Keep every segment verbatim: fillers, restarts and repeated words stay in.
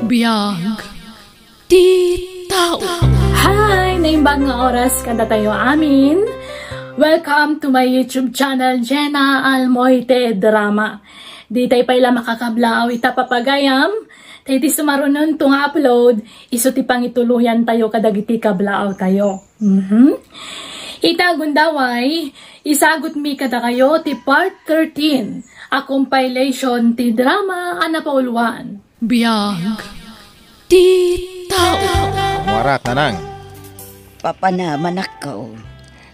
Biag ti tao. Hi! Naimbag nga oras kadatayo amin. Welcome to my YouTube channel, Jenna Almoite Drama. Ditay pay la makakablaaw ita papagayam, ta iti sumarunon to nga upload, isu ti pangituloyan tayo kadagiti kablaaw tayo. Mhm. Ita gundaway, isagutmi kadakayo ti part thirteen a compilation ti drama a napauluan. Biag ti tao. Amuarak, nanang. Papanam, anakko.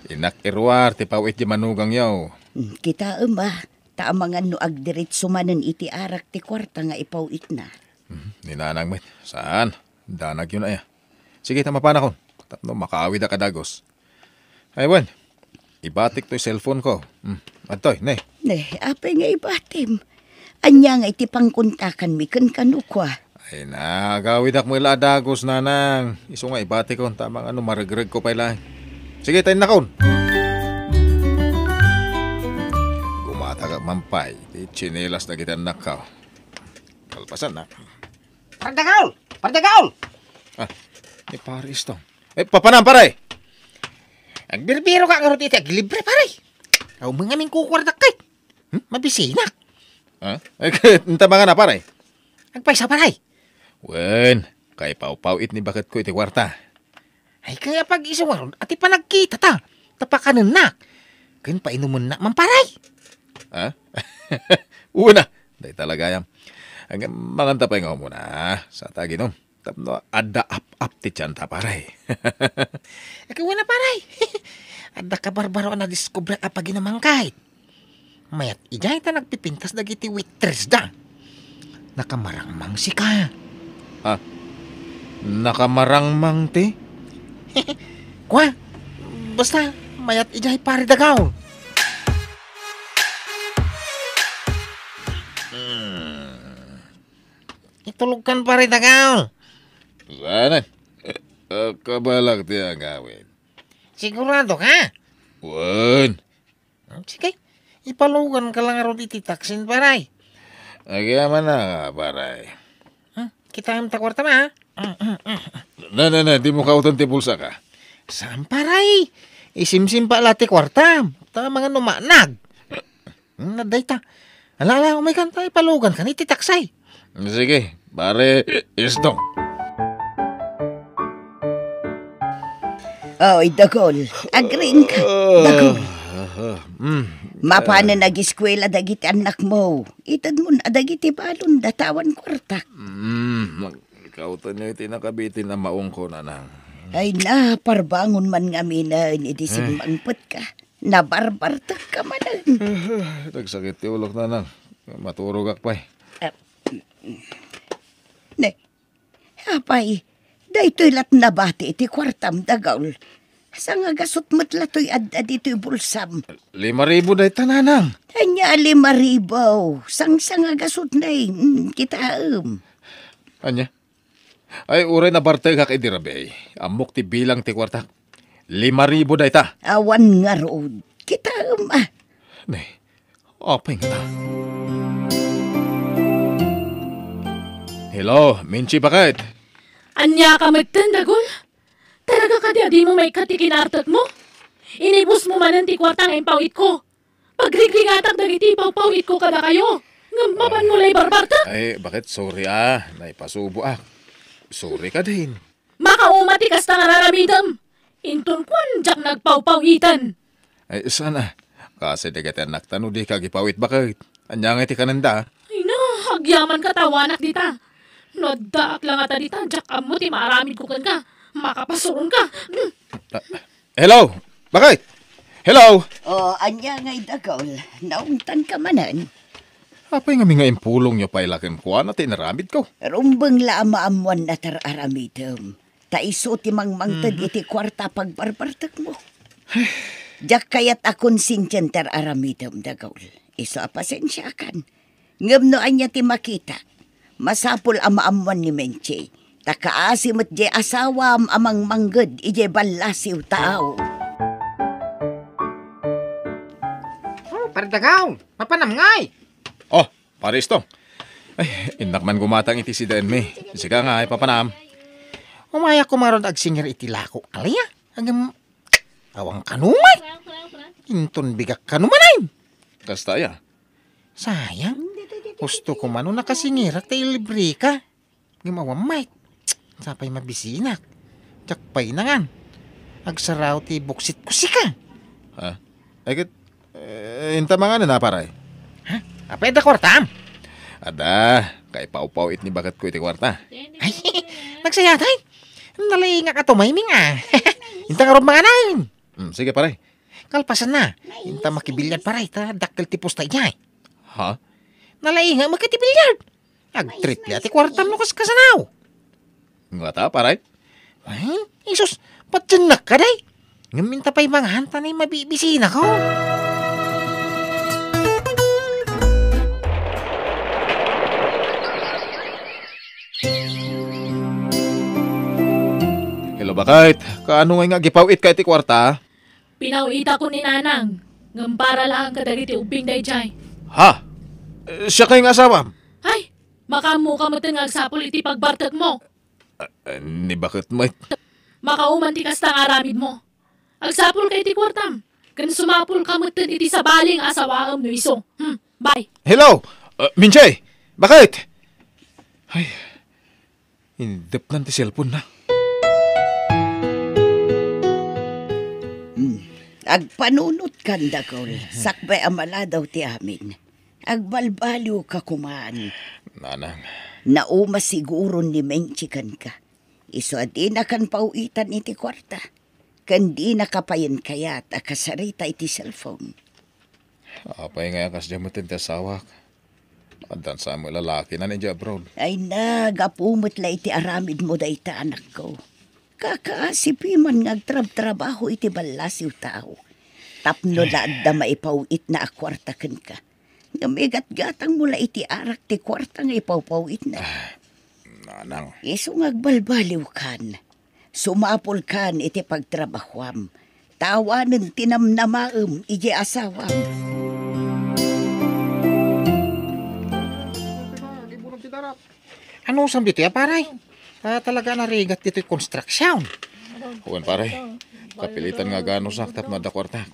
Innak iruar ti paw-it di manugangyo. Hmm, kitaem a, ta amangan no agdiritso manen iti arak ti kuarta nga ipaw-itna. Hmm, ni nanang met, saan? Danagyo na aya. Sige, ta mapanakon. Tapno makaawida ka dagus. Ay, wen. Ibatik toy cellphone ko. Hmm. Adtoy, ne. Ne, apay nga ibatim? Ania nga iti pangkontakanmi ken kano kua? Ay na, agawidak met la a dagus, nanang. Isu nga ibatikon, ta amangan no maregreg ko pay laeng. Sige, ta innakon. Gumatagak man pay, ti tsinelas dagiti annakko. Kalpasan, nak. Pardagaw! Pardagaw! Ah, ni Pare Istong. Eh, papanam, pare? Agbirbiro ka ngarud iti aglibre, pare. Aw, mga mingkukuardak kay. Hmm? Mabisinak. Ah? Eh, inta mga na, pare? Agpaysa, pare. Wen, kay pawpaw-it ni baket ko iti kuarta. Ay, kaya pag-isu ngarud, ati panagkita ta. Tapakanennak. Ken painumennak man, pare. Ah? Una, day talaga yan. Ang manganta pay nga umuna, sa taginom. Tapno adda ap-ap ti tiyan ta, pare. Ika wala, pare. Adda kabarbaro a nadiskubre a paginuman kay. Mayat idiay ta nagpipintas dagiti waitress da. Nakamarangmang sika. Ha? Nakamarangmang ti? Kwa? Basta, mayat idiay pare dagaw. Hmm. Itulog kan pare dagaw. Saan? Eh, eh, kabalak ti agawid. Sigurado ka? Wen. Hmm, sige. Ipalugan ka lang ngarud iti taksin, paray. Agyamanak, paray. Hmm, kitaem ta kuarta, ha? Hmm, hmm, hmm. Na, na, na, di mo kauten ti bulsa ka. Saan, paray? Isimsim pa la ti kuarta. Ta, mga numanag. Hmm, na dayta. Ala, ala, umay kan ta, ipalugan kan iti taksay. Sige, pare Istong. Oy, Dagol, agriing ka. Ah, Dagol. Ah, ah, mm. Mapanen agiskuela dagiti annakmo. Itedmon a dagiti balon datawan kuartak. Mm, mag-, kautanyo iti nakabitin a maongko, nanang. Ay na, parbangon man ngaminen idi simmangpetka. Nabarbartekka manen. Nagsakit ti ulok, nanang. Maturogak pay. Ah, ne, apay, daytoy lat nabati iti kuartam, Dagol. Sangagasut met la toy adda ditoy bulsam. Lima ribu dayta, nanang. Ania a lima ribu? Sangsangagasut nay, mm, kitaem. Ania? Ay, uray nabartekak idi rabii. Ammok ti bilang ti kuartak. Lima ribu dayta. Awan ngarud. Kitaem a. Ne, apay nga. Hello, Minchi, baket? Ania ka metten, Dagol? Talaga kadi a dimo maikkat ti kinartekmo? Inibusmo manen ti kuarta nga impaw-itko. Pagrigrigatak dagiti pawpaw-itko kadakayo, ngem mapanmo la ibarbartek? Ay, baket? Sorry, ah. Naipasuboak. Sorry kadin. Makauma ti kasta nga raramidem. Inton kuan, diak nagpawpaw-iten. Ay, saan a? Kasi dagiti annakta no dika agipawit, baket? Ania nga iti kanenda? Ay na, agyaman katawanak dita. No addaak la ngata dita, diak ammo ti maaramidko kenka. Makapasuronka. Hmm. Ah, hello? Baket? Hello? O, ania ngay, Dagol? Naungtanka manen? Apay ngamin nga impulongyo pay la kenkuana ti inaramidko? Rumbeng la a maammoanna ti ar-aramidem. Ta isu ti mangmangted iti kuarta a pagbarbartekmo. Diak kayat a konsensian ti ar-aramidem, Dagol. Isu a pasensiakan. Ngem no ania ti makitak, masapul a maammoan ni Menchi, ta kaasi met diay asawam a mangmangged idiay ballasiw tao. Oh, Pardagaw, mapanam ngay? Oh, Pare Istong, Ay, innak man gumatang iti sidaenmi. Sika nga, ay papanam. Umayak ko maron agsingir iti lako. Alaya, agam, awang kanuman. Inton bigak kanuman ay. Kasta ya. Sayang. Gusto ko man no nakasingirak ta ilibre ka. Ngem awan met. Sapay mabisinak. Diak pay nangan. Agsaraw ti buksit ko sika. Ha? Ay ket, eh, inta mangan na, paray. Ha? Apay adda kuartam? Adda, kaipawpaw-it ni baketko iti kuarta. Ay, nagsayatay. Nalaingak a tumayming, ah. Inta ngarud mangan. Hmm, sige, paray. Kalpasan na. Inta makibilyar, paray, ta dakkel ti pusta idiay. Ha? Nalaingak met iti bilyar. Agtriple ti kuartam no kaskasanaw. Ngata, paray? Ay, isus, patiennak ka, day. Ngem inta pay mangan ta nay mabibisinak. Hello, baket. Kaano ngay nga agipaw-it ka iti kuarta? Pinaw-itak ni Nanang, ngem para laeng kadagiti ubbing daydiay. Ha? Eh, siak nga asawam? Ay, makaammoka metten nga agsapul iti pagbartekmo. Ah, ah, ni baket met. Makauman ti kasta nga aramidmo. Agsapulka iti kuartam, ken sumapulka metten iti sabali nga asawaem no isu. Hmm, bye. Hello! Ah, Minche! Baket? Ay, indepnan ti cellphone na. Hmm. Agpanunotkan, Dakol. Sakbay a maladaw ti amin. Agbalbaliwka koman. Nanang. Nauma siguron ni Menchi kenka. Isu a dinakan paw-itan iti kuarta. Ken dinaka payen kayat a kasarita iti cellphone. Apay nga kasdiay metten ti asawak? Addan sa met lalaki nan idiay abroad. Ay na, gapu met la iti aramidmo dayta, anakko. Kakaasipi man nga agtrabtrabaho iti ballasiw tao. Tapno la adda maipaw-itna a kuarta kenka. Ngem igatgatangmo la iti arak ti kuarta nga ipawpaw-itna. Ah, nanang. Isu nga agbalbaliwkan. Sumapulkan iti pagtrabahuam. Tawanen ti namnamaem idiay asawam. Anusam ditoy, a, paray? Ah, talaga narigat ditoy construction. Wen, paray. Kapilitan nga aganusak tapno adda kuartak.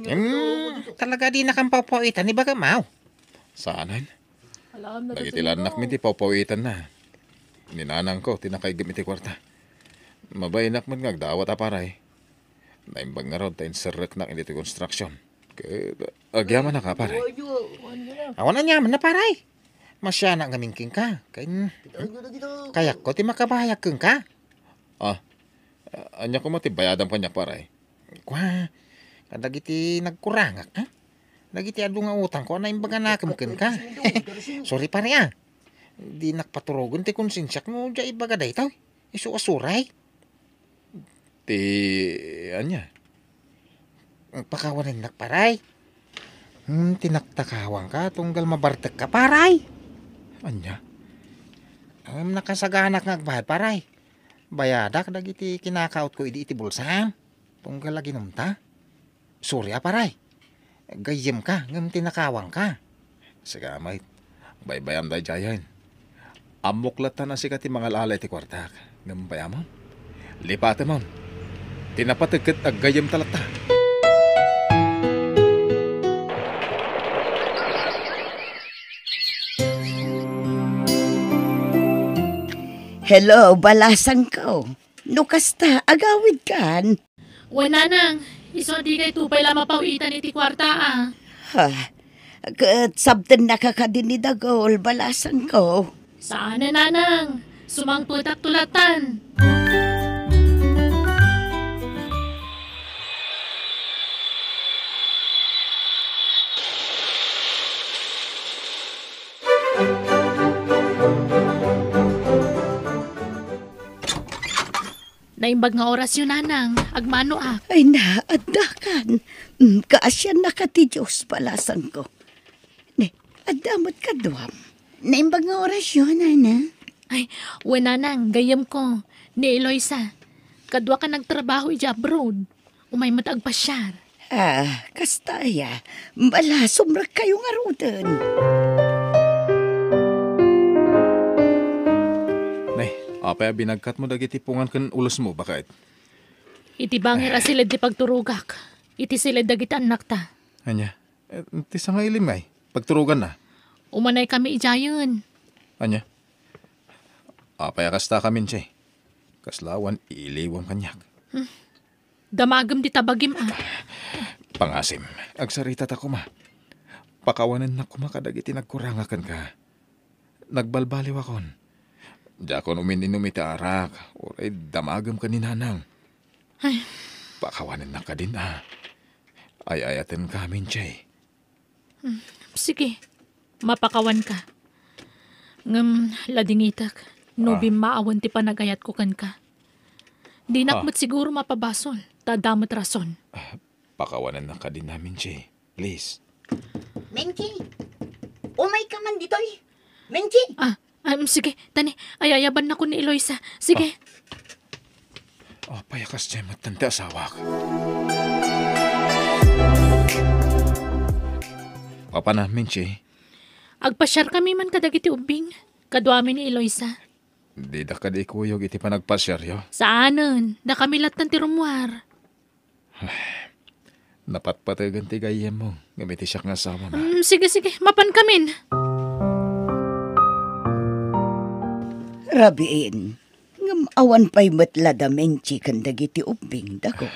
Hmm, talaga dinakam pawpawitan ni bagam, aw. Saanen? Dagiti la annakmi ti pawpawitanna. Ni nanangko ti nakaiggem iti kuarta. Mabainak met nga agdawat, a, paray. Naimbag ngarud ta inserreknak iti construction. Ket agyamanak, a, paray. Awan aniamanna, paray. Masianak ngamin kenka. Ken kayatko ti makabayag kenka. Ah, ania koma ti bayadam kaniak, paray? Kua, kadagiti nagkurangak, ha? Dagiti adu nga utangko a naimbaganakem kenka. Sorry, pare, a. Dinak paturogen ti konsensiak no diak ibaga daytoy. Isu a sorry. Ti ania? Pakawanennak, paray. Hmm, tinaktakawangka tunggal mabartekka, paray. Ania? Em, nakasaganak nga agbayad, paray. Bayadak dagiti kinakautko idi iti bulsam. Tunggal aginumta. Sorry, a, paray. Gayyemka, ngem tinakawangka. Sika met. Baybayam daydiayen. Ammok latta a sika ti mangal-ala iti kuartak. Ngem bayamon. Lipatemon. Ti napateg ket aggayyemta latta. Hello, balasangko. No kasta, agawidkan? Wen, nanang, isu a dikayto pay la mapaw-itan iti kuarta, a. Ha? Ket sabtennaka kadi ni Dagol, balasangko? Saan a, nanang. Sumangpetakto latan. Naimbag nga orasyo, nanang. Agmanoak. Ay na, addakan. Mm, kaasiannaka ti Dios, balasangko. Ne, adda met kaduam. Naimbag nga orasyo, nanang. Ay, wen, nanang, gayyemko. Ni Eloisa. Kaduak a nagtrabaho idiay abroad. Umay met agpasiar. Ah, kasta aya. Bala, sumrekkayo ngaruden. Apay a binagkatmo dagiti pungan ken ulosmo, baket? Iti bangir a siled ti pagturogak, iti siled dagiti annakta. Ania? Eh, ti sangailim ngay, pagturoganna? Umanaykami idiayen. Ania? Apay a kasta ka, Menchi? Kasla awan iliwam kaniak. Damagem ti tabagim, a. Pangasim, agsaritata koma. Pakawanennak koma kadagiti nagkuranga kenka. Nagbalbaliwakon. Diakon umin-inum iti arak, uray damagem ken ni Nanang. Ay. Pakawanennak kadin, a. Ay-ayatenka, Menchi. Hmm, sige, mapakawanka. Ngem ladingitek no Ah. bimmaawen ti panagayatko kenka. Dinak Ah. met siguro mapabasol, ta adda met rason. Ah, pakawanennak kadin, Menchi, please. Menchi, umayka man ditoy. Menchi! Ah, ah, mm, sige, tani, ayayabannakon ni Eloisa. Sige. Ah. Apay a kasdiay met ti asawak? Apay, Menchi? Agpasiarkami man kadagiti ubbing, kaduami ni Eloisa. Dida kadi ikuyog iti panagpasiaryo? Saanen, dakami latta ti rummuar. Napatpategen ti gayyemmo, ngem iti siak nga asawam. Mm, sige, sige, mapankamin. Rabiin, ngem awan pay met la da Menchi ken dagiti ubbing, Dagong.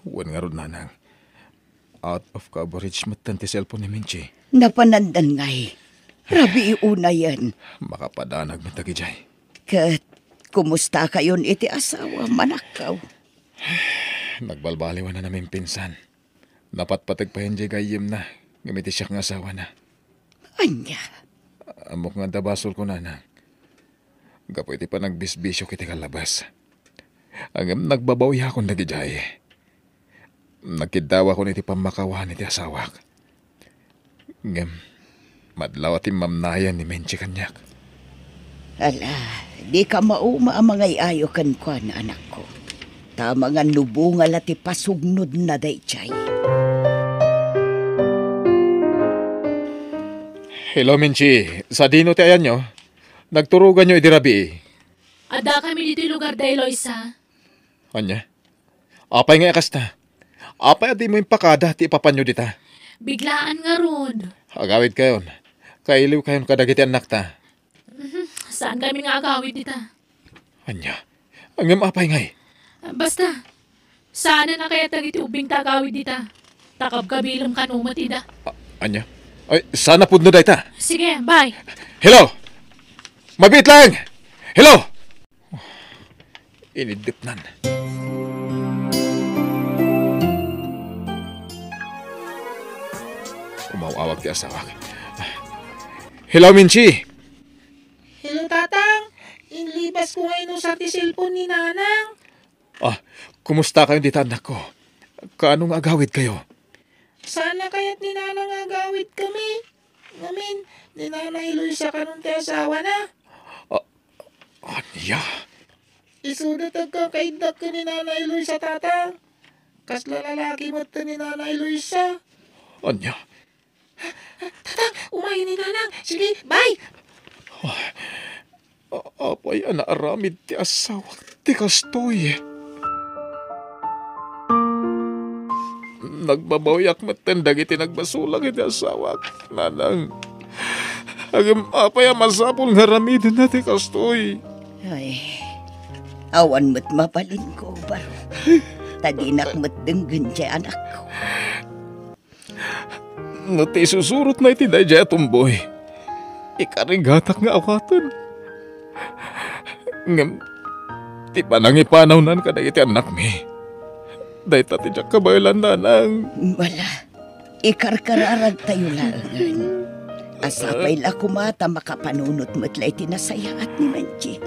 Wen ngarud, Nanang. Out of coverage metten ti cellphone ni Menchi. Napanandan ngay. Rabii unayen. Makapadanag met dagidiay. Ket, kumustakayon iti asawam, anakko? Nagbalbaliwan a naminpinsan. Napatpateg pay diay gayyemna, ngem iti siak nga asawana. Ania? Ammok nga adda basolko, Nanang. Gapu iti panagbisbisiok iti kallabas. Ngem nagbabawiakon dagidiay. Nagkiddawakon iti pammakawan iti asawak. Ngem, madlaw a timmamnayan ni Menchi kaniak. Ala, dika mauma a mangay-ayo kenkuana, anakko. Ta amangan no bunga la ti pasugnodna daydiay. Hello, Menchi. Sadino ti ayanyo? Nagturoganyo idi rabii? Addakami ditoy lugar da Eloisa. Ania? Apay ngay a kasta? Apay a dimo impakada ti ipapanyo dita? Biglaan ngarud. Agawidkayon. Kailiwkayon kadagiti annakta. Mhm. Saankami nga agawid dita. Ania? Ngem apay ngay? Basta, saanen a kayat dagiti ubbing ta agawid dita. Ta kabkabilem kano met ida. A-, ania? Ay, saan a pudno dayta? Sige, bye. Hello! Mabiit laeng! Hello! Iniddepnan. Umaw-awag ti asawak. Hello, Menchi! Hello, Tatang. Inlibasko nga inusar ti cellphone ni Nanang. Ah, kumusta kayo dita, annakko? Kaano nga agawidkayo? Saan a kayat ni Nanang nga agawidkami? Ngamin, ni Nanay Luisa kanon ti asawana. Ah, ania? Isuda ti agkakaiddak ken ni Nanay Luisa, Tatang. Kasla lalaki met ni Nanay Luisa. Ania? Tatang, umayen ni Nanang. Sige, bye. Ah, a-, apay a naaramid ti asawak ti kastoy? Nagbabawiak metten dagiti nagbasolak iti asawak, Nanang. Ngem apay a masapul nga aramidenna ti kastoy? Ay, awan met mabalinko, baro. Ta dinak met denggen ti anakko. No ti isusurotna iti daydiay a tumboy, ikarigatak nga awaten. Ngem ti panangipanawnan kadagiti annakmi, dayta ti diak kabaelan, Nanang. Ala, ikarkararagtayo laengen. A sapay la koma ta makapanunot met la iti nasayaat ni Menchi,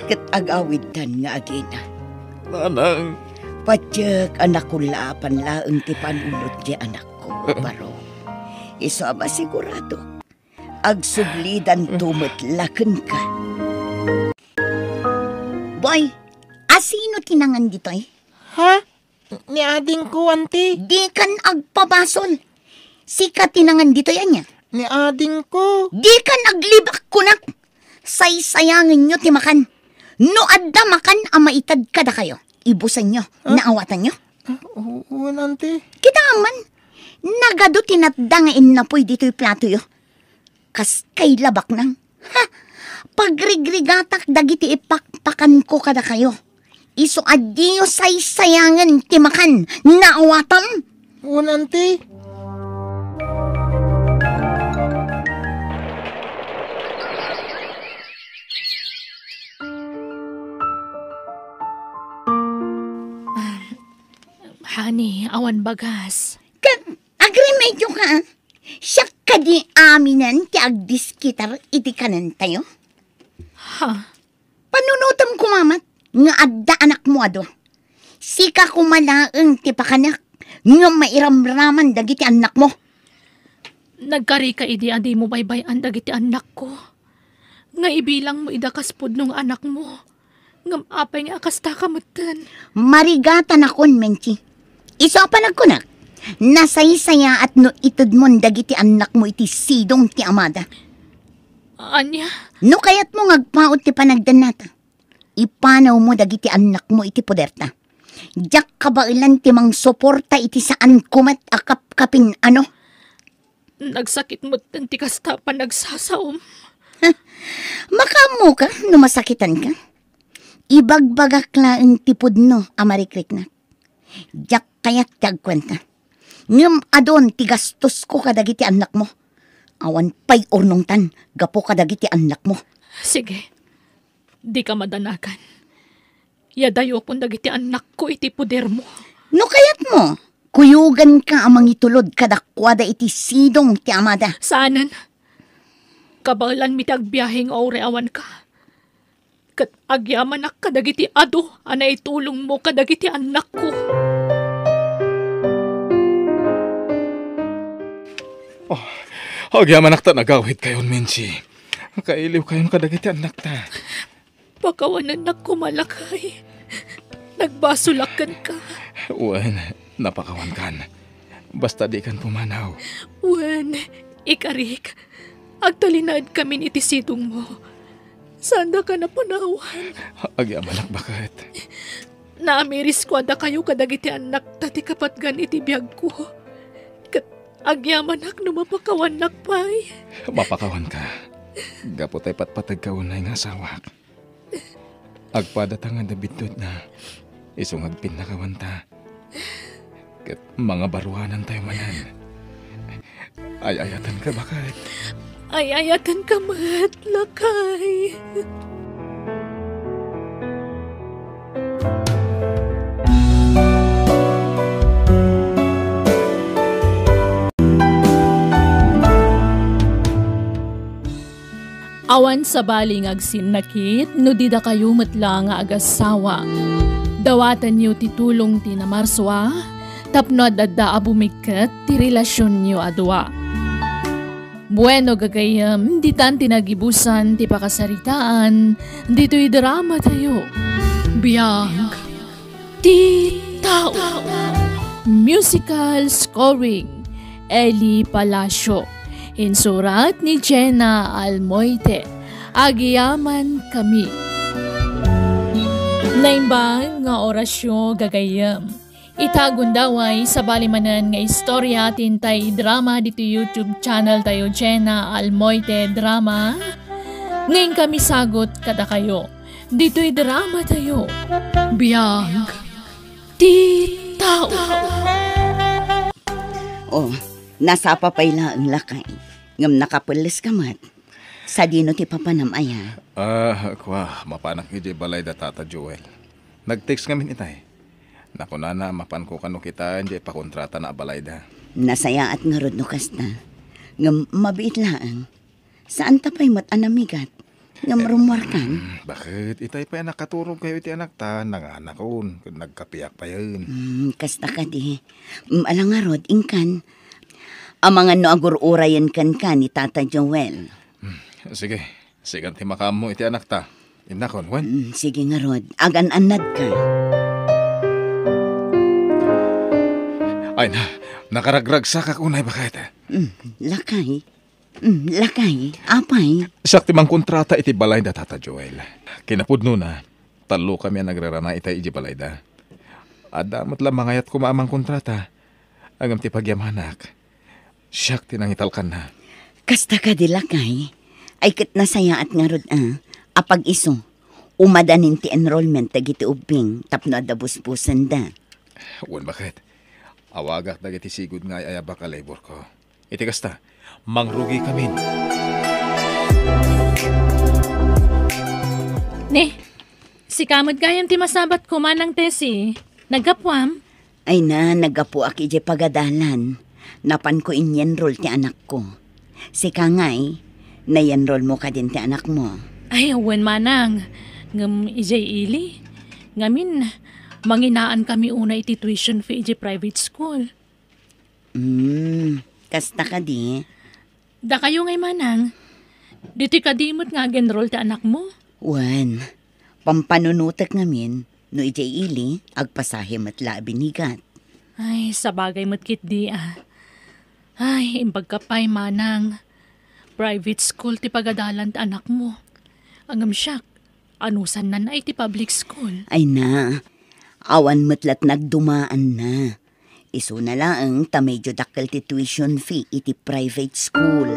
ket agawiddan nga agina. Nanang. Patiek a nakulaapan laeng ti panunot ti anak ko, baro. Isu a masigurado, agsublidanto met la kenka. Boy, asino ti nangan ditoy? Ha? Ni adingko, anti. Dikan agpabasol. Sika ti nangan ditoy, ania? Ni adingko. Dikan aglibak, kunak. Saysayangenyo ti makan. No adda makan a maited kadakayo, ibusenyo, Ah? naawatanyo. Ah, oo, wen, Auntie. Kita man, nagadu ti natda nga innapoy ditoy platoyo. Kas kay labaknang. Ha! Pagrigrigatak dagiti ipakpakanko kadakayo. Isu a diyo saysayangen ti makan, naawatam? Wen, Auntie. Honey, awan bagas. Ka-, agremedyo ka, ah. Siak kadi aminen ti agdiskitar iti kanentayo? Ha? Panunotem koma met nga adda anakmo a dua. Sika koma laeng ti pakanek nga mairamraman dagiti annakmo. Nagkarika idi a dimo baybay-an dagiti annakko, nga ibilangmo ida kas pudno nga anakmo. Ngem apay nga kasta ka metten? Marigatanakon, Menchi. Isu a panagkunak, nasaysayaat no itedmon dagiti annakmo iti sidong ti amada. Ania? No kayatmo nga agpaut ti panagdannata, ipanawmo dagiti annakmo iti poderta. Diak kabaelan ti mangsuporta iti saanko met a kapkapin-ano. Nagsakit metten ti kasta a panagsasaom. Makaammoka no masakitanka? Ibagbagak laeng ti pudno a marikriknak. Diak kayat ti agkuenta. Ngem adun ti gastosko kadagiti annakmo. Awan pay urnongtan gapu kadagiti annakmo. Sige. Dika madanagan. Yadayokon dagiti annakko iti podermo. No kayatmo, kuyoganka a mangitulod kadakuada iti sidong ti amada. Saanen. Kabaelanmi ti agbiahe nga uray awanka. Ket agyamanak kadagiti adu a naitulongmo kadagiti annakko. Oh, agyamanak ta nagawidkayon, Menchi. Kailiwkayon kadagiti annakta. Pakawanennak koma, lakay. Nagbasolak kenka. Wen, napakawankan. Basta dikan pumanaw. Wen, ikarik, agtalinaedkamin iti sidongmo. Saandaka napanawan. Agyamanak, baket. Naamirisko a dakayo kadagiti annakta ti kapatgan iti biagko. Ket agyamanak no mapakawannak pay. Mapakawanka. Gapu ta ipatpategka unay nga asawak. Agpadata nga adda biddutna, isu nga agpinnakawanta. Ket mangabaruanantayo manen. Ay-ayatenka, baket. Ay-ayatenka met, lakay. Awan sabali nga agsinnakit no didakayo met la nga agasawa. Dawatenyo ti tulong ti Namarsua tapno ad-adda a bumikket ti relasionyo a dua. Bueno, gagayyem, ditan ti nagibusan ti pakasaritaan ditoy dramatayo. Biag ti tao. Musical scoring, Eli Palacio. Insurat ni Jenna Almoite. Agyamankami. Naimbag nga orasyo, gagayyem. Ita gundaway, sabali manen nga istorya ti intay idrama ditoy YouTube channel tayo, Jenna Almoite Drama. Nga inkami sagut kadakayo. Ditoy drama tayo. Biag ti tao. Oh, nasapa pay laeng, lakay. Ngem nakapelles ka met. Sadino ti papanam aya? Ah, kua, mapanak idiay balay da Tata Joel. Nag-text ngamin itay. Nakunana a mapanko kano kitaen diay pakontratana a balayda. Nasayaat ngarud no kasta. Ngem mabiit laeng. Saanta pay met a namigat. Ngem rummuarkan. Mm, baket? Itay pay a nakaturogkayo iti anakta, nanganakon, ket nagkapiak payen. Mm, kasta kadi. Mm, ala ngarud, inkan. Amangan no agur-urayen kenka ni Tata Joel. Mm, sige. Sikan ti makaammo iti anakta. Innakon, wen? Mm, sige ngarud. Agan-annadka. Ay na, nakaragragsakak unay, baket. Mm, lakay. Mm, lakay, apay? Siak ti mangkontrata iti balay da Tata Joel. Kinapudnona, tallokami a nagrarana itay iti balayda. Adda met la mangayat koma a mangkontrata. Ngem ti pagyamanak, siak ti nangitalkanna. Kasta kadi, lakay? Ay ket nasayaat ngarud a, apag-isu, umadanin ti enrollment dagiti ubbing tapno adda busbusenda. Wen, baket. Awagak dagiti sigud nga ay-ayabak a laborko. Iti kasta, mangrugikamin. Ne, sika met gayam ti masabatko, Manang Tessie. Naggapuam? Ay na, naggapuak idiay pagadalan. Napanko inyenrol ti anakko. Sika ngay, nayenrolmo kadin ti anakmo? Ay, wen, Manang. Ngem idiay ili, ngamin, manginaanmi unay iti tuition fee idiay private school. Hmm, kasta kadi? Dakayo ngay, Manang, ditoy kadi met nga ag-enroll ti anakmo? Wen, pampanunotek ngamin, no idiay ili, agpasahe met la a binigat. Ay, sabagay met ketdi a. Ay, imbagka pay, Manang. Private school ti pagadalan ti anakmo. Ngem siak, anusanna iti public school? Ay na, awan met la't nagdumaanna. Isuna laeng ta medyo dakkel ti tuition fee iti private school.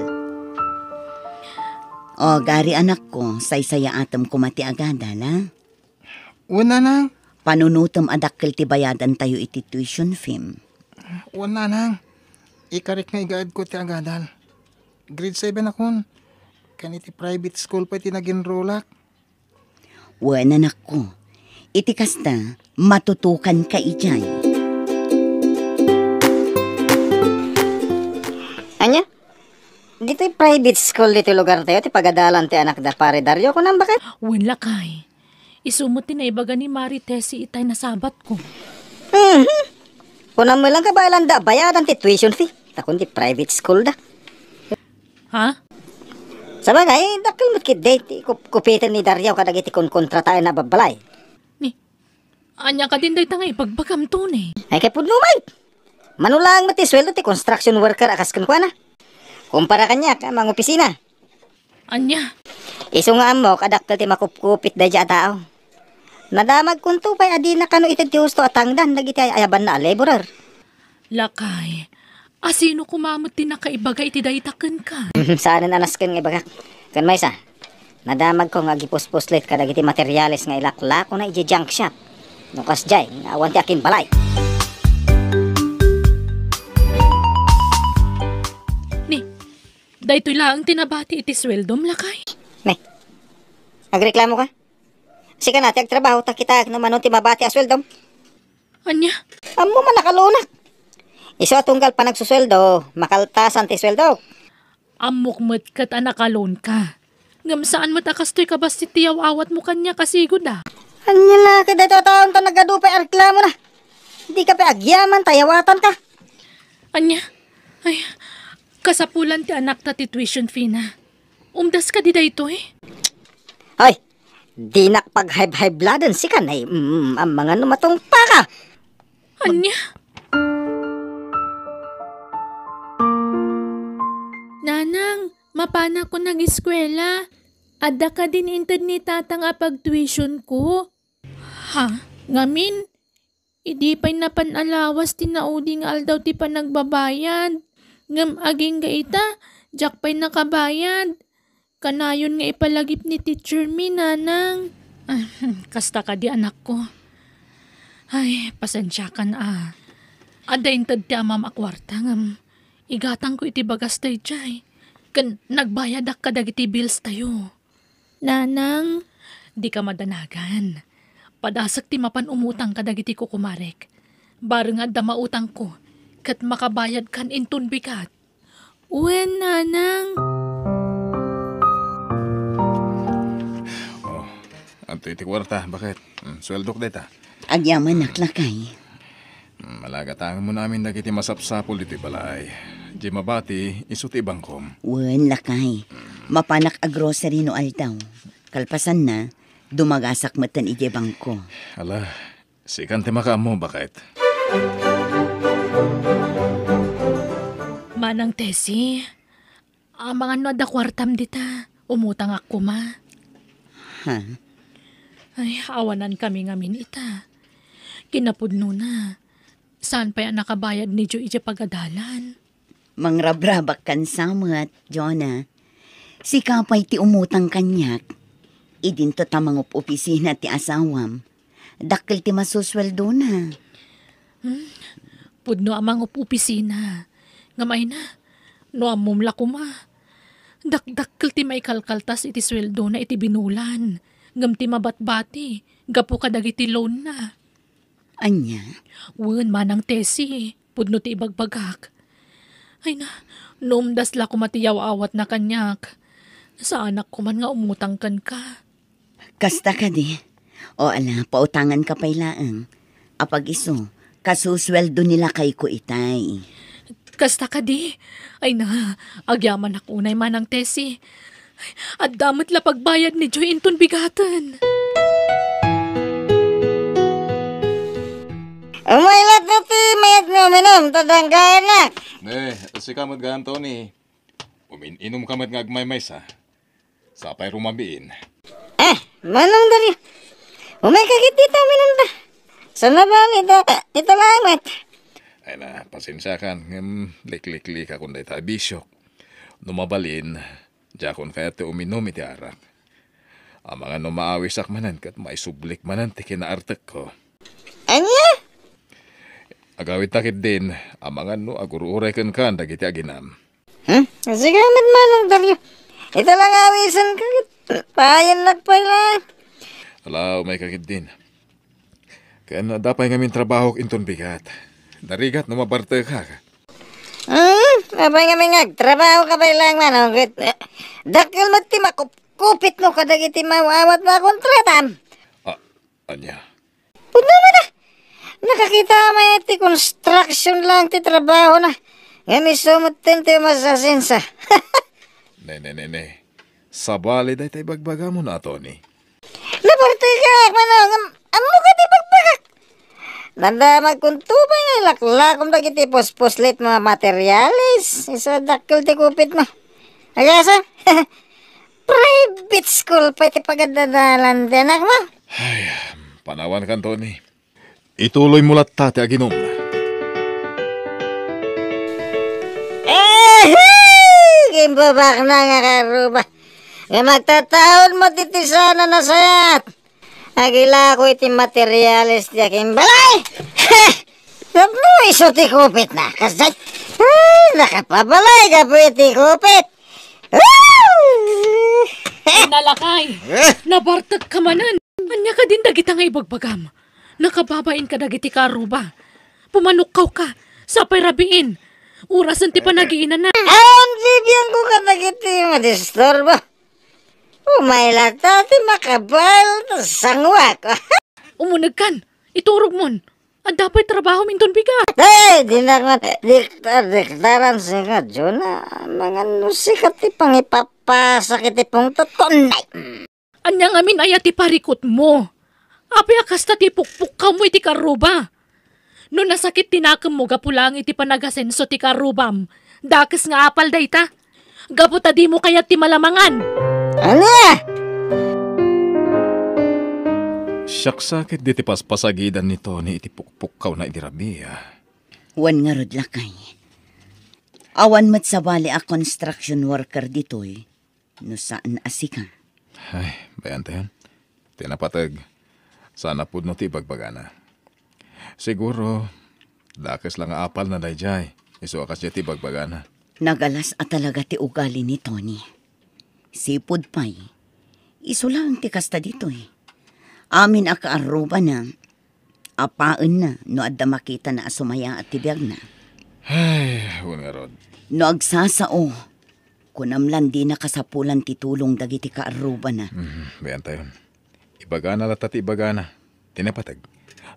O, gari, anakko, saysayaatem koma ti agadal, a? Wen, Nanang. Panunotem a dakkel ti bayadantayo iti tuition fee. Wen, Nanang. Ikarik nga igaedko ti agadal. Grade seven akon. Ken iti private school pay ti nag-enrollak. Wen, anakko. Iti kasta, matutukanka idiay. Ania? Ditoy private school ditoy lugartayo ti pagadalan ti anak da Pare Dario, kunam, baket? Wen, lakay. Isu met ti naibaga ni Mari Tessie itay nasabatko. Mhm. Kunam met laeng nga bayadan da, bayadan ti tuition fee. Ta kundi private school da. Ha? Sabagay, dakkel met ketdi ti kup-, kupiten ni Dario kadagiti kunkontrataenna a babbalay. Ni, ania kadin dayta nga ibagbagam, Tony? Ay, kay pudno met. Mano laeng met ti sueldo ti construction worker a kas kenkuana. Kumpara kaniak a mangopisina. Ania? Isu nga ammok a dakkel ti makupkupit daydiay a tao. Nadamagkonto pay a dina kano ited ti husto a tangdan dagiti ay-ayabanna a laborer. Lakay, asino koma met ti nakaibaga iti dayta kenka? Saanen a nasken nga ibagak. Ken maysa, nadamagko nga agipuspuslit kadagiti materials nga ilaklakona idiay junk shop. No kasdiay, nga awan ti akinbalay. Ni, daytoy laeng ti nabati iti sueldom, lakay? Ne, agreklamo ka? Sika na ti agtrabaho, ta kitaek no mano ti mabati a sueldom. Ania? Ammo man a kaloanak. Isu a tunggal panagsusueldo, makaltasan ti sueldok. Ammok met ket a nakaloan ka. Ngem saan met a kastoy kabassit ti yaw-awatmo kaniak a sigud a. Ania la ket daytoy a taon ta nagadu pay a reklamona. Dika pay agyaman ta yawatanka. Ania? Ay, kasapulan ti anakta ti tuition fee na. Umdas kadi daytoy? Ay, dinak paghaybhayblaaden sika, nay, mm, amangan no matungpaka. Ania? Nanang, mapanakon ageskuela. Adda kadin inted ni Tatang a pagtuitionko? Ha? Ngamin, idi pay napan a lawas ti naudi nga aldaw ti panagbabayad. Ngem agingga ita, diak pay nakabayad. Kanayon nga ipalagip ni teacher mi, Nanang. Ah, kasta kadi, anakko. Ay, pasensiakan a. Adda inted ti amam a kuarta ngem igatangko iti bagas daydiay. Ken nagbayadak kadagiti bills tayo. Nanang. Dika madanagan. Padasek ti mapan umutang kadagiti kukumarek. Bareng adda mautangko, ket makabayadkan inton bigat. Wen, Nanang. Oh, adtoy ti kuarta, baket? Hmm, sueldok dayta. Agyamanak, lakay. Hmm, malagatangan mo namin dagiti masapsapul ditoy balay. Di mabati, isu ti bangkom. Wen, lakay. Mapanak a grocery no aldaw. Kalpasanna, dumagasak metten idiay bangko. Ala, sikan ti makaammo, baket. Manang Tessie, Amangan no adda kuartam dita, umutangak koma. Ha? Ay, awanankami ngamin ita. Kinapudnona, saan pay a nakabayad ni Jo idiay pagadalan? Mangrabrabak kan samet, Jonah. Sika pay ti umutang kaniak. Idinto ta mangup-opisina ti asawam. Dakkel ti masusueldona. Hmm, pudno a mangup-opisina. Ngem ay na, no ammom la koma. Dakdakkel ti maikalkaltas iti sueldona iti binulan. Ngem ti mabatbati, gapu kadagiti loan na. Ania? Wen, Manang Tessie, pudno ti ibagbagak. Ay na, no umdas la koma ti yaw-awatna kaniak, saanak koman nga umutang kenka. Kasta kadi? O ala, pautanganka pay laeng. Apag-isu, kasusueldo ni lakayko itay. Kasta kadi? Ay na, agyamanak unay, Manang Tessie. Adda met la pagbayad ni Joy inton bigaten. Umay latta ti mayat nga uminum, ta danggayanak. Eh, sika met gayam, Tony. Umin-inumka met nga agmaymaysa. Sapay rumabiin. Eh, Manong Dario. Umayka ketdi ta uminumta. Saan a bale, ita, ita laeng met. Ay na, pasensiakan, ngem likliklikakon dayta a bisiok. No mabalin, diakon kayat ti uminum iti arak. Amangan no maawisak manen ket maisublik manen ti kinaartekko. Ania? Agawidta ketdin, amangan no agur-uray kenka dagiti aginam. Hmm? Sika met, Manong Dario. Ita la nga awisenka ket payennak pay laeng. Ala, umayka ketdin. Ken adda pay ngamin trabahok inton bigat. Narigat no mabartekak. Hmm? Apay ngamin nga agtrabahoka pay laeng, Manong, ket, eh, dakkel met ti makupkupitmo kadagiti maawat nga kontratam. Ah, ania? Pudno met a. Nakakita met ti construction laeng ti trabahona. Ngem isu metten ti umasasensa. Ne, ne, ne, ne. Sabali dayta ibagbagam, Tony. Nabartekak, Manong, ngem ammok ti ibagbagak. Nadamagkonto pay nga ilaklakom dagiti puspuslit nga materiales. Isu a dakkel ti kupitmo. Agasa? Private school pay ti pagad-adalan ti anakmo. Ay, panawankan, Tony. Ituloymo latta ti aginum. Eh, gimbabakna nga karuba. Nga magtataon mo ti tisana nasayat. Agilako iti materiales ti aking balay. Tapno isu ti kupitna. Kasdiay. Ay, nakapabalay gapu iti kupit. Ay, nalakay. Eh? Nabartekka manen. Ania kadin dagita nga ibagbagam? Nakababain kadagiti kaarruba. Pumanokkawka. Sapay rabiin. Orasen ti panagiinana. Awan bibiangko kadagiti madisturbo. Umay latta ti makabael ta sanguak. Umunegkan. Iturogmon. Adda pay trabahom inton bigat. Ay, dinak nga diktar-diktaran sika, Jonah. Mangan no sika ti pangipapasak iti pungtotko, nay. Ania ngamin aya ti parikutmo? Apay a kasta ti pukpukkawmo iti kaarruba? No nasakit ti nakemmo gapu laeng iti panagasenso ti kaarrubam, dakes nga apal dayta. Gapu ta dimo kayat ti malamangan. Ania? Siak sakit diti paspasagidan ni Tony iti pukpukkawna idi rabii. Wen ngarud, lakay. Awan met sabali a construction worker ditoy no saan a sika. Ay, bayantayon. Ti napateg, saan a pudno ti ibagbagana. Siguro, dakes la nga apalna daydiay, isu a kasdiay ti ibagbagana. Nagalas a talaga ti ugali ni Tony. Sipud pay, isu laeng ti kasta ditoy. Amin a kaarrubana, apaenna no adda makitana a sumayaat ti biagna. Ay, wen ngarud. No agsasao, kunam lan dina kasapulan ti tulong dagiti kaarrubana. Mhm, bayantayon. Ibagana latta ti ibagana. Ti napateg,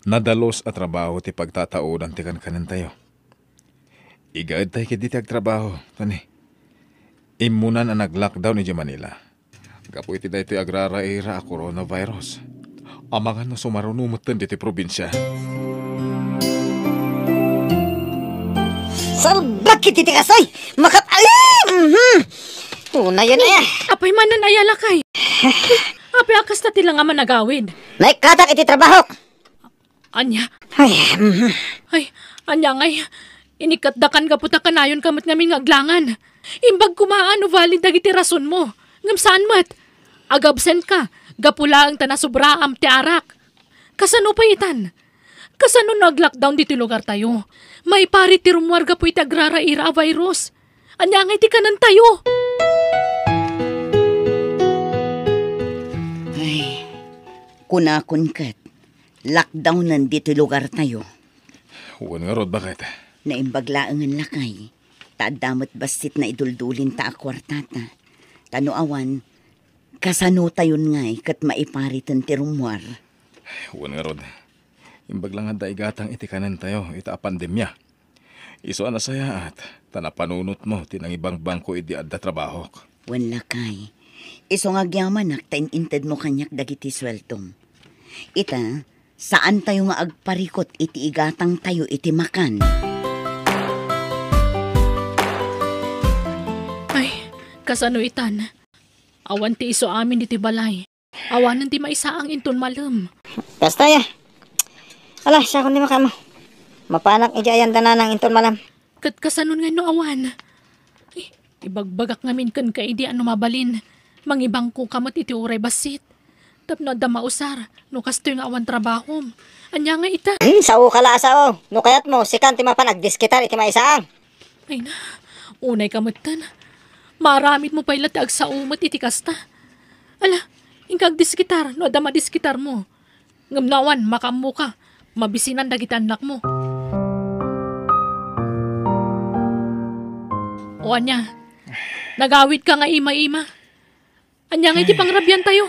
nadalus a trabaho ti pagtataodan ti kankanentayo. Igaedtay ketdi ti agtrabaho, Tony. Immunan a nag-lockdown idiay Manila. Gapu iti daytoy agraraira a coronavirus. Amangan no sumaruno metten ditoy probinsia. Salbag iti ti kastoy! Makat-, ay! Mhm! Unayen aya! Apay manen aya, lakay? Apay a kasta ti la nga managawid? Naikkatak iti trabahok! Ania? Ay, mhm. Ay, ania ngay? Inikkatdakan gapu ta kanayon ka met ngamin nga aglangan. Imbag koma no valid dagiti rasonmo. Ngem saan met. Agabsent ka, gapu laeng ta nasobraam ti arak. Kasano pay itan? Kasano no ag-lockdown ditoy lugartayo? Maiparit ti rummuar gapu iti agraraira a virus. Ania ngay ti kanentayo? Ay, kunakon ket, lockdownen ditoy lugartayo. Wen ngarud, baket? Naimbag laengen, lakay, ta adda met bassit naiduldulin ta a kuartata. Ta no awan, kasanotayon ngay ket maipariten ti rummuar? Wen ngarud, imbag la nga adda igatang iti kanentayo ita a pandemia. Isu a nasayaat, ta napanunotmo ti nangibangbangko idi adda trabahok. Wen, lakay, isu nga agyamanak ta in-intedmo kaniak dagiti sueldom. Ita, saantayo nga agparikut iti igatangtayo iti makan. Ay, kasano itan? Awan ti isu amin ditoy balay. Awanen ti maisaang inton malem. Kasta aya. Ala, siakon ti makaammo. Mapanak idiay ayan da Nanang inton malem. Ket kasanon ngay no awan? Ay, ibagbagak ngamin kenka idi a no mabalin, mangibangkoka met iti uray bassit. Tapno adda mausar, no kastoy nga awan trabahom. Ania ngay ita? Hmm, saoka la a sao. No kayatmo, sikan ti mapan agdiskitar iti maisaang. Ay na, unay ka metten. Maaramidmo pay la ti agsao met iti kasta. Ala, inka agdiskitar no adda madiskitarmo. Ngem no awan, makaammoka. Mabisinan dagiti annakmo. O ania, nagawidka nga ima-ima? Ania ngay ti pangrabiantayo?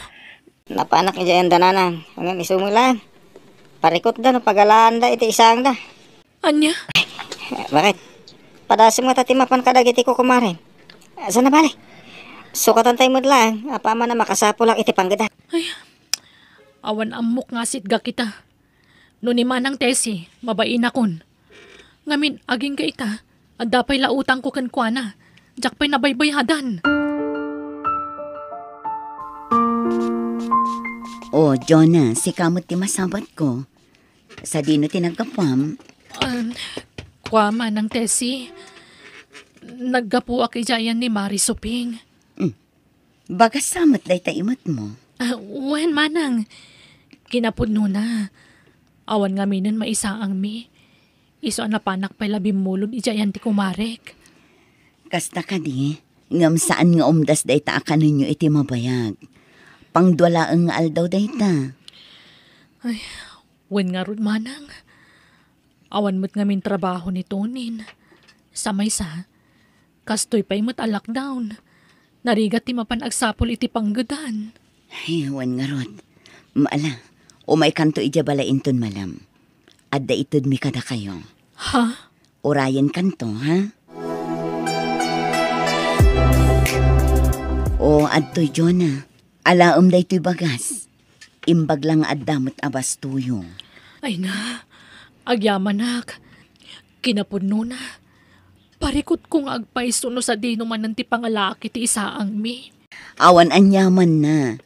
Napanak idiay ayan da Nanang, ngem isu met laeng. Parikutda no pagalaanda iti isaangda. Ania? Baket? Padasem ngata ti mapan kadagiti kukumarem. Saan a bale? Sukatantay met laeng, apaman a makasapulak iti panggedan. Ay, awan ammok nga sitgak ita. No ni Manang Tessie, mabainakon. Ngamin, agingga ita, adda pay la utangko kenkuana. Diak pay nabaybayadan. O, Jonah, sika met ti masabatko. Sadino ti naggapuam? Ah, kua, Manang Tessie, naggapuak idiay ayan ni Mari Suping. Hmm. Bagas sa met dayta imetmo? Ah, wen, Manang. Kinapudnona, awan ngaminen maisaangmi. Isu a napanak pay la bimmulod idiay ayan ti kumarek. Kasta kadi, ngem saan nga umdas dayta a kanenyo iti mabayag. Pangdua laeng nga aldaw dayta. Ay, wen ngarud, Manang. Awan met ngamin trabaho ni Tonin. Sa maysa, kastoy pay met a lockdown. Narigat ti mapan agsapul iti panggedan. Ay, wen ngarud. Ala, umaykanto idiay balay inton malem. Adda itedmi kadakayo. Ha? Urayenkanto, ha? O, adtoy, Jonah. Alaem daytoy bagas. Imbag la nga adda met a bastoyo. Ay na, agyamanak. Kinapudnona, parikutko nga agpayso no sadino manen ti pangalaak iti isaangmi. Awan aniamanna.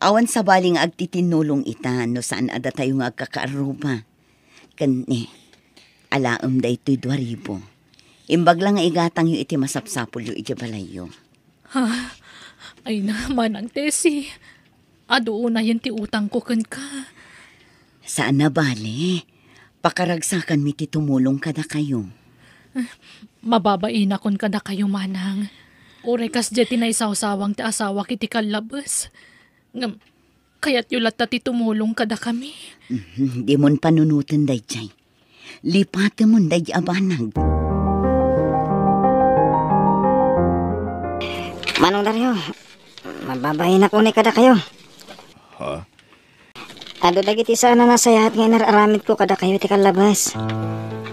Awan sabali nga agtitinnulong ita no saan a datayo nga agkakaarruba. Ken ni, alaem daytoy dua ribu. Imbag la nga igatangyo iti masapsapulyo idiay balayyo. Ha? Ay na, Manang Tessie. Adu unayen ti utangko kenka. Saan a bale. Pakaragsakanmi ti tumulong kadakayo. Mababainakon kadakayo, Manang. Uray kasdiay ti naisawsawang ti asawak iti kallabes. Ngem, kayatyo latta ti tumulong kadakami. Mhm, dimon panunoten daydiay. Lipatemon daydi a banag. Manong Dario, mababain ako ni kadakayo. Ha? Adu dagiti saan a nasayaat nga inar-aramidko kadakayo ti kallabas.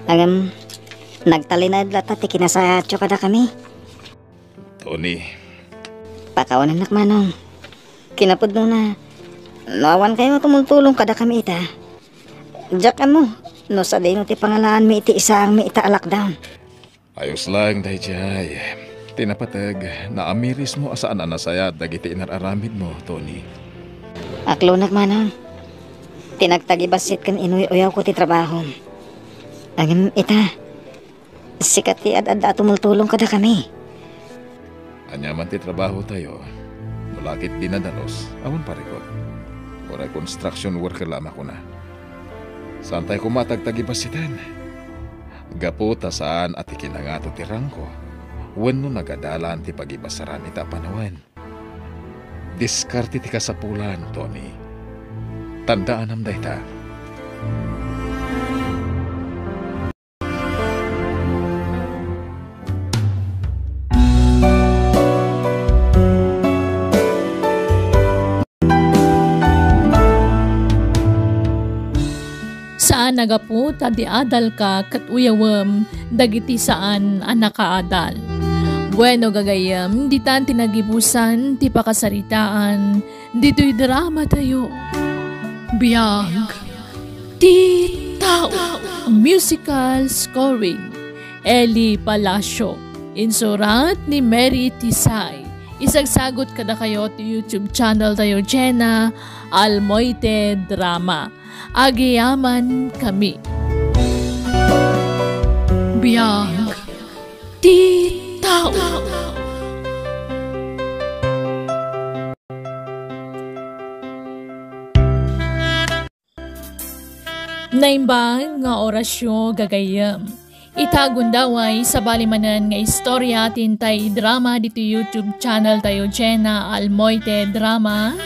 Ngem, nagtalinaed latta ti kinasayaatyo kadakami. Tony. Pakawanennak, Manong. Kinapudnona, no awan kayo tumultulong kadakami ita, diak ammo no sadino ti pangalaanmi iti isaangmi ita a lockdown. Ayos laeng daydiay. Ti napateg, naamirismo a saan a nasayaat dagiti inar-aramidmo, Tony. Aklonak, manang. Ti nagtagibassit ken inuy-uyawko ti trabahom. Ngem ita, sika ti ad-adda a tumultulong kadakami. Ania man ti trabahotayo, no la ket dinadalus, awan parikut. Uray construction worker la a makuna. Saantay koma a tagtagibassiten. Gapu ta saan a ti kinangato ti rangko, wenno nagadalan ti pagibasaran ita a panawen. Diskarte ti kasapulan, Tony. Tandaanam dayta. Saan a gapu ta di adalka ket uyawem dagiti saan a nakaadal. Bueno, gagayyem, ditan ti nagibusan ti pakasaritaan ditoy dramatayo. Biag ti Tao. Musical scoring, Eli Palacio. Insurat ni Mary Tisay. Isagsagot kadakayo ti YouTube channel tayo, Jenna Almoite Drama. Agyamankami. Biag ti Tao. Naimbag nga orasyo, gagayyem. Ita gundaway, sabali manen nga istorya ti intay idrama ditoy YouTube channel tayo, Jenna Almoite Drama.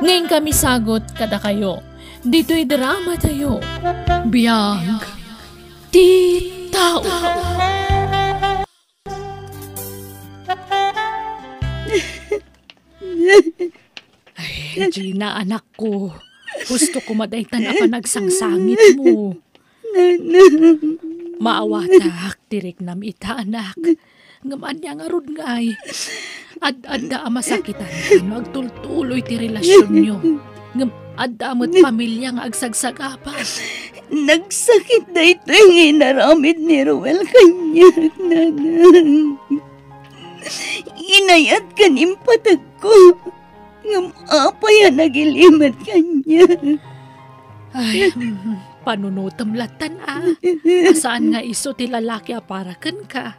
Nga inkami sagot kadakayo ditoy dramatayo. Biag ti Tao. Ay, Gina, anakko. Gusto ko madaytan a panagsangsangitmo. Maawatak ti riknam ita, anak. Ngem ania ngarud ngay? Ad-adda a masakitan no agtultuloy ti relasionyo. Ngem adda met pamilia nga agsagsagaba. Nagsakit daytoy nga inaramid ni Ruel kaniak, nanang. Inayat ken impatagko. Ngem apay a nagilimed kaniak? Ay, panunotem lattan a. Saan nga isu ti lalaki a para kenka.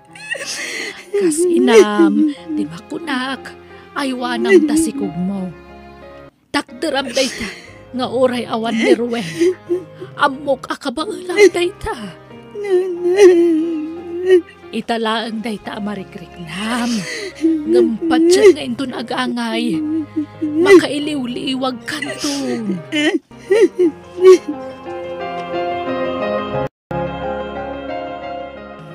Kas inam, ti makunak, aywanam ta sikugmo. Takderam dayta nga uray awan ni Ruel. Ammok a kabaelam dayta. Ita laeng dayta a marikriknam. Ngem patien nga inton agangay, makailiwliwagkanton.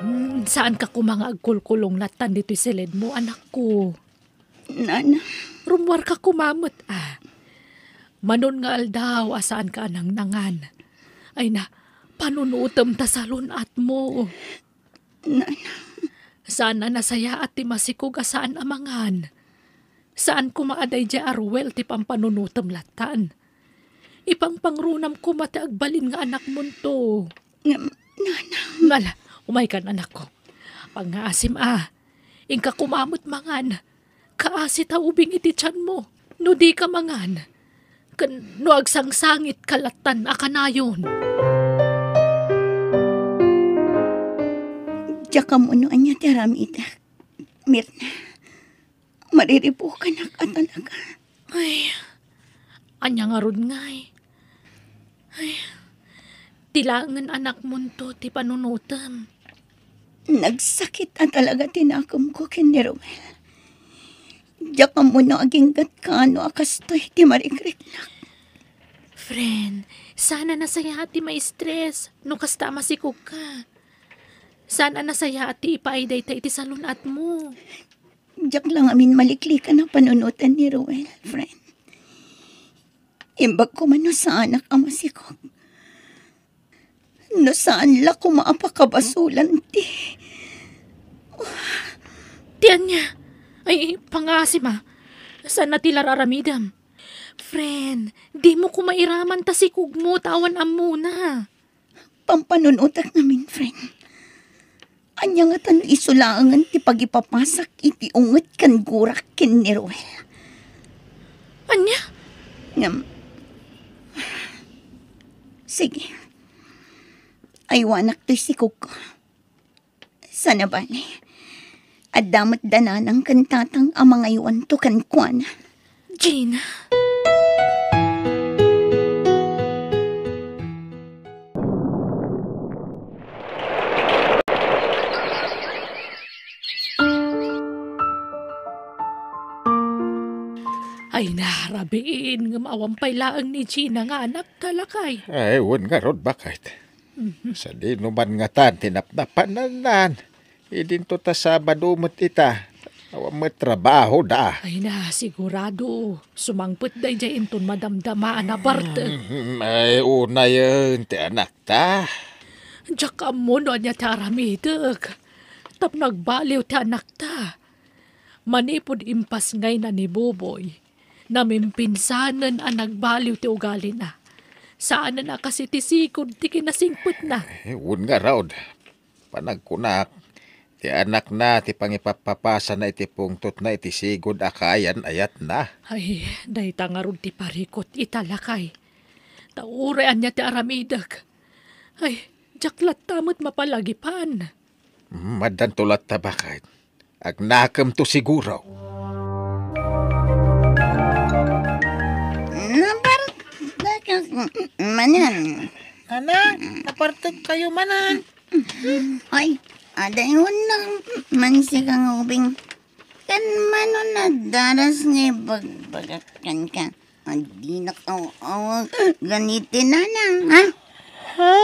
Hmm, saanka koma nga agkulkulong lattan ditoy siledmo, anakko. Nana. Rummuarka koma met, a. Manon nga aldaw a saanka a nangnangan. Ay na, panunotem ta salun-atmo. Nana. Saan a nasayaat ti masikog a saan a mangan. Saan koma a daydiay a Ruel ti pampanunotem lattan. Ipangpangrunam koma ti agbalin nga anakmonto. Ngem, nanang. Ala, umaykan, anakko. Pangngaasim a. Inka koma met mangan. Kaasi ta ubing iti tianmo no dika mangan. Ken no agsangsangitka lattan a kanayon. Diak ammo no ania ti aramidek, Mirna. Mariribukanak a talaga. Ay, ania ngarud ngay? Ay, ti laengen anakmonto ti panunotem. Nagsakit a talaga ti nakemko ken ni Romel. Diak ammo no aginggatka no a kastoy ti marikriknak. Friend, saan a nasayaat ti maistres no kasta a masikogka. Saan a nasayaat ti ipaay dayta iti salun-atmo. Diak la ngamin maliklikan a panunoten ni Roel, friend. Imbag koma no saanak a masikog. No saan la koma a pakabasulan ti... Ti ania? Ay, pangngaasim a. Saan a ti ar-aramidem? Friend, dimo koma iraman ta sikogmo ta awan ammona. Pampanunotek ngamin, friend. Ania ngatan isu laengen ti pagipapasak iti unget ken gurak ken ni Ruel? Ania? Ngem, sige. Aywanak toy sikogko. Sana bale, adda met da nanang ken tatang a mangaywanto kenkuana. Gina. Ay, narabiin, ngem awan pay laeng ni Gina nga anakta, lakay. Ay, wen ngarud, baket. Mhm. Sadino man ngatan ti napnapanannan? Idinto ta Sabado met ita. Awan met trabahoda. Ay na, sigurado. Sumangpet daydiay inton madamdama a nabartek. Mm, ay, unayen ti anakta. Diak ammo no ania ti aramidek. Tapno agbaliw ti anakta. Manipud impasngayna ni Buboy, namimpinsanen a nagbaliw ti ugalina. Saanen a kas iti sigud ti kinasingpetna. Eh, wen ngarud. Panagkunak, ti anakna ti pangipapapasana iti pungtotna iti sigud a kaayan-ayatna. Ay, dayta ngarud ti parikut ita, lakay. Ta uray ania ti aramidek. Ay, diak latta met mapalagipan. Mm, addanto latta, baket. Agnakemto siguro. Napartek manen. Ana, napartek kayo manen. Ay, adayon na man si Kang Ubing. Kan mano nadaras nga ibagbagak kenka. Adi na kaw-awag ganiti nanang, ha? Ha?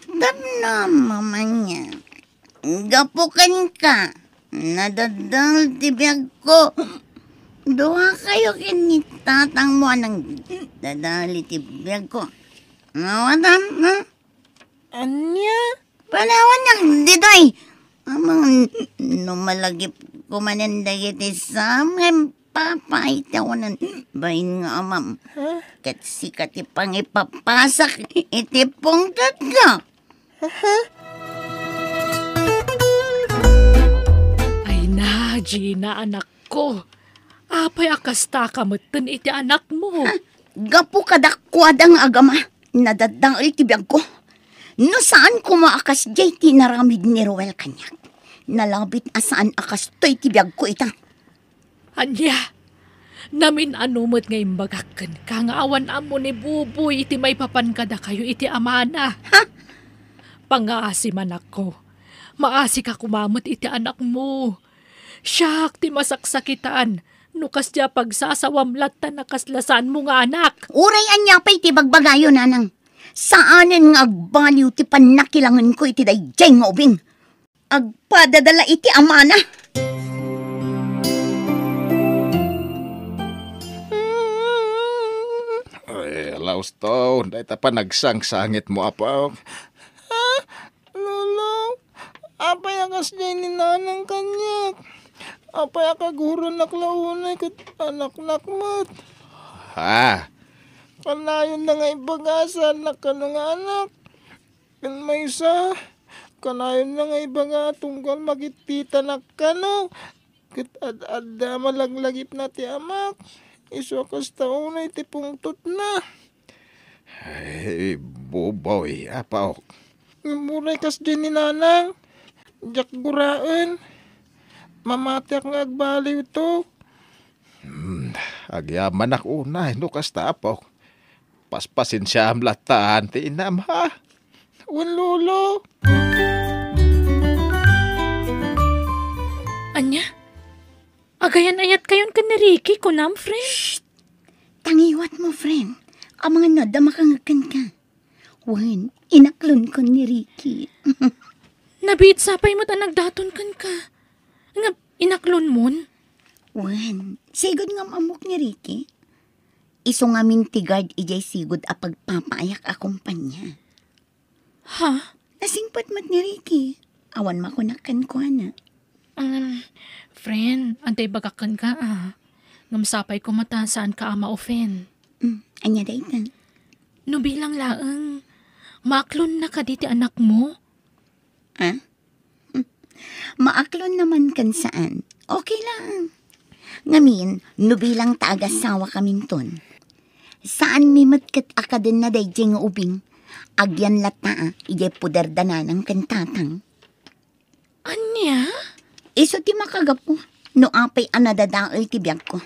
Tapno mamanya. Gapu kenka, nadadal ti biagko. Dua kayo ken ni tatangmo a nangdadal iti biagko. Awatam, ha? Ania? Panawannak ditoy. Amang no malagipko manen dagiti sam ngem papa iti awanan bain nga amam. Huh? Ket sika ti pangipapasak iti pungtotko. Huh? Ay na, Gina, anakko. Apay a kasta ka metten iti anakmo? Huh? Gapu kadakkuada nga agama, nadadael ti biagko. No saan koma a kasdiay ti inaramid ni Roel kaniak, nalabit a saan a kastoy ti biagko ita. Ania? Namin-ano met nga imbagak kenka nga awan ammo ni Buboy iti maipapan kadakayo iti amana. Ha? Pangaasi, anakko. Maasika koma met iti anakmo. Siak ti masaksakitan no kasdiay a pagsasawam latta a kasla saanmo nga anak. Uray ania pay ti bagbagayo, nanang. Saanen nga agbaliw ti pannakilangenko iti daydiay nga ubing. Agpadada la iti amana. Ay, lauston, dayta panagsangsangitmo, apo. Ha? Lolo, apay a kasdiay ni nanang kaniak? Apay a kaguronak la unay ket anaknak met? Ha? Kanayonna nga ibaga a saannak kano nga anak. Ken maysa, kanayonna nga ibaga a tunggal makititanak kano. Ket ad-adda a malaglagipna ti amak, isu a kasta unay ti pungtotna. Ay, Buboy, apo. Ngem uray kasdiay ni nanang, diak guraen. Mamatiak nga agbaliwto. Hmm, agyamanak unay no kasta, apo. Paspasensiaam latta ti inam, ha? Wen, Lolo. Ania? Agayan-ayatkayon ken ni Ricky, kunam, friend? Shh! Tangiwatmo, friend. Amangan no adda makangeg kenka. Wen, inaklonkon ni Ricky. Nabiit sapay met a nagdaton kenka. Nga, inaklonmon? Wen, sigud nga am-ammok ni Ricky. Isu ngamin ti guard idiay sigud a pagpapaayak a kompania. Ha? Nasingpet met ni Ricky. Awan makunak kenkuana. Um, friend, adda ibagak kenka, ah. Ngem sapay koma ta saanka a ma-offend. Mm, ania dayta? No bilang laeng, maaklonna kadi ti anakmo? Ah? Maaklon naman ken saan. Okay lang. Ngamin, no bilang ta agasawakaminton, saanmi met ket a kadenna daydiay nga ubing. Agyan latta a, idiay poder da nanang ken tatang. Ania? Isu ti makagapu no apay a nadadael ti biagko.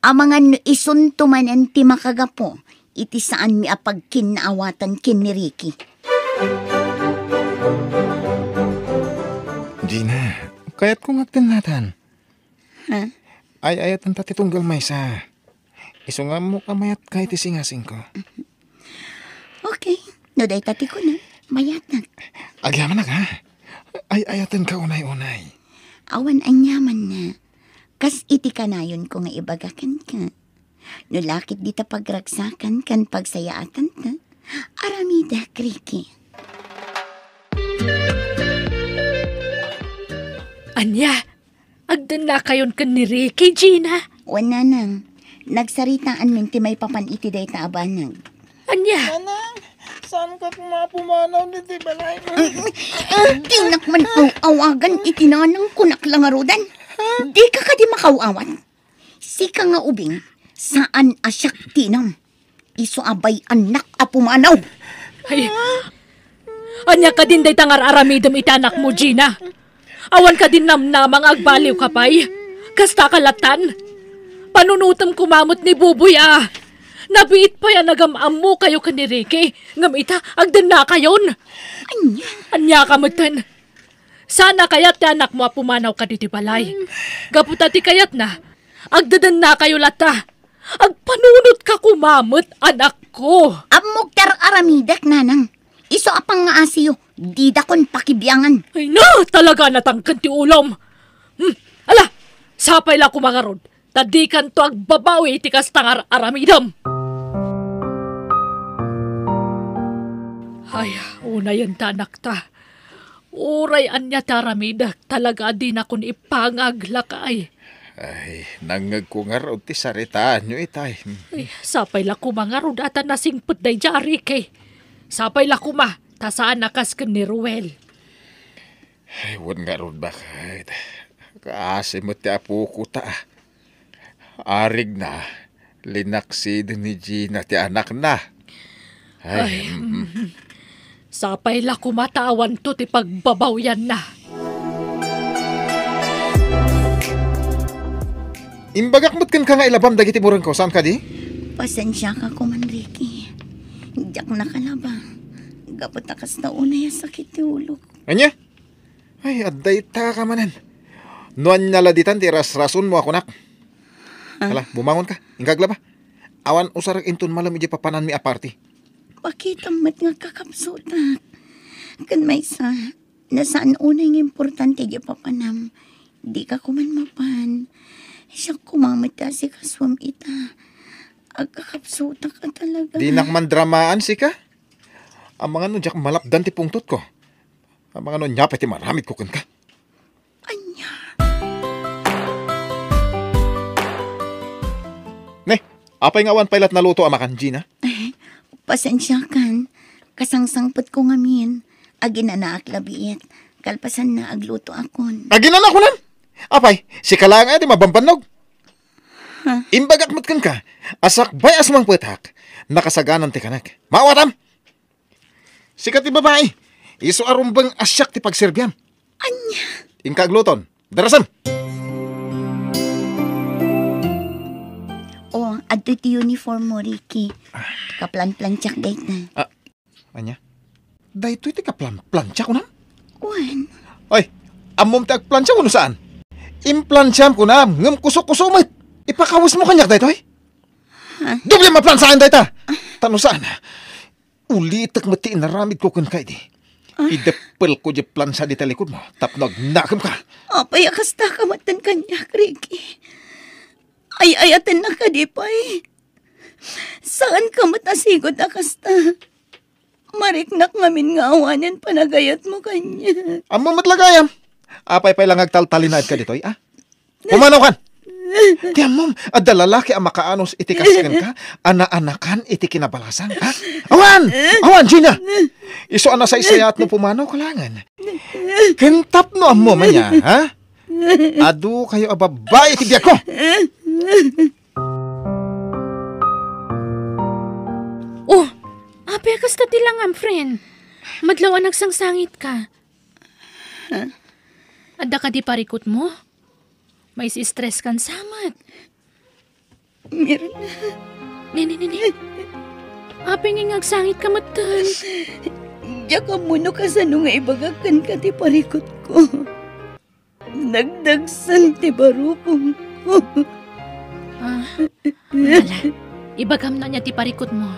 Amangan no isunto manen ti makagapu iti saanmi a pagkinnaawatan ken ni Ricky. Gina, kayatko nga agdennatan. Ha? Ay-ayatenta ti tunggal maysa. Isu nga ammok a mayatka iti singasingko. Okay. No dayta ti kunam, mayatak. Agyamanak, ha? Ay-ayatenka unay-unay. Awan aniamanna. Kas iti kanayonko nga ibaga kenka. No lakit dita pagragsakan ken pagsayaatanta, aramidek, Ricky. Ania? Agdennakayon ken ni Ricky, Gina? Wen, Nanang. Nagsaritaanmin ti maipapan iti dayta a banag. Ania? Nanang, saan ket nga pumanaw ditoy balay? Dinak man aw-awagan iti nanang, kunak la ngaruden. Dika kadi makaw-awat? Sika nga ubing, saan a siak ti inam. Isu a bay-annak a pumanaw. Ay, ania kadin dayta nga ar-aramidem iti anakmo, Gina? Awan kadin namnama nga agbaliwka pay? Kasta ka latan? Panunotem koma met ni Buboy a nabiit pay a nagam-ammokayo ken ni Ricky, ngem ita, agdennakayon. Ania? Ania ka metten? Saan a kayat ti anakmo a pumanaw kaditoy balay. Gapu ta ti kayatna, agdedennakayo latta. Agpanunotka koma met, anakko. Ammok ti ar-aramidek, Nanang. Isu a pangngaasiyo, didakon pakibiangan. Ay na, talaga natangken ti ulom. Hmm, ala, sapay la koma ngarud. Ta dikanto agbabawi iti kasta nga ar-aramidem. Ay, unayen ta, anakta. Uray ania ti aramidek, talaga a dinakon ipangag, lakay. Ay, nangngegko ngarud ti saritaanyo itay. Ay, sapay la koma ngarud a ta nasingpet daydiay a Ricky. Sapay la koma, ta saan a kas ken ni Ruel. Ay, wen ngarud, baket. Kaasi met ti apoko ta. Arigna, linaksiden ni Gina ti anakna. Ay, ay, mm. Mm. Sapay la koma ta awanto ti pagbabawianna. Imbagak met kenka nga ilabam dagiti murengko, saan kadi? Pasensiaka koman, Ricky. Diak nakalaba. Gapu ta kasta unay a sakit ti ulok. Ania? Ay, adda ita ka manen. No ania la ditan ti rasrasonmo a kunak. Ah. Hala, bumangonka. Inka aglaba. Awan usarek inton malem idiay papananmi a party. Pakitam met nga agkakapsutak. Ken maysa, no saan unay nga importante idiay papanam, dika koman mapan. Siak koma met ti asikasuem ita. Agkakapsutak a talaga. Dinak man dramaan, sika? Amangan no diak malapdan ti pungtotko. Amangan no ania pay ti maramidko kenka. Ania? Ne, apay nga awan pay lat naluto a makan, Gina? Eh, pasensiakan. Kasangsangpetko ngamin. Aginanaak labiit. Kalpasanna, aglutoakon. Aginanaak kunam? Apay, sika laeng aya ti mabambannog? Ha? Imbagak met kenka, a sakbay a sumangpetak, nakasaganan ti kanek. Maawatam? Sika ti babai, isu a rumbeng a siak ti pagserbiam. Ania? Inka agluton. Darasem! O, adtoy ti uniform mo, Ricky. Kaplanplantiak dayta. Ah, ania? Daytoy ti kaplanplantia, kunam? Wen. Oy, ammom ti agplantia wenno saan? Implantiam, kunam, ngem kuso-kuso met. Ipakawesmo kaniak daytoy? Ha? Doble a plansaen dayta! Ta no saan, ulitek met ti inaramidko kenka idi. Ah. Ideppelko diay plansa dita likudmo tapno agnakemka. Apay a kastaka metten kaniak, Ricky? Ay-ayatennak kadi pay? Saanka met a sigud a kasta. Mariknak ngamin nga awanen panagayatmo kaniak. Ammom met la gayam. Apay pay la nga agtaltalinaedka ditoy, a? Pumanaw kan! Ti ammom, adda lalaki a makaanus iti kas kenka, a naanakan iti kinabalasang, ha? Awan! Awan, Gina! Isu a nasaysayaat no pumanaw ka laengen. Ken tapno ammom ania, ha? Adu kayo a babbai iti biagko! Oh, apay a kasta ti langam, friend? Madlaw a nagsangsangitka. Adda kadi parikutmo? Maistress kan samat. Mirna. Nini, nini. Apay nga agsangitka metten? Diak ammo no kasano nga ibagak kenka ti parikutko. Nagdagsen ti barukongko. Ah, ala. Ibagam ania ti parikutmo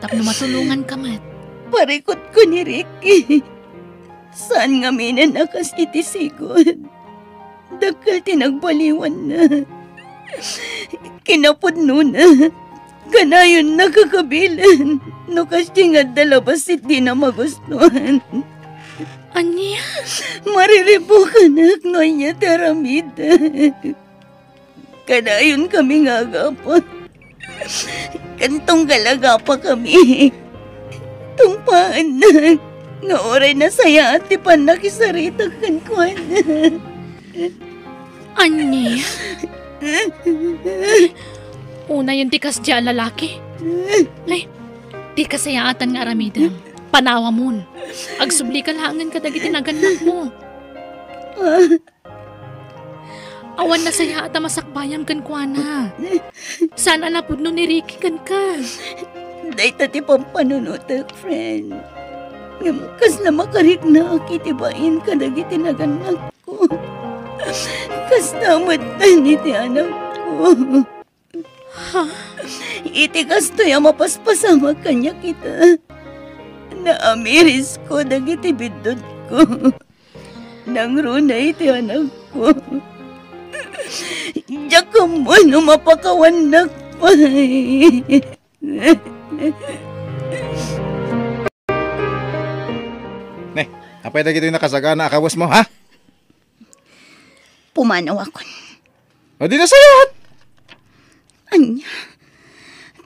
tapno matulonganka met. Parikutko ni Ricky. Saan ngaminen a kas iti sigud. Dakkel ti nagbaliwanna. Kinapudnona. Kanayon nakakabilen. No kasdi nga adda labas iti dina magustuan. Ania? Mariribukanak no ania ti aramidek. Kanayon kami nga agapa. Ken tunggal agapa kami, tungpaennak nga uray nasayaat ti pannakisaritak kenkuana. Ania? Unayen ti kasdiay a lalaki. Ay, ti kasayaatan nga aramidem. Panawamon. Agsublika laengen kadagiti nagannakmo. Awan nasayaat a masakbayam kenkuana. Saan a napudno ni Ricky kenka. Dayta ti pampanunotek, friend. Ngem kasla makariknaak iti bain kadagiti nagannakko. Kasta met iti anakko. Ha? Iti kastoy a mapaspasamak kaniak ita, naamirisko dagiti biddutko. Nangruna iti anakko. Diak ammo no mapakawannak pay. Ne, apay dagitoy nakasagana a kawesmo, ha? Pumanawakon. O di nasayaat! Ania?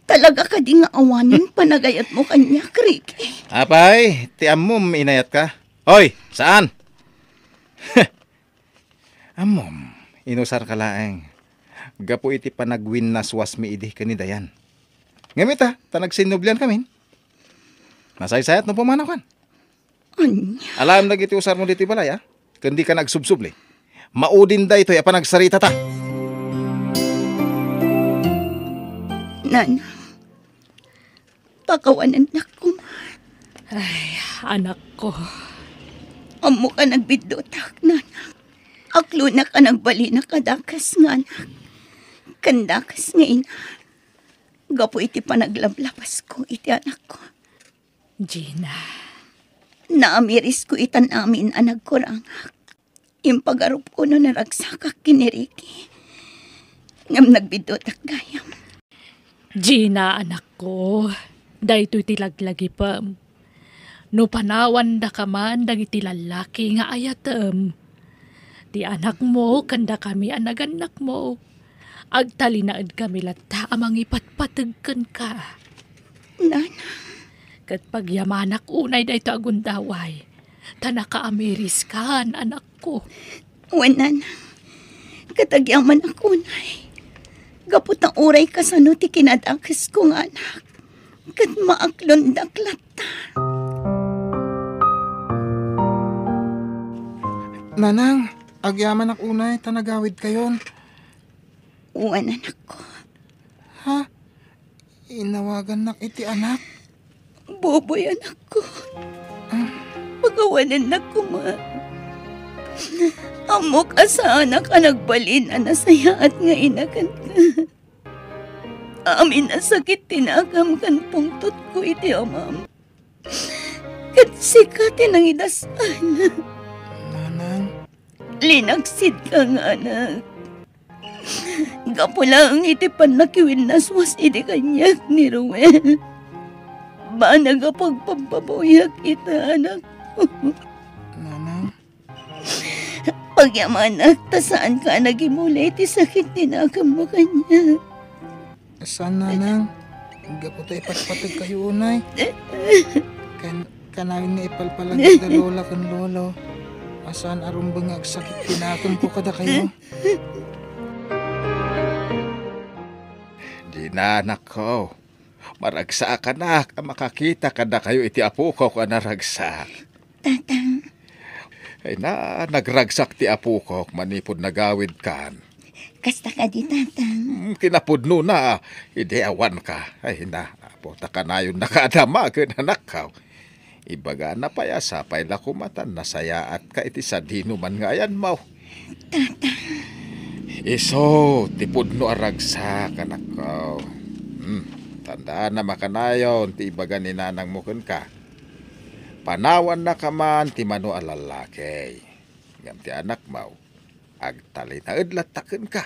Talaga kadi nga awanen panagayatmo kaniak, Ricky? Apay, ti ammom inayatka. Hoy, saan? Ammom, inusarka laeng. Gapu iti panagwinnaswasmi idi ken ni Dayan. Ngem ita, ta nagsinnubliankamin. Nasaysayaat no pumanaw kan. Ania? Alaem dagiti usarmo ditoy balay, a? Ken dika agsubsubli. Maudin daytoy a panagsaritata. Nanang, pakawanennak koma. Ay, anakko. Ammok a nagbiddutak, nanang. Aklonak a nagbalinak a dakes nga anak. Ken dakes nga ina. Gapu iti panaglablabasko iti anakko. Gina. Naamirisko itan amin a nagkurangak. Impagarupko no naragsakak ken ni Ricky. Ngem nagbiddutak gayam. Gina, anakko, daytoy ti laglagipem. No panawandaka man dagiti lallaki nga ayatem, ti anakmo ken dakami a nagannakmo, agtalinaedkami latta a mangipatpateg kenka. Nanang. Ket pagyamanak unay daytoy a gundaway, ta nakaamiriskan, anakko. Wen, nanang, ket agyamanak unay, gapu ta uray kasano ti kinadakesko nga anak, ket maaklondak latta. Nanang, agyamanak unay ta nagawidkayon. Wen, anakko. Ha? Inawagannak iti anak? Boboy, anakko. Ah. Pakawanennak koma. Ammok a saanak a nagbalin a nasayaat nga ina kenka. Amin a sakit ti nakam ken pungtotko iti amam. Ket sika ti nangidas-an. Nanang. Linaksidka nga anak. Gapu laeng iti pannakiwinnaswas idi kaniak ni Ruel. Banag a pagpabbabawiak ita, anakko. Nanang. Pagyamanak, ta saanka a nagimuli iti sakit ti nakemmo kaniak. Saan, nanang. Gapu ta ipatpategkayo unay. Kan-, kanayon nga ipalpalagip da lola ken lolo a saan a rumbeng nga agsakit ti nakemko kadakayo. Dina, anakko. Maragsakanak a makakita kadakayo iti apoko a naragsak. Tatang. Ay na, nagragsak ti apokok manipud nagawidkan. Kasta kadi, Tatang. Mm, kinapudnona, idi awanka. Ay na, apo, ta kanayonnaka a damagen, anakko. Ibagana pay a sapay la koma ta nasayaatka iti sadinoman nga ayanmo. Tatang. Isu ti pudno a ragsak, anakko. Hmm, tandaanam a kanayon ti ibaga ni nanangmo kenka. Panawannaka man ti mano a lallaki. Ngem ti anakmo, agtalinaed latta kenka.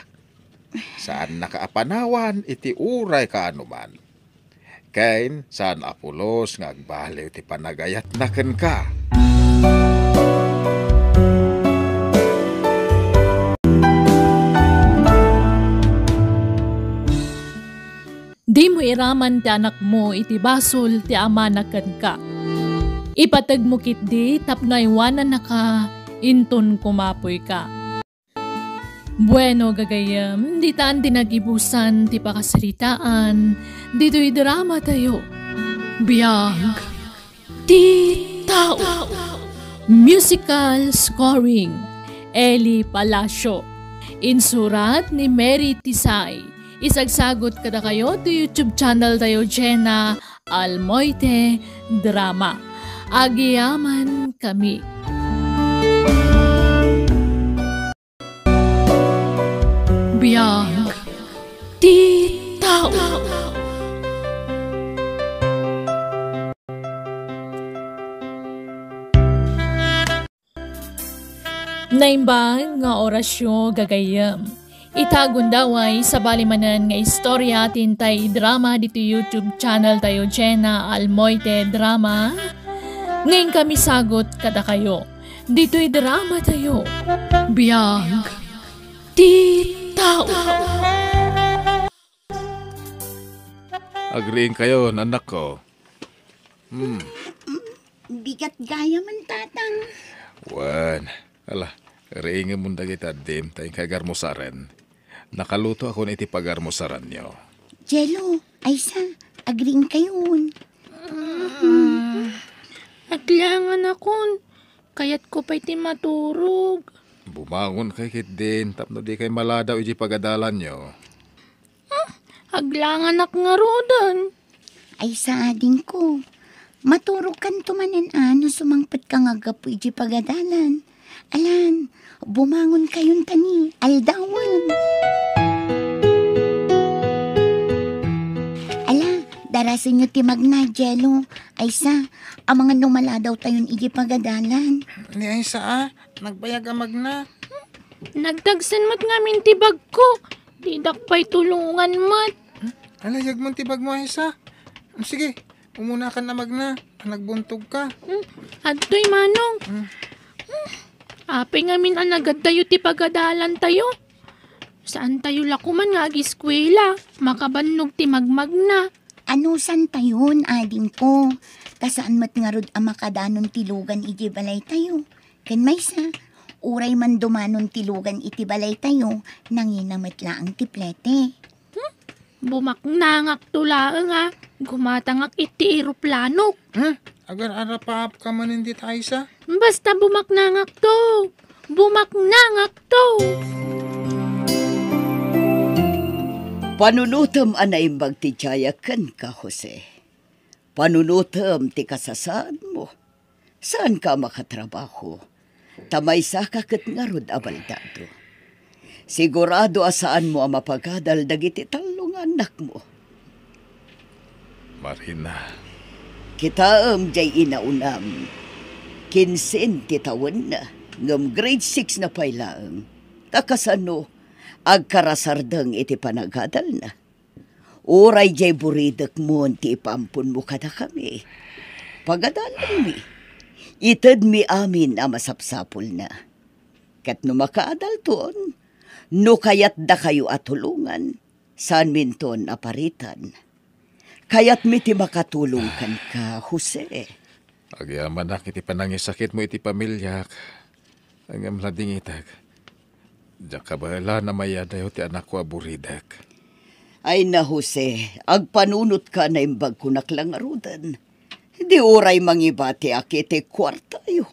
Saannaka a panawan iti uray kaanoman. Ken saan a pulos nga agbaliw ti panagayatna kenka. Dimo iraman ti anakmo iti basol ti amana kenka. Ipategmo ketdi tapno aywanannaka inton kumapuyka. Bueno, gagayyem, ditan ti nagibusan ti pakasaritaan ditoy dramatayo. Biag ti tao. Musical scoring, Eli Palacio. Insurat ni Mary Tisay. Isagsagot kadakayo ti YouTube channel tayo, Jenna Almoite Drama. Agyamankami. Biag ti tao. Naimbag nga orasyo, gagayyem. Ita gundaway, sabali manen nga istorya ti intay idrama ditoy YouTube channel tayo, Jenna Almoite Drama. Nga inkami sagot kadakayo ditoy drama tayo. Biag ti tao. Agriingkayon, anakko. Hmm. Bigat gayam, Tatang. Wen, ala, riingemon dagiti addim, ta inkay agarmusaren. Nakalutoakon iti pagarmusaranyo. Jello, Aysa, agriingkayon. Ah, aglanganakon. Kayatko pay ti maturog. Bumangonkay ketdin tapno dikay maladaw iti pagadalanyo. Hmm, aglanganak ngaruden. Aysa, adingko, maturogkanto manen a no sumangpetka nga aggapu iti pagadalan. Alan, bumangonkayon ta ni aldawen. Ala, darasenyo ti magna, Jello. Aysa, amangan no maladawtayon iti pagadalan. Ni Aysa a, nagbayag a magna. Nagtagsen met ngamin ti bagko. Didak pay tulongan met. Ala, yagmon ti bagmo, Aysa. Sige, umunakan a magna. Nagbuntogka. Hmm, adtoy, Manong. Hmm. Hmm, apay ngamin a nagaddayo ti pagadalantayo? Saantayo la koman nga agiskuela, makabannog ti magmagna. Anusantayon, adingko, ta saan met ngarud a makadanon ti lugan idiay balaytayo. Ken maysa, uray man dumanon ti lugan iti balaytayo, nangina met laeng ti plete. Hmm? Bumaknangakto laeng a gumatangak iti eroplanok. Hmm? Agar-arapaapka manen dita, Aysa? Basta bumaknangakto. Bumaknangakto. Panunotem a naimbag ti tiayak kenka, Jose. Panunotem ti kasasaadmo. Saanka a makatrabaho, ta maysaka ket ngarud a baldado. Sigurado a saanmo a mapagadal dagiti tallo nga annakmo. Marina. Kitaem diay inaunam. Kinsen ti tawenna, ngem grade six na pay laeng. Ta kasano, agkarasardeng iti panagadalna. Uray diay buridekmon ti ipaamponmo kadakami. Pagadalanmi. Itedmi amin a masapsapulna. Ket no makaadalton, no kayatdakayo a tulongan, saanminton a paritan. Kayatmi ti makatulong kenka, Jose. Agyamanak iti panangisakitmo iti pamiliak, ngem ladingitek. Diak kabaelan a mayadayo ti anakko a buridek. Ay na, Jose, agpanunotka a naimbag kunak la ngaruden. Di uray mangibatiak iti kuartayo.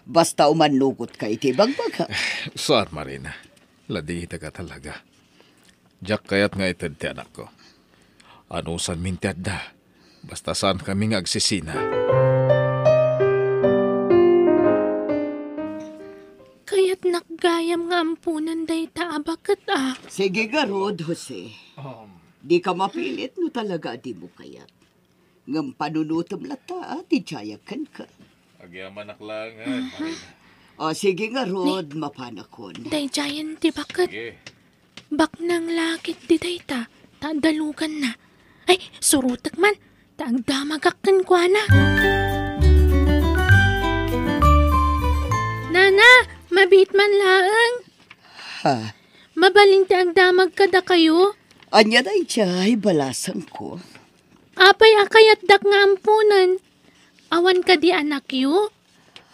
Basta umannugotka iti bagbagak. Saan, Marina. Ladingitek a talaga. Diak kayat nga ited ti anakko. Anusanmin ti adda. Basta saankami nga agsisina. Kayatnak gayam nga amponen dayta a baket a. Sige ngarud, Jose. Um. Dika mapilit no talaga a dimo kayat. Ngem panunotem latta a ti diayak kenka. Agyamanak laengen, Marina. O, sige ngarud, mapanakon. Daydiayen ti baket. Sige. Baknang la ketdi dayta, ta daluganna. Ay, surotek man, ta agdamagak kenkuana. Nana, mabiit man laeng. Ha? Mabalin ti agdamag kadakayo? Ania daydiay balasangko? Apay a kayatdak nga amponen? Awan kadi anakyo?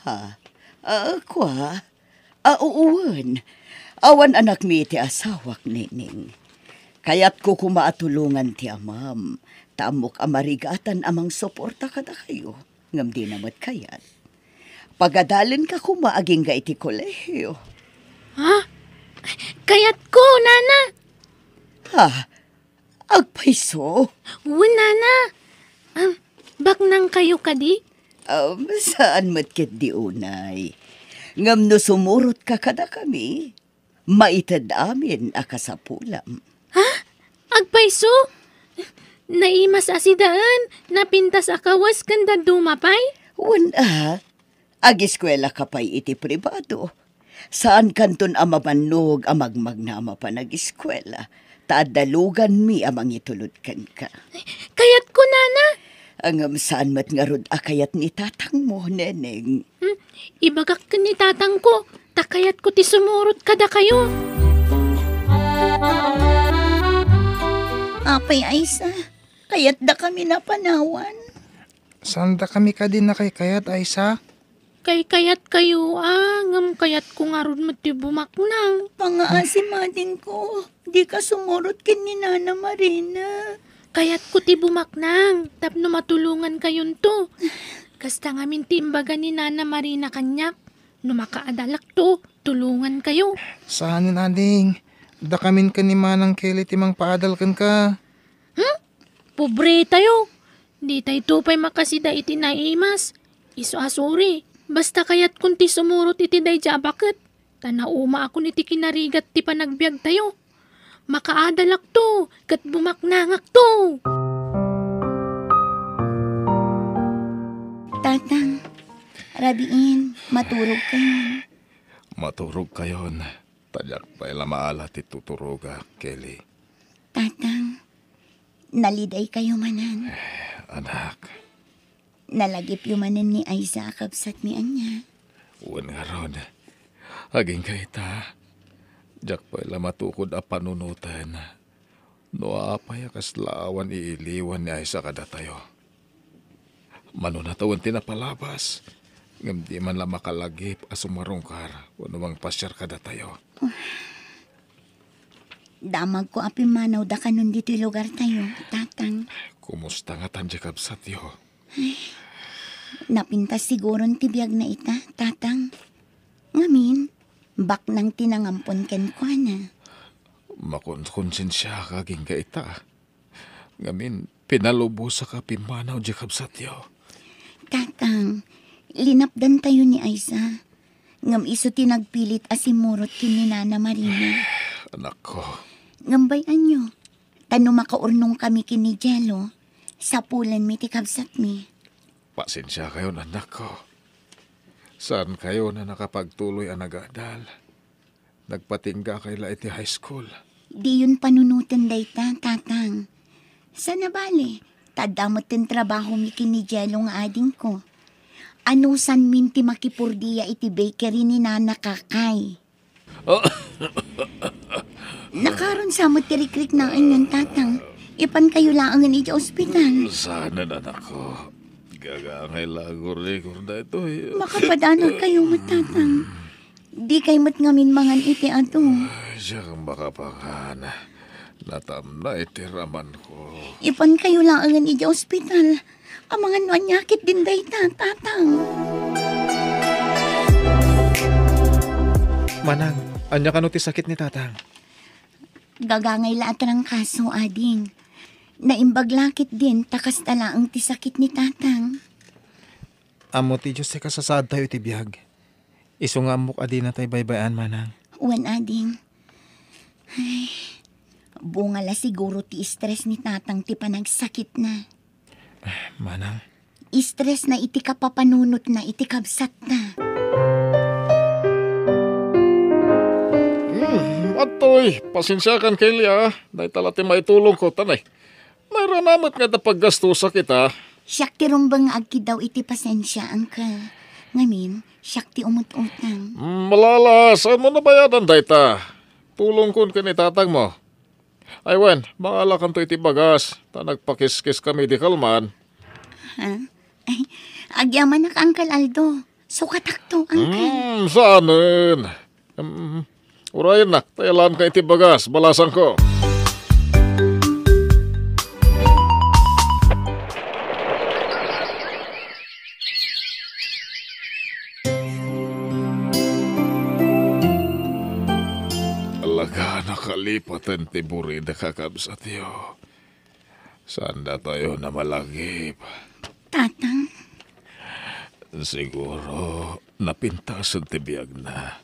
Ha? Ah, kua? Ah, uwen. Awan anakmi ti asawak, Neneng. Kayatko koma a tulongan ti amam, ta ammok a marigatan a mangsuporta kadakayo, ngem dina met kayat. Pagadalenka koma agingga iti kolehio. Ha? Kayatko, Nana! Ha? Agpayso? Wen, Nana. Am, baknangkayo kadi? Am, saan met ketdi unay. Ngem no sumurotka kadakami, maited amin a kasapulam. Ha? Agpayso? Naimas a sidaen, napintas a kawes ken dadduma pay? Wen a, agiskuelaka pay iti pribado. Saankanton a mabannog a magmagna a mapan agiskuela, ta adda luganmi a mangitulod kenka. Kayatko, Nana. Ngem saan met ngarud a kayat ni tatangmo, Neneng. Hmm? Ibagak ken ni tatangko, ta kayatko ti sumurot kadakayo. Apay Aysa, kayatdakamin a panawan? Saandakami kadi nakaykayat, Aysa? Kaykayatkayo a, ngem kayatko ngarud met ti bumaknang. Pangaasi, madingko, dika sumurot ken ni Nana Marina. Kayatko ti bumaknang tapno matulongankayonto. Kasta ngamin ti imbaga ni Nana Marina kaniak, no makaadalakto, tulongankayo. Saanen, ading. Dakamin ken ni Manang Kelly ti mangpaadal kenka. Hmm? Pobretayo. Ditayto pay makasida iti naimas. Isu a suri, basta kayatkon ti sumurot iti daydiay a baket. Ta naumaakon iti kinarigat ti panagbiagtayo. Makaadalakto, ket bumaknangakto. Tatang, rabiin, maturogkayon. Maturogkayon, ta diak pay la maala ti tuturogak, Kelly. Tatang, nalidaykayo manen. Eh, anak. Nalagipyo manen ni Aiza a kabsatmi, ania? Wen ngarud, agingga ita, diak pay la matukod a panunoten no apay a kasla awan iiliwan ni Aiza kadatayo. Mano natawen ti napalabas, ngem di man la makalagip a sumarungkar wenno mangpasiar kadatayo. Damagko a pimmanawda kanon ditoy lugartayo, Tatang. Kumusta ngatan diay kabsatyo? Ay, napintas siguron ti biagna ita, Tatang. Ngamin, baknang ti nangampon kenkuana. Makonkonsensiaka agingga ita. Ngamin, pinalubosaka a pimmanaw diay kabsatyo. Tatang, linapdantayo ni Aiza. Ngem isu ti nagpilit a simmurot ken ni Nana Marina. Anakko. Ngem bay-anyo, ta no makaurnongkami ken ni Jello, sapulenmi ti kabsatmi. Pasensiakayon, anakko. Saankayon a nakapagtuloy a nag-adal. Nagpatinggakay la iti high school. Diyon panunoten dayta, Tatang. Saan a bale, ta adda metten trabahomi ken ni Jello nga adingko. Anusanmin ti makipurdia iti bakery ni Nana, Kakay. Nakaron sa met ti rikriknaenyon, Tatang. Ipankayo laengen idiay ospital. Saanen, anakko. Gagangay la a rigor daytoy. Makapadanagkayo met, Tatang. Dikay met ngamin mangan iti adu. Ay, siak makapangan. Natamna iti ramanko. Ipankayo laengen idiay ospital. Amangan no ania ketdin dayta, Tatang. Manang, ania kano ti sakit ni Tatang? Gagangay la a trangkaso, ading. Naimbag la ketdin ta kasta laeng ti sakit ni Tatang. Ammo ti Dios ti kasasaadtayo iti biag. Isu nga ammok a dinatay baybay-an, Manang. Wen, ading. Ay, bunga la siguro ti stress ni Tatang ti panagsakitna. Manang. Stressna iti kapapanunotna iti kabsatna. Hmm, adtoy, pasensiakan, Kelly, a. Dayta la ti maitulongko, tanay. Nairana met nga adda paggastosak ita. Siak ti rumbeng nga agkiddaw iti pasensia, Uncle. Ngamin, siak ti umut-utang. Mm, malala, saanmo nabayadan dayta? Tulongkon ken ni tatangmo. Ay wen, mangalakanto iti bagas, ta nagpakiskis kami di kalman. Ha? Ay, agyamanak, Uncle Aldo. Sukatakto, Uncle. Hmm, saanen. Mm, urayennak, ta yalanka iti bagas, balasangko. Talaga, nakalipaten ti burida, kakabsatyo. Saan datayo namalagip? Tatang. Siguro, napintasen ti biagna.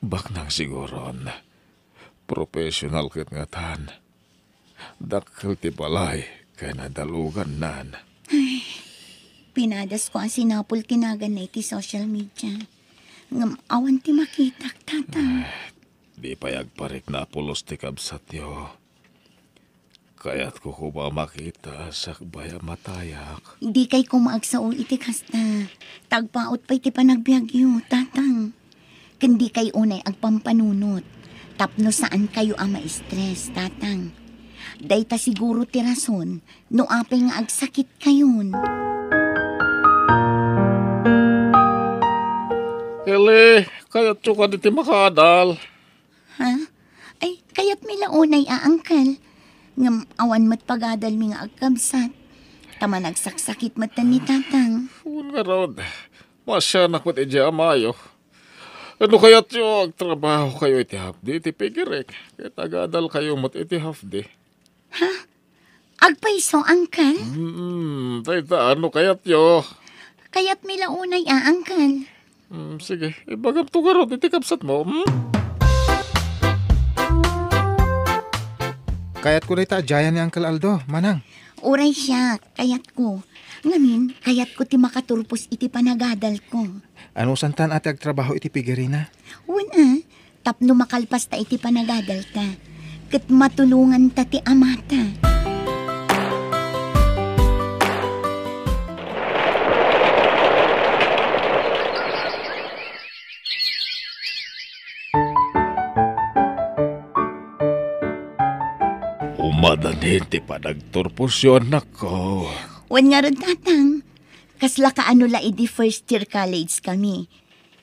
Baknang siguron, professional ket ngatan. Dakkel ti balay ken nadalugannan. Ay, pinadasko a sinapul ti naganna iti social media. Ngem awan ti makitak, Tatang. Ay, di pay agparikna a pulos ti kabsatyo. Kayatko koma a makita sakbay a matayak. Dikay koma agsao iti kasta. Ta agpaut pay ti panagbiagyo, Tatang. Ken dikay unay agpampanunot tapno saankayo a ma-stress, Tatang. Dayta siguro ti rason no apay nga agsakitkayon. Eli, kayatyo kadi ti makaadal? Ha? Ay, kayatmi la unay a, Uncle. Ngem awan met pagadalmi nga agkabsat. Ta managsaksakit met ni Tatang. Wen ngarud, masianak met idiay amayo. No kayatyo, agtrabahokayo iti hapdi iti pigerek. Ket agadalkayo met iti hapdi. Ha? Agpayso, Uncle? Mm, dayta, no kayatyo. Kayatmi la unay a, Uncle. Mm, sige, ibagamto ngarud iti kabsatmo, hmm? Kayatko dayta a diayan ni Uncle Aldo, Manang. Uray siak, kayatko. Ngamin, kayatko ti makaturpos iti panagadalko. Anusantan a ti agtrabaho iti pigerina? Wen a, tapno makalpasta iti panagadalta, ket matulonganta ti amata. Umadanin ti panagturposyo, anakko. Wen ngarud, Tatang. Kasla kaano la idi first year college kami.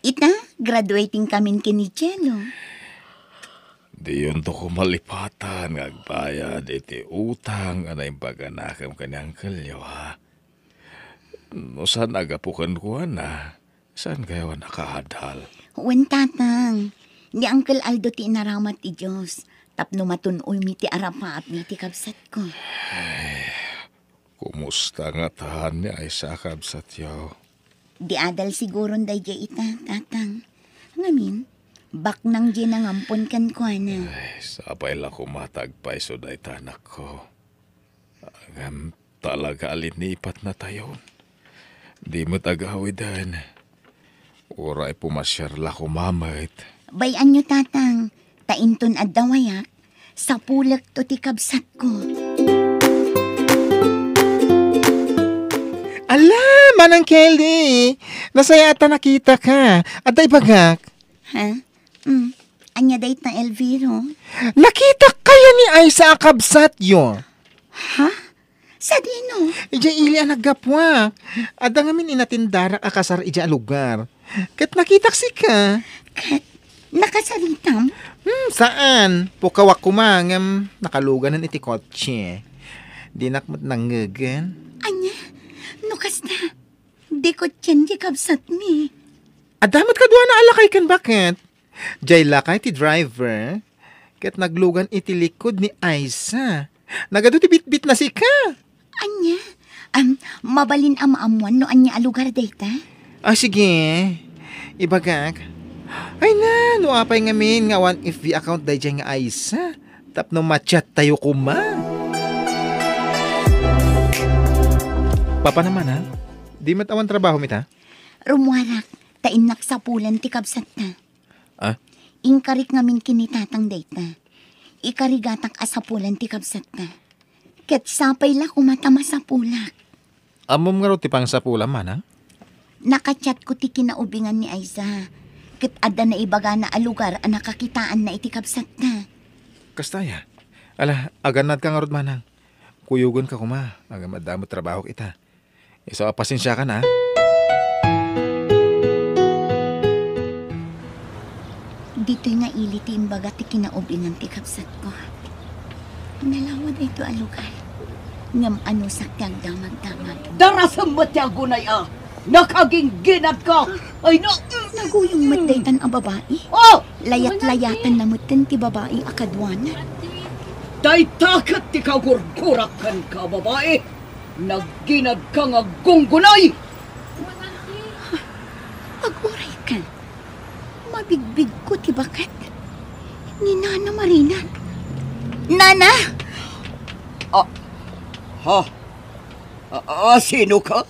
Ita, graduating kamin ken ni Jello. Diyonto koma lipatan nga agbayad iti utang a naimbaganakem ken ni Angkelyo, ha? No saan a gapu kenkuana, saankayo a nakaadal? Wen, Tatang. Ni Uncle Aldo ti inaramat ti Dios tapno matun-oymi ti arapaatmi iti kabsatko. Kumusta ngatan ni Aisa, kabsatyo? Di adal siguron daydiay ita, Tatang. Ngamin, baknang diay nangampon kenkuana. Ay, sapay la koma ta agpayso dayta, anakko. Ngem talaga a linipatnatayon. Di met agawiden. Uray pumasiar la koma met. Bay-anyo, Tatang, ta inton adda wayak, sapulekto ti kabsatko. Ala, Manang Kelly! Nasayaat ta nakitaka. Adda ibagak. Ha? Mm. Ania dayta, Elviro? Nakitak kaya ni Aiza a kabsatyo? Ha? Sadino? Idiay ili a naggapuak. Adda ngamin inatendarak a kasar idiay a lugar. Ket nakitak sika. Ket nakasaritam? Hmm, saan. Pukawak koma ngem nakaluganan iti kotse. Dinak met nangngegen. Ania? No kasta, di kotsien ti kabsatmi. Adda met kaduana a lakay ken baket. Diay lakay ti driver, ket naglugan iti likod ni Aiza. Nagadu ti bitbitna sika. Ania? Am, mabalin a maammuan no ania a lugar dayta? Ah, sige. Ibagak. Ay na, no apay ngamin nga awan F B account daydiay nga Aiza. Tapno ma-chat tayo koma. Papa naman, ha? Di met awan trabaho mita? Rumuarak, ta innak sapulan ti kabsatna. Ah? Inkarik ngamin ken ni tatang dayta. Ikarigatak a sapulan ti kabsatna. Ket sapay la koma ta masapulak. Ammom ngarud ti pangsapulam, manang? Nakachatko ti kinaubingan ni Aiza. Ket adda naibagana a lugar a nakakitaanna iti kabsatna. Kasta aya? Ala, agannadka ngarud, manang. Kuyogenka koma, ngem adda met trabahok ita. Isu a pasensiakan, a. Ditoy nga ili ti imbaga ti kinaubingan ti kabsatko. Nalawa daytoy a lugar. Ngem anusak ti agdamagdamag. Darasem met ti agunay a nakagingginadka. Ay, na- Naguyong met daytan a babai. Oh! Layat-layatanna metten ti babai a kaduana. Dayta ket ti kagurgurak kenka, babai. Nagginadka nga aggunggunay! Agurayka. Mabigbigko ti baket. Ni Nana Marina. Nana! Ah, ha? Ah, ah, sino ka?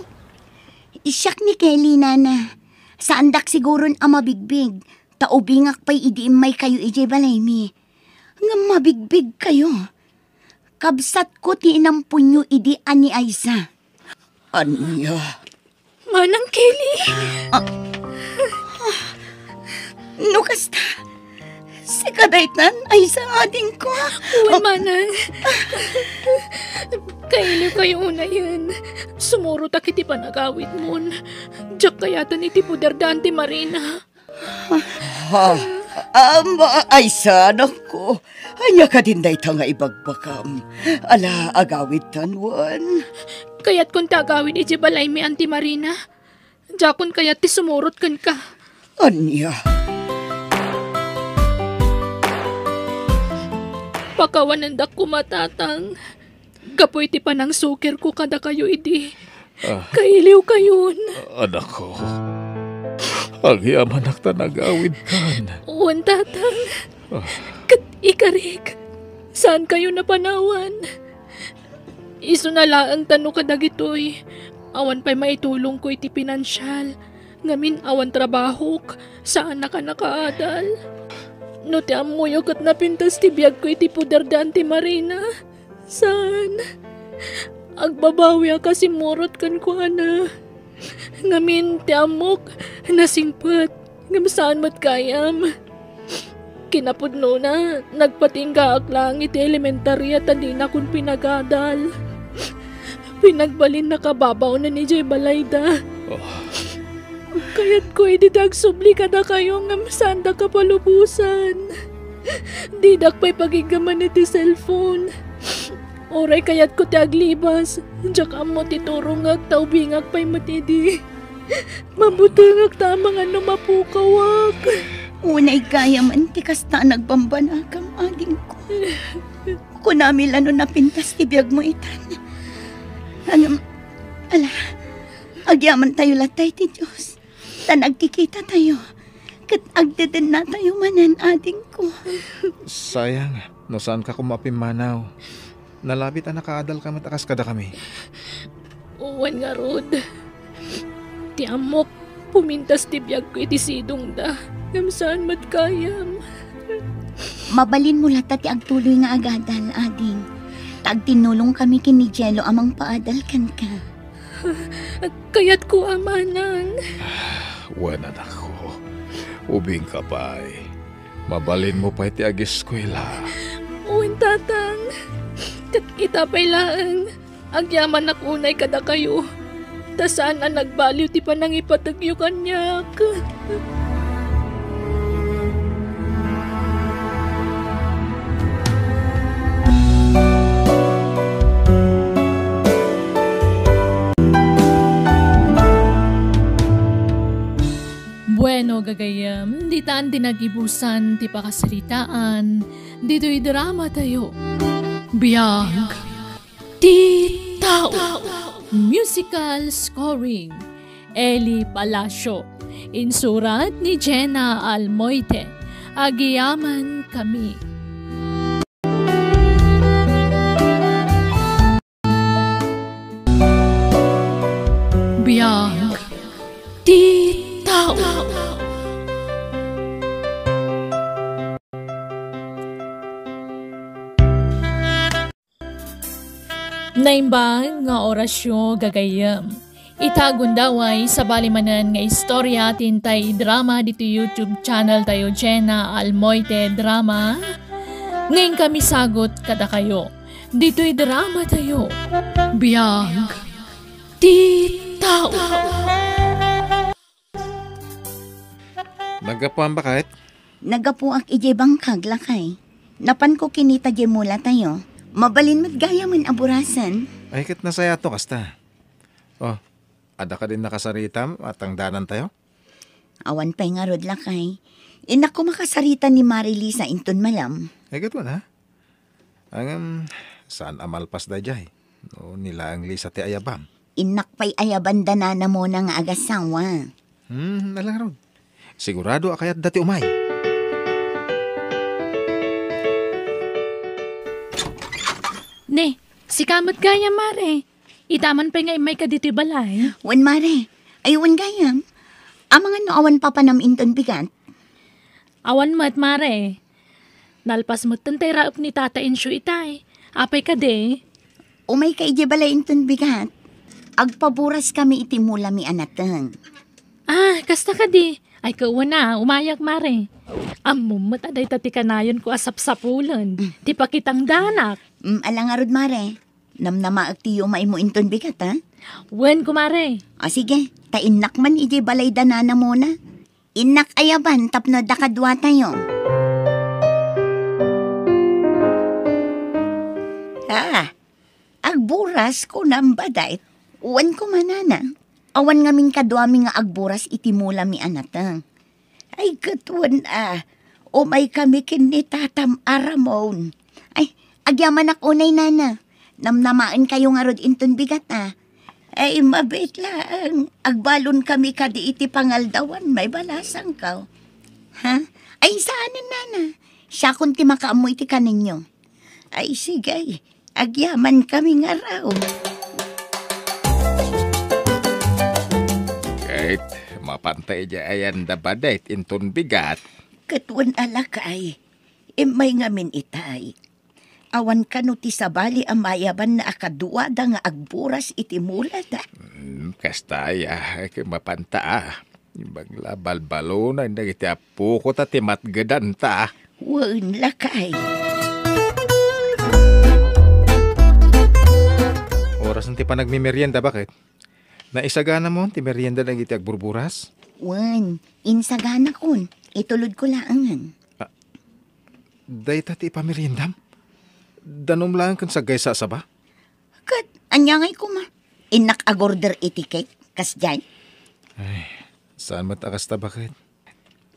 Siak ni Kelly, Nana. Saandak siguron a mabigbig, ta ubingak pay idi immaykayo idiay balaymi. Ngem mabigbigkayo. Kabsatko ti inamponyo idi a ni Aiza. Ania? Manang Kelly? Ah. No kasta, sika daytan, Aiza, adingko. Wen, manang. Kailiwkayo unayen. Sumurotak iti panagawidmon. Diak kayaten iti poder da Auntie Marina. Ha? Am, Aiza, anakko. Ania kadin dayta nga ibagbagam? Ala, agawidtan wen. Kayatkon ti agawid idiay balaymi, Auntie Marina. Diakon kayat ti sumurot kenka. Ania? Pakawanendak koma, Tatang. Gapu iti panangsukirko kadakayo idi. Ah. Kailiwkayon. Anakko, agyamanak ta nagawidkan. Wen, Tatang. Ah. Ket ikarik, saankayo napanawan. Isuna laeng ta no kadagitoy, awan pay maitulongko iti pinansial. Ngamin awan trabahok, saanak a nakaadal. No ti ammoyo ket napintas ti biagko iti poder da Auntie Marina, saan. Agbabawiak a simmurot kenkuana. Ngamin ti ammok, nasingpet, ngem saan met gayam. Kinapudnona, nagpatinggaak laeng iti elementaria ta dinakon pinagadal. Pinagbalinnak a babawnen idiay balayda. Oh. Kayatko idi ti agsubli kadakayo ngem saandak a palubosan. Didak pay pagiggaman iti cellphone. Uray kayatko ti aglibas, diak ammo ti turongek ta ubingak pay met idi. Mabutengak ta amangan no mapukawak. Unay gayamen ti kasta a nagbambanagam, adingko. Kunami la no napintas ti biagmo itan. Ngem, ala, agyamantayo latta iti Dios. Ta nagkikitatayo, ket agdedennatayo manen, adingko. Sayang, no saanka koma a pimmanaw. Nalabit a nakaadalka met a kas kadakami. Wen ngarud, ti ammok, pumintas ti biagko iti sidongda, ngem saan met gayam. Mabalinmo latta ti agtuloy nga agadal, ading. Ta agtinnulongkami ken ni Jello a mangpaadal kenka. Kayatko a manang. Wen, anakko, ubingka pay. Mabalinmo pay ti ageskuela. Wen, Tatang. Ket ita pay laeng, agyamanak unay kadakayo, ta saan a nagbaliw ti panangipategyo kaniak. Bueno, gagayyem, ditan ti nagibusan ti pakasaritaan ditoy drama tayo. Biag ti tao. Musical scoring, Eli Palacio. Insurat ni Jenna Almoite. Agyaman kami. Biag ti tao. Naimbag nga orasyo, gagayyem. Ita gundaway, sabali manen nga istorya ti intay idrama ditoy YouTube channel tayo, Jenna Almoite Drama. Nga inkami sagut kadakayo ditoy drama tayo. Biag ti tao. Naggapuan, baket? Naggapuak idiay bangkag, lakay. Napanko kinita diay mula tayo. Mabalin met gayamen a burasen. Ay, ket nasayaat no kasta. Oh, adda kadin nakasaritam a tangdanan tayo? Awan pay ngarud, lakay. Innak koma kasarita ni Mari Lisa inton malem. Ay, ket wen, ha? Ngem, saan a malpas daydiay? No, ni laeng Lisa ti ayabam. Innak pay ayaban da nana Mona nga agasawa. Hmm, ala ngarud. Sigurado a kayatda ti umay. Ne, sika met gayam, Mare. Ita man pay nga immayka ditoy balay. Wen, Mare. Ay, wen gayam. Amangan no awan papanam inton bigat? Awan met, Mare. Nalpas metten ti raep ni Tata Encio itay. Apay kadi? Umayka idiay balay inton bigat. Agpaburaskami iti mulami a nateng. Ah, kasta kadi? Ay, kawana, umayak, Mare. Ammom met a dayta ti kanayonko a sapsapulen. Mm. Ti pakitangdanak. Mm, ala ngarud, Mare. Namnamaek ti yumaymo inton bigat, ha? Wen, kumare. O, sige. Ta innak man idiay balay da nana Mona. Innak ayaban tapno adda kaduatayo. Ah, agburas, kunam, baket? Wen, kuma, nana. Awan ngamin kaduami nga agburas iti mulami a nateng. Ay, ket wen a, umaykami ken ni tatam a Ramon. Ay, agyamanak unay, nana. Namnamaenkayo ngarud inton bigat a. Ay, mabiit laeng, agbalonkami kadi iti pangaldawan, maibalasangko. Ha? Ay, saanen, nana. Siakon ti makaammo iti kanenyo. Ay, sige. Agyamankami ngarud. Ket, mapanta idiay ayan da baket inton bigat. Ket wen a, lakay, immay ngamin itay. Awan kano ti sabali a mayabanna a kaduada nga agburas iti mulada? Hmm, kasta aya, ket mapanta a. Imbag la balbalonan dagiti appoko ta ti matgedanta. Wen, lakay. Orasen ti panagmemerienda, baket? Naisaganamon ti merienda dagiti agburburas? Wen, insaganakon. Itulodko laengen. Ah, dayta ti ipameriendam? Danum laeng ken saggaysa a saba? Ket ania ngay koma? Innak agorder iti cake, kasdiay? Ay, saan met a kasta, baket?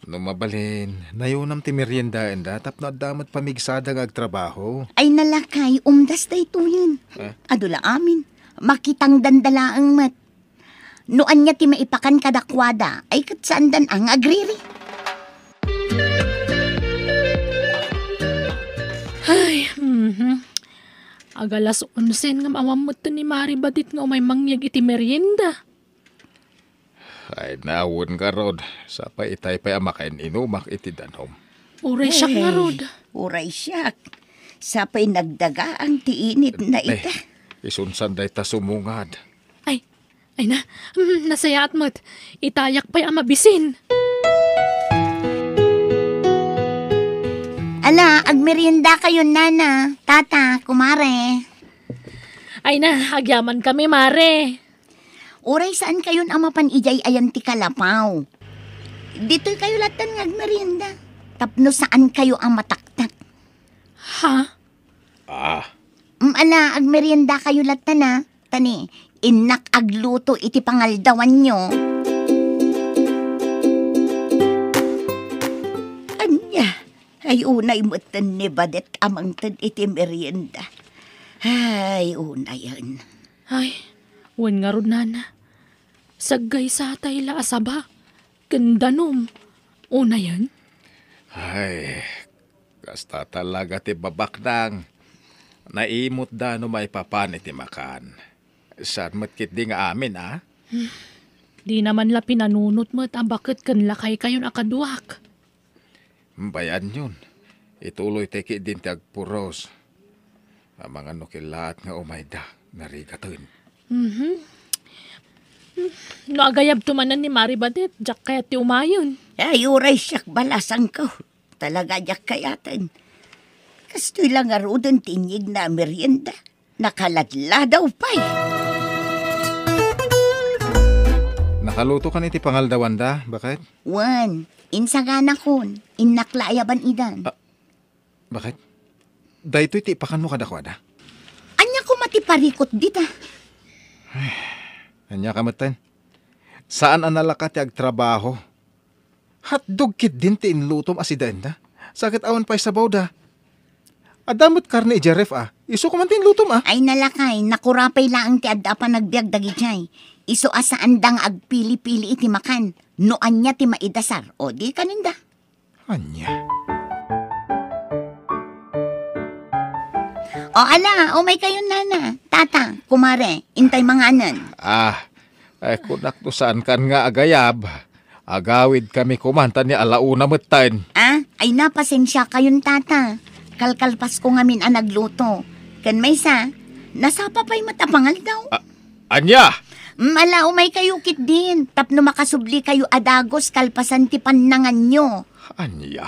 No mabalin, nayonam ti meriendaenda tapno adda met pamigsada nga agtrabaho. Ay, nalakay, umdas daytoyen. Eh? Adu la amin. Makitangdanda laeng met. No ania ti maipakan kadakuada, ay ket saandan a nga agriri. Ay, mhm. Agalas onsen ngem awan met ni Mari Badit nga umay mangyeg iti merienda. Ay, nawen ngarud, sapay itay pay a makain-inumak iti danum. Uray siak ngarud. Uray siak. Sapay nagdagaang ti initna ita. Isunsan dayta sumungad. Ay, ay na, mm, nasayaat met. Itayak pay a mabisin. Ala, agmerienda kayon, nana, tata, kumare. Ay na, agyaman kami, mare. Uray saan kayon a mapan idiay ayan ti kalapaw. Ditoy kayo lattan nga agmerienda. Tapno saan kayo a mataktak. Ha? Ah. Mm, ala, agmerienda kayo lattan, a. Tani, innak agluto iti pangaldawanyo. Ania, ay unay metten ni Badet a mangted iti merienda. Ay, unayen. Ay, wen ngarud, nana. Saggaysatay la a saba ken danum. Unayen? Ay, kasta talaga ti babaknang. Naimutda no maipapan iti makan. Saan met ketdi nga amin, a? Di naman la pinanunot met a baket ken lakay kayon a kaduak. Bayanyon, ituloy tay ketdin ti agpuros. Amangan no kellaat nga umayda, narigaten. Mhm. No agayab to manen ni Mari Badet, diak kayat ti umayen. Ay, uray siak balasangko. Talaga diak kayaten. Kastoy la ngaruden ti inyegna a merienda. Nakaladladaw pay. Nakaluto kan iti pangaldawanda, baket? Wen, insaganakon, innak la ayaban idan. Ah, baket? Daytoy ti ipakanmo kadakuada? Ania koma ti parikut dita? Ania ka metten? Saan a nalaka ti agtrabaho. Hotdog ketdin ti inlutom a sidaenda. Sa ket awan pay sabawda. Adda met karne idiay ref, a. Isu koma ti inlutom, a. Ay, nalakay, nakurapay laeng ti adda a panagbiag dagidiay. Isu a saanda nga agpili-pili iti makan. No ania ti maidasar, o di kaninda. Ania? O, ala, umay kayon, nana, tata, kumare, intay manganen. Ah, ay, kunak no saan kan nga agayab. Agawid kami koma ta ni ala una metten. Ah, ay na, pasensia kayon, tata. Kalkalpasko ngamin a nagluto. Ken maysa, nasapa pay met a pangaldaw. Ah, ania? Mm, ala, umay kayo ketdin, tapno makasubli kayo a dagus kalpasan ti pannanganyo. Ania?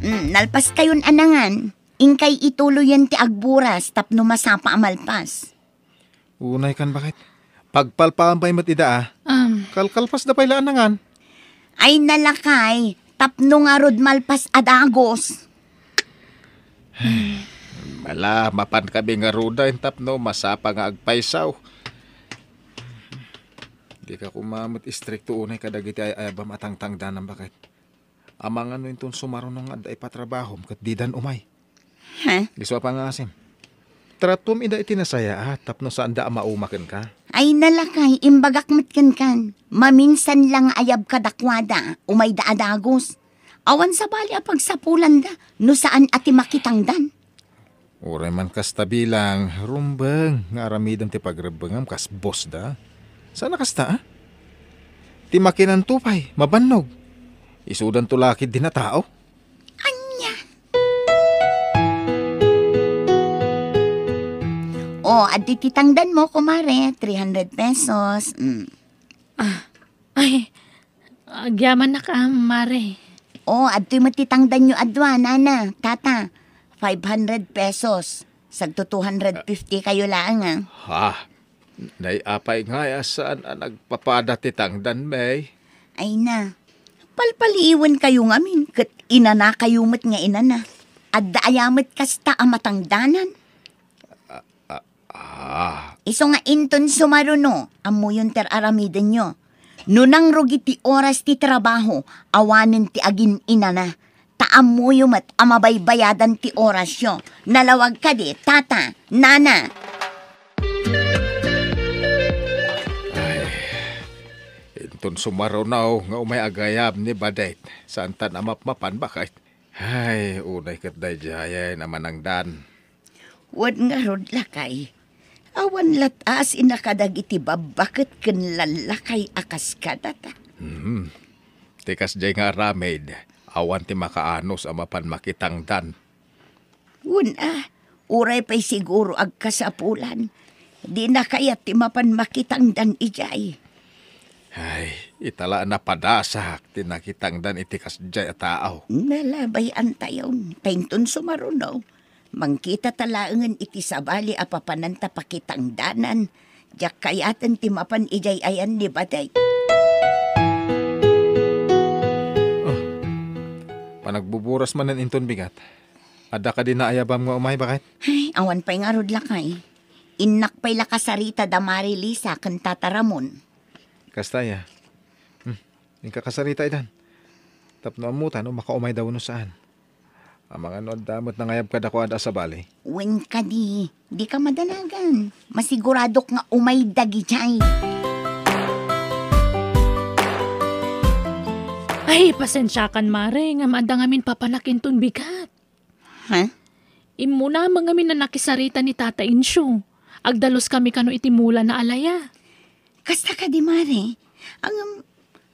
Mm, nalpas kayon a nangan, inkay ituloyen ti agburas tapno masapa a malpas. Unay kan, baket? Pagpalpaam pay met ida, a. Am. Kalkalpasda pay la a nangan. Ay, nalakay, tapno ngarud malpas a dagus. Ala, mapan kami ngaruden tapno masapa nga agpaysaw. Dika koma met istrikto unay kadagiti ay-ayabam a tangtangdanam, baket. Amangan no inton sumaruno nga adda ipatrabahom ket didan umay. Ha? Isu a pangasim. Tratuem ida iti nasayaat tapno saanda a mauma kenka. Ay, nalakay, imbagak met kenkan. Maminsan la nga ayab kadakuada, umayda a dagus. Awan sabali a pagsapulanda no saan a ti makitangdan. Uray man kasta bilang, rumbeng nga aramidem ti pagrebbengam kas boss da. Saan a kasta, a? Ti makinanto pay, mabannog. Isudanto la ketdin a tao. Ania? O, addi ti tangdanmo, kumare, three hundred pesos. Mm. Ah, ay, agyamannak, a, mare. O, adtoy met ti tangdanyo a dua, nana, tata. Five hundred pesos. Sagto two hundred fifty kayo laeng, a. Ha? Nay apay ngay a saan a nagpapada ti tangdan, May? Ay na, palpaliiwen kayo ngamin, ket inana kayo met nga inana. Adda aya met kasta a matangdanan? Ah, ah. Isu nga inton sumaruno, ammoyon ti ar-aramidenyo. No nangrugi ti oras ti trabaho, awanen ti agin-inana. Ta ammoyo met a mabaybayadan ti orasyo. Nalawag kadi, tata, nana? Ay, inton sumaruno nga umay agayab ni Badet, saantan a mapmapan, baket? Ay, unay ket daydiayen a manangdan. Wen ngarud, lakay, awan lat-asina kadagiti babbaket ken lallakay a kas kadata. Mhm. Ti kasdiay nga aramid, awan ti makaanus a mapan makitangdan. Wen a, uray pay siguro agkasapulan, dina kayat ti mapan makitangdan idiay. Ay, Ita la a napadasak ti nakitangdan iti kasdiay a tao. Nalabayan tayon, ta inton sumaruno, mangkitata laengen iti sabali a papananta pakitangdanan. Diak kayaten ti mapan idiay ayan ni Badet. Oh, panagbuburas manen inton bigat. Adda kadi naayabam nga umay, baket? Ay, awan pay ngarud, lakay. Innak pay la kasarita da Mari Lisa ken Tata Ramon. Kasta, ya. Hmm. Inka kasarita idan. Tapno ammotan no makaumay da wenno saan. Amangan no adda met nangayab kadakuada a sabali. Wen kadi, dika madanagan. Masiguradok nga umay dagidiay. Ay, pasensiakan, Mare, ngem adda ngamin papanak inton bigat. Ha? Immuna met ngamin a nakisarita ni Tata Incio. Agdaluskami kano iti mulana a laya. Kasta kadi, Mare? Ngem,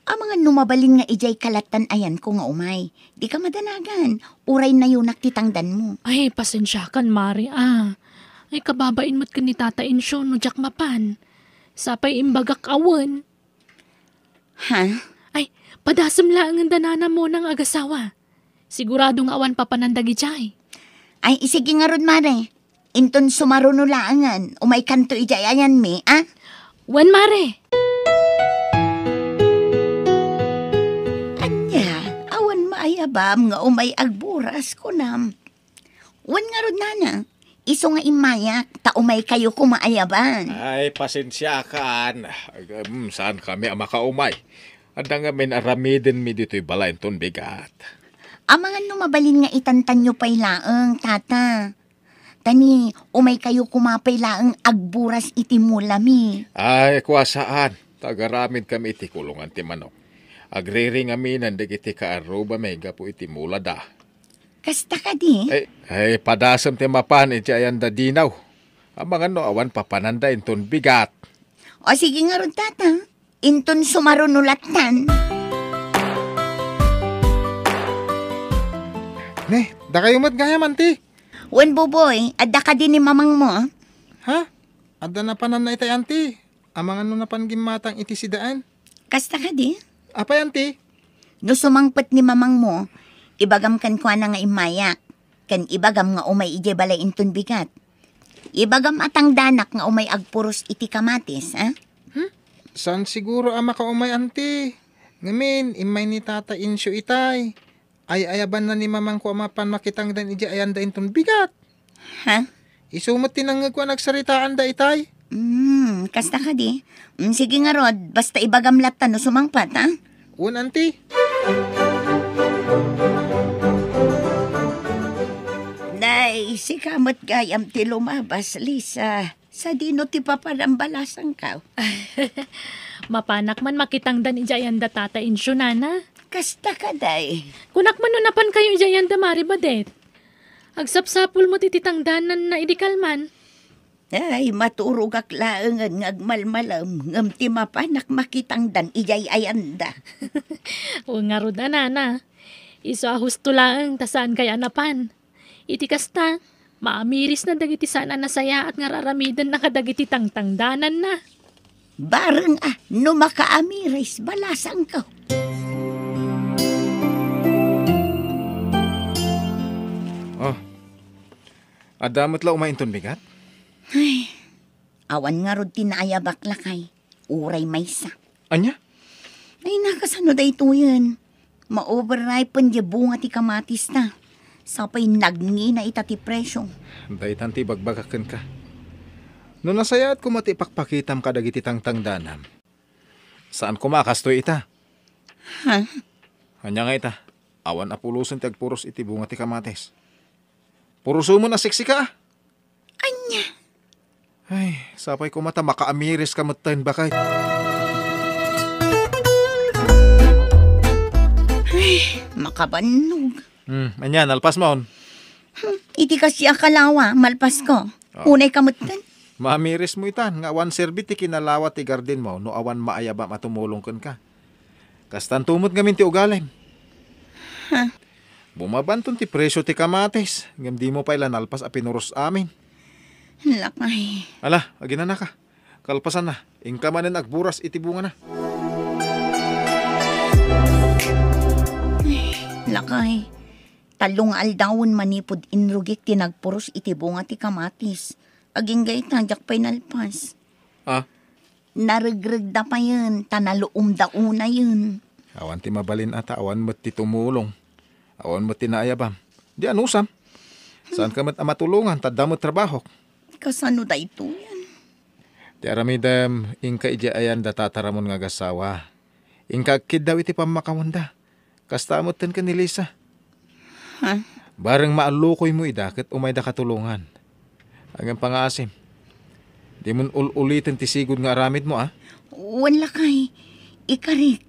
amangan no mabalin nga idiay kalattan ayanko nga umay. Dika madanagan. Uray nayunak ti tangdanmo. Ay, pasensiakan, Mare, a. Ay, kababain met ken ni Tata Incio no diak mapan. Sapay imbagak a wen. Ha? Ay, padasem laengen da Nana Mona nga agasawa. Sigurado nga awan papanan dagidiay. Ay, isigi ngarud, Mare. Inton sumaruno laengen, umaykanto idiay ayanmi, a? Wen, Mare. Ania, awan maayabam nga umay agburas, kunam? Wen ngarud, Nana, isu nga immayak, ta umaykayo koma ayaban. Ay, pasensiakan. Agam, saankami a makaumay. Adda ngamin aramidenmi ditoy balay inton bigat. Amangan no mabalin nga itantanyo pay laeng, Tata. Ta ni, umaykayo koma pay laeng agburas iti mulami. Ay, kua saan. Tagaramidkami iti kulongan ti manok. Agriringaminen dagiti kaarrubami gapu iti mulada. Kasta kadi? Ay, ay, padasem ti mapan iti ayanda dinaw. Amangan no awan papananda inton bigat. O sige ngarud, Tata. Inton sumaruno lattan. Ne, dakayo met gayam, Anti. Wen, Buboy, adda kadi ni mamangmo? Ha? Adda napananna itay, Anti. Amangan no napan gimmatang iti sidaen. Kasta kadi? Apay, Anti? No sumangpet ni mamangmo, ibagam kenkuana nga immayak, ken ibagam nga umay idiay balay inton bigat. Ibagam a tangdanak nga umay agpuros iti kamatis, a? Hmm? Saan siguro a makaumay, Anti? Ngamin, immay ni Tata Incio itay. Ay-ayabanna ni mamangko a mapan makitangdan idiay ayanda inton bigat. Ha? Isu met ti nangngegko a nagsaritaanda itay. Hmm, kasta kadi? Hmm, sige ngarud, basta ibagam latta no sumangpet, ha? Wen, Anti. Nay, sika met gayam ti lumabas, Lisa. Sadino ti papanam balasangko? Mapanak man makitangdan idiay ayanda Tata Incio, Nana. Kasta kadi? Kunak man no napankayo idiay ayanda Mari Badet. Agsapsapul met iti tangdananna idi kalman. Ay, maturogak laengen nga agmalmalem, ngem ti mapanak makitangdan idiay ayanda. O ngarud a, Nana. Isu a husto laeng ta saankayo a napan. Iti kasta, maamirisna dagiti saan a nasayaat nga ar-aramidenna kadagiti tangtangdananna. Bareng a, no makaamiris, balasangko. Oh, adda met la umay inton bigat? Ay, awan ngarud ti naayabak, lakay. Uray maysa. Ania? Ay, nakasano daytoyen? Ma-overripen diay bunga ti kamatista. Sapay nagngina ita ti presio. Daytan ti ibagbagak kenka. No nasayaat koma ti ipakpakitam kadagiti tangtangdanam, saan koma a kastoy ita. Ha? Ania nga ita? Awan a pulosen ti agpuros iti bunga ti kamatis. Purosomen a siksika. Ania? Ay, sapay koma ta makaamiris ka metten, baket. Ay, makabannog. Hmm, ania, nalpasmon? Hmm, iti kasiak a lawa, malpasko. Ah. Unay ka metten. Maamirismo itan, nga awan serbi ti kinalawa ti gardinmo no awan maayabam a tumulong kenka. Kastanto met ngamin ti ugalim. Ha? Bumabanton ti presio ti kamatis, ngem dimo pay la nalpas a pinuros amin. Lakay. Ala, aginanaka. Kalpasanna, inka manen agburas iti bungana. Lakay, tallo nga aldawen manipud inrugik ti nagpuros iti bunga ti kamatis. Agingga ita, diak pay nalpas. Ah? Naregregda payen, ta naluomda unayen. Awan ti mabalin a ta awan met ti tumulong. Awan met ti naayabam. Di anusam. Saanka met a matulongan, ta adda met trabahok. Kasano daytoyen? Ti aramidem, inka idiay ayan da Tata Ramon nga agassawa. Inka agkiddaw iti pammakawanda. Kasta metten ken ni Lisa. Ha? Bareng maallukoymo ida ket umayda katulongan. Ngem pangaasim. Dimon ul-uliten ti sigud nga aramidmo, a? Wen, lakay. Ikarik,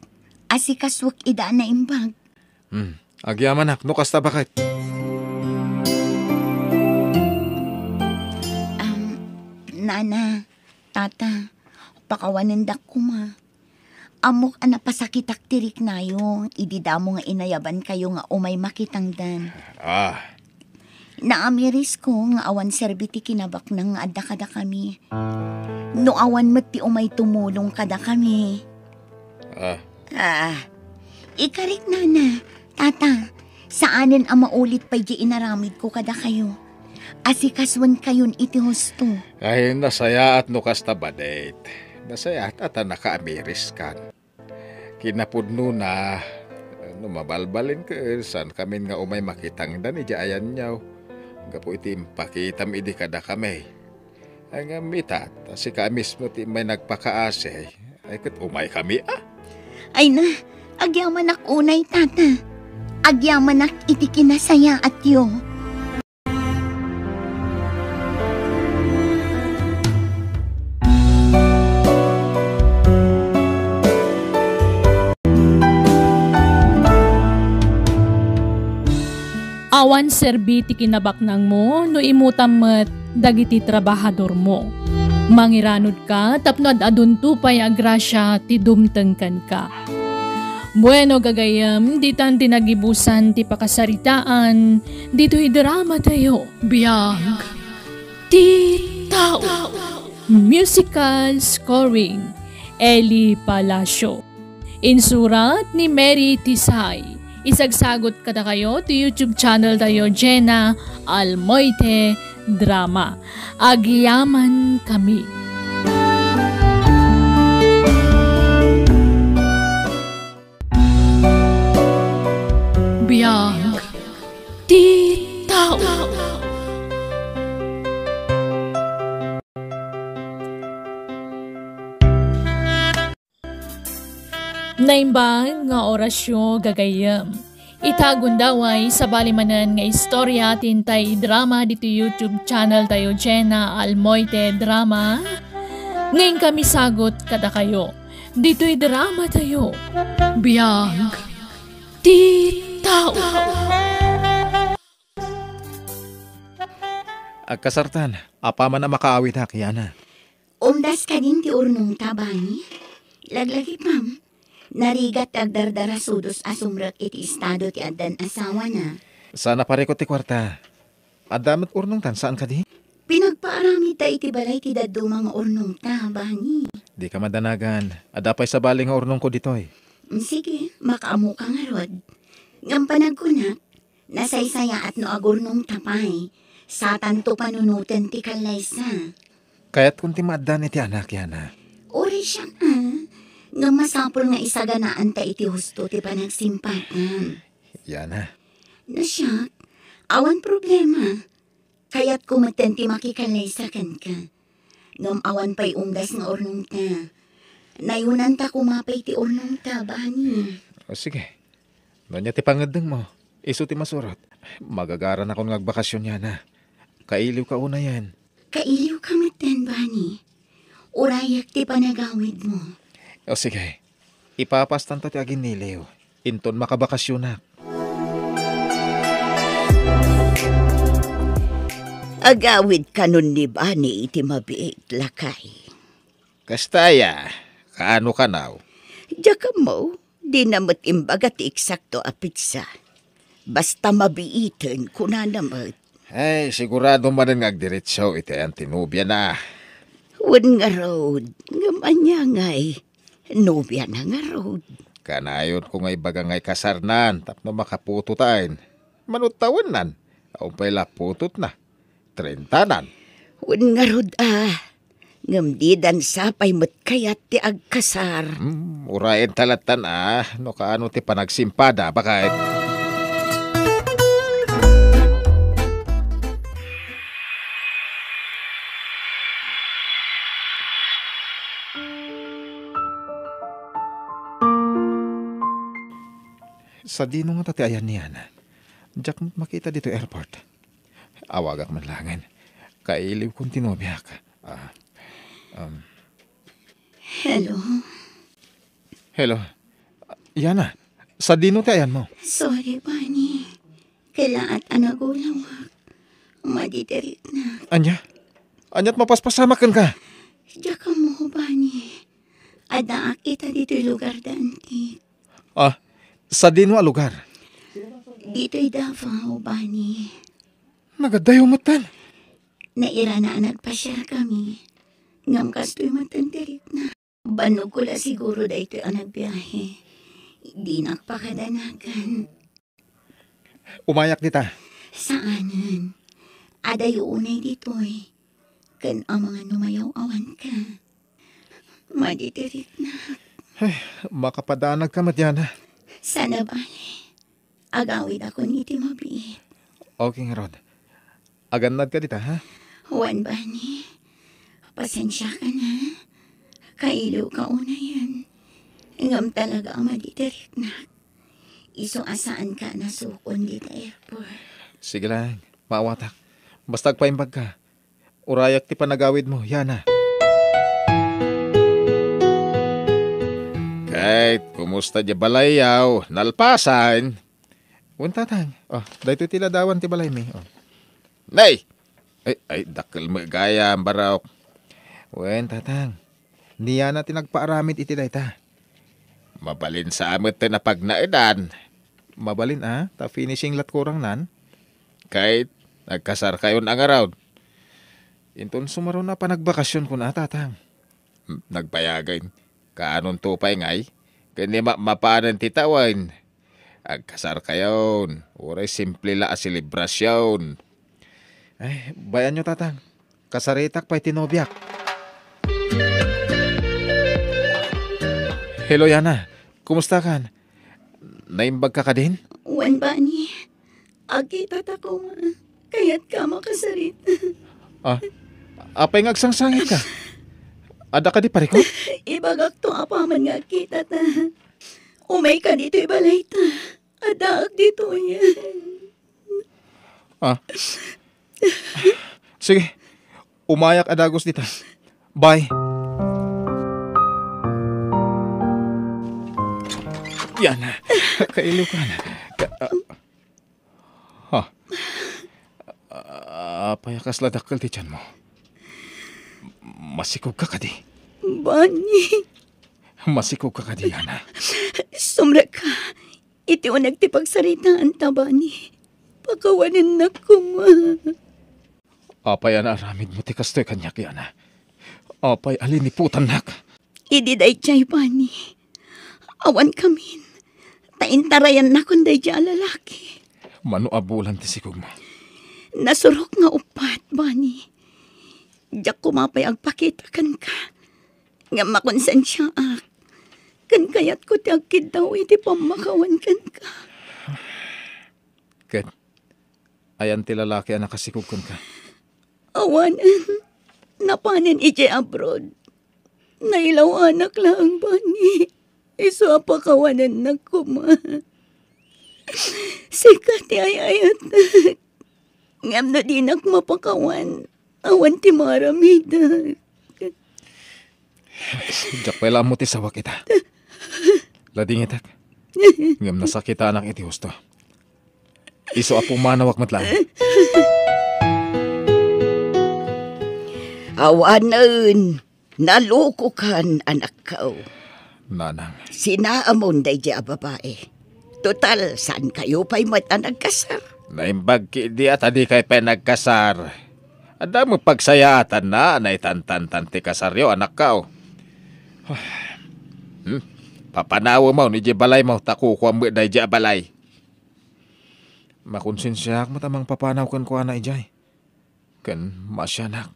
asikasuek ida a naimbag. Hmm. Agyamanak no kasta, baket. Am, Nana, Tata, pakawanendak koma. Ammok a napasakitak ti riknayo idi damo nga inayabankayo nga umay makitangdan. Ah. Naamirisko nga awan serbi ti kinabaknang nga adda kadakami. No awan met ti umay tumulong kadakami. Ah. Ah. Ikarik, Nana, Tata, saanen a maulit pay diay inaramidko kadakayo. Asikasuenkayon iti husto. Ay, nasayaat no kasta, baket. Nasayaat a ta nakaamiriskan. Kinapudnona, no mabalbalinka, saankamin nga umay makitangdan idiay ayanyo. Gapu iti impakitam idi kadakami. Ay, ngem ita, ta sika mismo ti immay nagpakaasi, ay ket umaykami, a? Ay na, agyamanak unay, Tata. Agyamanak iti kinasayaatyo. Awan serbi ti kinabaknangmo no imutam met dagiti trabahadormo. Mangiranudka tapno ad-adunto pay a grasia ti dumteng kenka. Bueno, gagayyem, ditan ti nagibusan ti pakasaritaan ditoy dramatayo. Biag ti tao. Musical scoring, Eli Palacio. Insurat ni Mary Tisay. Isagsagot kadakayo ti YouTube channel tayo, Jenna Almoite Drama. Agyamankami. Biag ti tao. Naimbag nga orasyo, gagayyem. Ita gundaway, sabali manen nga istorya ti intay idrama ditoy YouTube channel tayo, Jenna Almoite Drama, nga inkami sagot kadakayo. Ditoy drama tayo, Biag ti Tao. Agkasartan, apaman a makaawidak, Yana. Umdas kadin ti urnongta, bani? Laglagipem, narigat ti agdardarasudos a sumrek iti estado ti addan asawana. Saan a parikut ti kuarta. Adda met urnongtan, saan kadi? Pinagpaaramidta iti balay ti dadduma nga urnongta, bani. Dika madanagan. Adda pay sabali nga urnongko ditoy. Mm, sige, makaammoka ngarud. Ngem panagkunak, nasaysayaat no agurnongta pay. Satanto panunoten ti kallaysa. Kayatkon ti maaddan iti anak, Yana. Uray siak, a. Ngem masapul nga isaganaanta iti husto ti panagsimpatan. Yana. No siak, awan problema. Kayatko metten ti makikallaysa kenka. Ngem awan pay umdas nga urnongta. Nayunanta koma pay ti urnongta, bani. O, sige. No ania ti pangeddengmo, isu ti masurot. Magagaranakon nga agbakasyon, Yana. Kailiwka unayen. Kailiwka metten, bani. Urayak ti panagawidmo. O, sige. Ipapastanto ti aginniliw. Inton makabakasyonak. Agawid kanon ni Bani iti mabiit, lakay. Kasta aya, kaano kanaw? Diak ammo, dina met imbaga ti eksakto a petsa. Basta mabiiten, kunana met. Ay, sigurado manen nga agdiretso iti ayan ti nobiana. Wen ngarud, ngem ania ngay, nobiana ngarud? Kanayonko nga ibaga nga ikasarnan tapno makaputotaen. Mano tawennan, awan pay la putotna. Trentanan. Wen ngarud a, ngem didan sapay met kayat ti agkasar. Hmm, urayen ta lattan a, no kaano ti panagsimpada, baket. Sadino ngata ti ayan ni Yana? Diak met makita ditoy airport. Awagak man laengen. Kailiwkon ti nobiak. Ah, um. Hello? Hello. Yana, sadino ti ayanmo? Sorry, Bani. Kalaat a nagulawak. Madi ti riknak. Ania? Ania't mapaspasamak kenka? Diak ammo, Bani. Addaak ita ditoy lugar da Antique. Ah, sadino a lugar? Ditoy Davao, Bani. Nagadayo metten. Nairana a nagpasiarkami. Ngem kastoy metten ti riknak. Bannogko la siguro daytoy a nagbiahe. Dinak pakadanagan. Umayak dita. Saanen. Adayo unay ditoy. Ken amangan no mayaw-awanka. Madi ti riknak. Ay, makapadanagka met, Yana. Saan a bale. Agawidakon iti mabiit. Okay ngarud. Agannadka dita, ha? Wen, Bani. Pasensiakan, ha? Kailiwka unayen. Ngem talaga a madi ti riknak. Isu a saanka a nasukon dita airport. Sige lang, maawatak. Basta agpaimbagka. Urayak ti panagawidmo, Yana. Kate, kumusta diay balayyo? Nalpasan? Wen, Tatang. Oh, daytoy ti ladawan ti balaymi. Oh. Nay! Ay, ay, dakkel met gayam, barok. Wen, Tatang. Ni Yana ti nagpaaramid iti dayta. Mabalin sa met ti napagnaedan. Mabalin a, ta finishing lat kurangnan. Kate, nagkasarkayon a ngarud. Inton sumaruno a panagbakasion kuna, Tatang. Hmm, nagbayagen. Kaanonto pay ngay? Ken ni ma-, mapanen ti tawen. Agkasarkayon, uray simple la a selebrasion. Ay, bay-anyo, Tatang. Kasaritak pay ti nobiak. Hello, Yana. Kumustakan? Naimbagka kadin? Wen, Bani. Agkitata koma. Kayatka a makasarita. Ah, apay nga agsangsangitka? Adda kadi parikut? Ibagakto apaman nga agkitata. Umayka ditoy balayta. Addaak ditoy. Ah. Sige. Umayak a dagus dita. Bye. Yana, kailiwkan. Ka-, ah. Ha? Ah, apay a kasla dakkel ti tianmo? Masikogka kadi? Bani. Masikogka kadi, Yana? Sumrekka. Iti uneg ti pagsaritaanta, Bani. Pakawanennak koma. Apay a naaramidmo ti kastoy kaniak, Yana? Apay a liniputannak? Idi daydiay, Bani. Awankamin. Ta intarayannakon daydiay a lalaki. Mano a bulan ti sikogmo? Nasurok nga uppat, Bani. Diak koma pay agpakita kenka. Ngem makonsensiaak. Ken kayatko ti agkiddaw iti pammakawan kenka. Ket ayan ti lalaki a nakasikog kenka? Awanen. Napanen idiay abroad. Nailawanak laeng, Bani. Isu a pakawanennak koma. Sika ti ay-ayatek. Ngem no dinak mapakawan, awan ti maaramidak. Diak pay la ammo ti sawak ita. Ladingitak. Ngem nasakitanak iti husto. Isu a pumanawak met laeng. Awanen, nalokokan, anakko. Nanang. Sinaamon daydiay a babai. Total, saankayo pay met a nagkasar. Naimbag ketdi a ta dikay pay nagkasar. Adda met pagsayaatanna a naitantantan ti kasaryo, anakko. Hmm? Papanawemon idiay balaymo ta kukuam met daydiay a balay. Makonsensiaak met a mangpapanaw kenkuana idiay. Ken maasianak.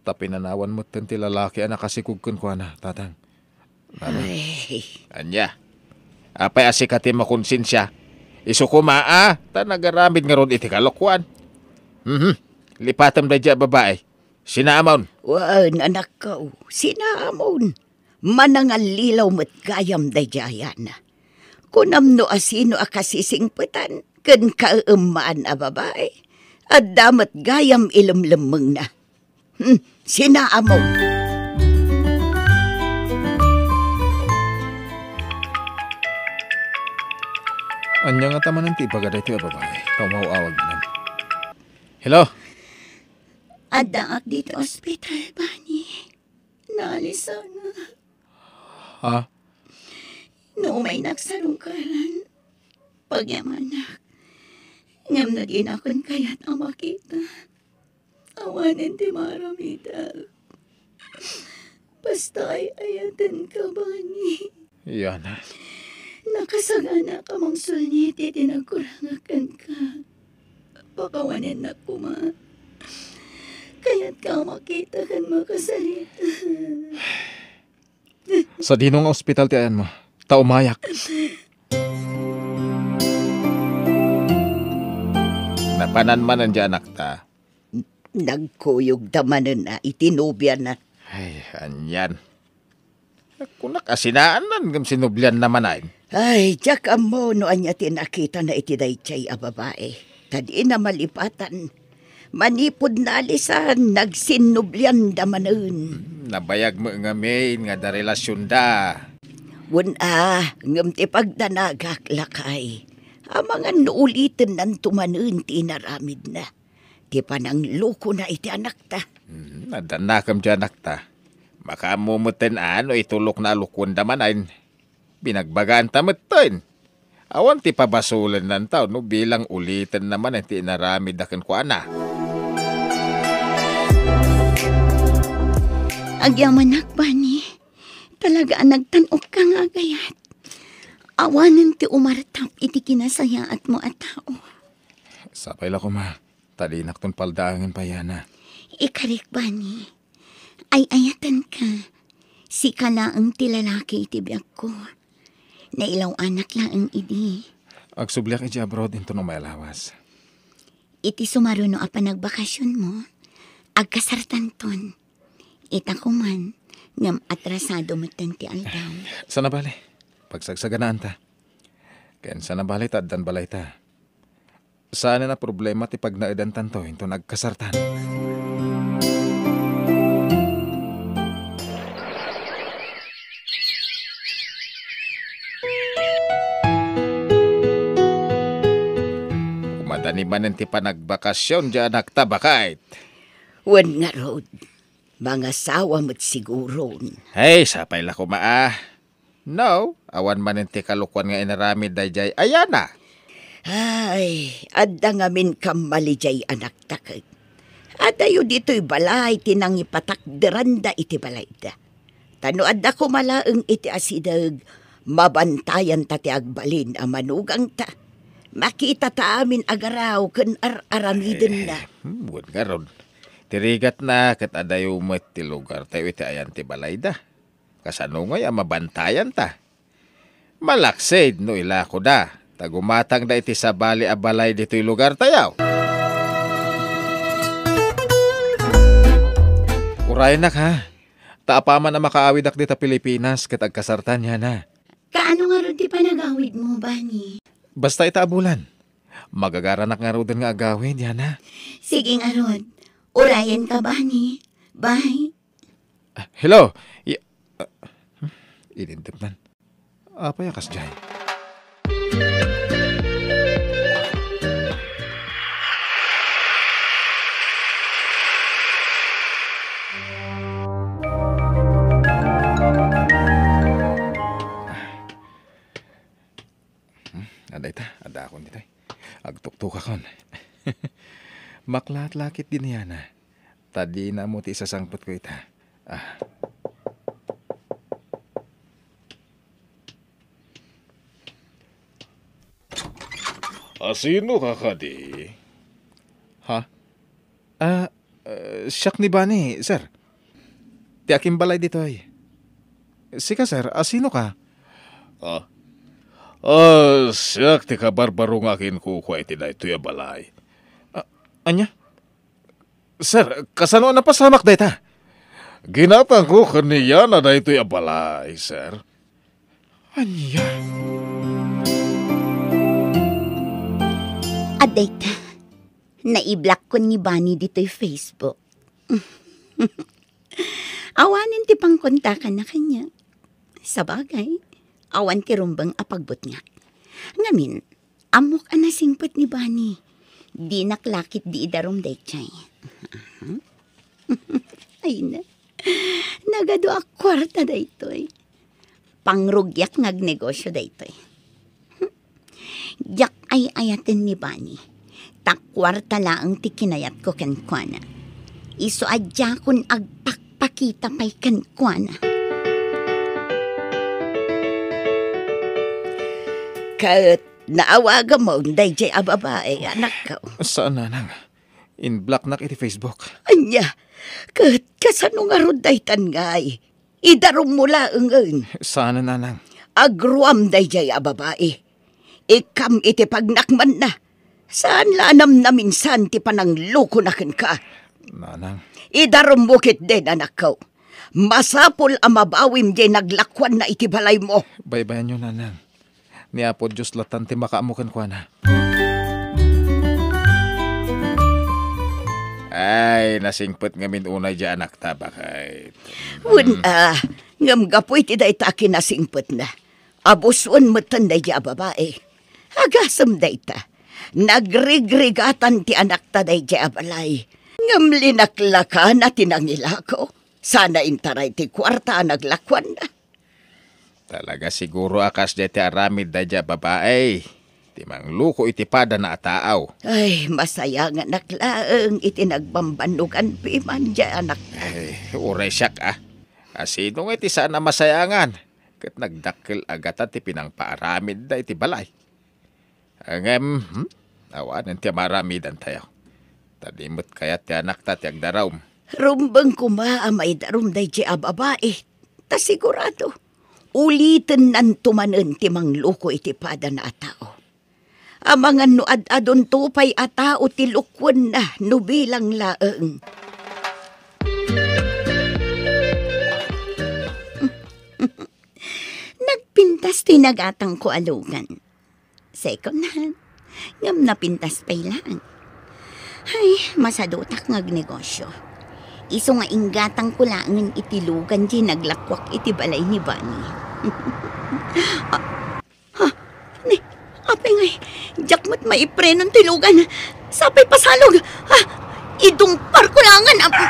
Ta pinanawan metten ti lalaki a nakasikog kenkuana, Tatang. Nanang. Ay. Ania? Apay a sika ti makonsensia? Isu koma a, ta nagaramid ngarud iti kalokuan. Mhm. Lipatem daydiay a babai. Sinaamon. Wen, anakko, sinaamon. Manangallilaw met gayam daydiay a Yana. Kunam no asino a kasisingpetan ken kaeemmaan a babai. Adda met gayam ilemlemmengna. Hmm, sinaamon. Ania ngata manen ti ibaga daytoy a babai? Ta umaw-awag manen. Hello? Addaak ditoy ospital, Bani. Naalisan. Ha? No umaynak sarungkaran, pagyamanak. Ngem no dinakon kayat a makita, awanen ti maaramidak. Basta ay-ayatenka, Bani. Yana. Nakasaganak a mangsulni ti nagkurangak kenka. Pakawanennak koma. Kayatka a makita ken makasarita. Sadino nga ospital ti ayanmo? Ta umayak. Napanan manen diay anakta. Nagkuyogda manen a iti nobiana. Ay, anian. Kunak a sinaannan ngem sinoblianna manen. Ay, diak ammo no ania ti nakitana iti daydiay a babai. Ta dina malipatan. Manipud naalisan, nagsinnoblianda manen. Hmm, nabayag met ngamin nga adda relasionda. Wen a, ngem ti pagdanagak, lakay, amangan no ulitennanto manen ti inaramidna. Ti pananglokona iti anakta. Hmm, addannakem diay anakta. Makaammo metten a no itulokna a lokoenda manen. Binagbaganta metten. Awan ti pabasolennanta no bilang ulitenna manen ti inaramidda kenkuana. Agyamanak, Bani. Talaga a nagtan-okka nga agayat. Awanen ti umartap iti kinasayaatmo a tao. Sapay la koma. Ta dinakton paldaangen pay, Yana. Ikarik, Bani. Ay-ayatenka. Sika laeng ti lalaki iti biagko. Nailaw-anak laeng idi. Agsubliak idiay abroad inton umay a lawas. Iti sumaruno a panagbakasionmo, agkasartanton. Ita koman, ngem atrasado metten ti aldaw. Sana bale, pagsagsaganaanta. Ken sana bale ta addan balayta. Saanen a problema ti pagnaedantanto inton agkasartan. Umadani manen ti panagbakasion diay anakta, baket. Wen ngarud, mangasawa met siguron. Ay, sapay la koma a. No, awan manen ti kalokuan nga inaramid daydiay a Yana. Ay, adda ngamin kammali diay anakta ket. Adayo ditoy balay ti nangipatakderanda iti balayda. Ta no adda koma laeng iti asideg, mabantayanta ti agbalin a manugangta. Makitata amin a garaw ken ar-aramidenna. Eh, hmm, wen ngarud. Ti rigatna ket adayo met ti lugartayo iti ayan ti balayda. Kasano ngay a mabantayanta? Malaksid no ilakoda, ta gumatangda iti sabali a balay ditoy lugartayo. Urayennak, ha? Ta apaman a makaawidak dita Pilipinas ket agkasartan, Yana. Kaano ngarud ti panagawidmo, Bani? Basta ita a bulan. Magagaranak ngaruden nga agawid, Yana. Sige ngarud. Urayenka, Bani. Bye. Ah, hello. Y-, ah, hmm, inintipnan. Apay a kasdiay? Hmm, adda ita, adda akon ditoy. Agtuktokakon. Maklaat la ketdi ni Yana. Ta dina ammo ti isasangpetko ita. Ah. Asino ka kadi? Ha? Ah, eh, siak ni Bani, sir. Ti akimbalay ditoy. Sika, sir, asino ka? Ah, ah, siak ti kabarbaro nga akinkukua iti daytoy a balay. Ah, ania? Sir, kasano a napasamak dayta? Ginatangko ken ni Yana daytoy a balay, sir. Ania? Adda ita, naiblock ko ni Bani ditoy Facebook. Awanen ti pangkontakanna kaniak. Sabagay, awan ti rumbeng a pagbutngat. Ngamin, ammok a nasingpet ni Bani. Dinak la ketdi idarum daydiay. Ay na, nagadu a kuarta daytoy. Pangrugiak nga agnegosio daytoy. Diak ay-ayaten ni Bani, ta kuarta laeng ti kinayatko kenkuana. Isu a diakon agpakpakita pay kenkuana. Ket naawagamon daydiay a babai, anakko. Saan, nanang. Inblocknak iti Facebook. Ania? Ket kasano ngarud daytan ngay? Idarummo laengen. Saan, nanang. Agruam daydiay a babai. Ikkam iti pagnakmanna. Saan la a namnaminsan ti pananglukona kenka. Nanang. Idarummo ketdin, anakko. Masapul a mabawim diay naglakuanna iti balaymo. Baybayanyo, nanang. Ni Apo Dios latan ti makaammo kenkuana. Ay, nasingpet ngamin unay diay anakta, baket. Wen, a, ngem gapu iti dayta a kinasingpetna, abusuen metten daydiay a babai. Agasem dayta. Nagrigrigatan ti anakta daydiay a balay. Ngem linaklakana ti nangilako. Sana intaray ti kuarta a naglakuanna. Talaga siguro a kasdiay ti aramid daydiay a babai ti mangluko iti padana a tao. Ay, masayanganak laeng iti nagbambannogan piman diay anak. Ay, uray siak, a. A, sino nga iti saan a masayangan ket nagdakkel a gata ti pinangpaaramidda iti balay? Ngem, hmm? Awanen ti maaramidantayo. Ta di met kayat ti anakta ti agdarum. Rumbeng koma a maidarum daydiay a babai. Ta sigurado, ulitennanto manen ti mangluko iti padana a tao. Amangan no ad-adunto pay a tao ti lukuenna no bilang laeng. Nagpintas ti nagatangko a lugan. Second hand. Ngem napintas pay laeng. Ay, masadutak nga agnegosyo. Isu nga inggatangko laengen iti lugan diay naglakuak iti balay ni Bani. Ah, ha? Ni, apay ngay, diak met maiprenon ti lugan. Sapay pasalog. Ah, idungparko laengen. Ah! Ah!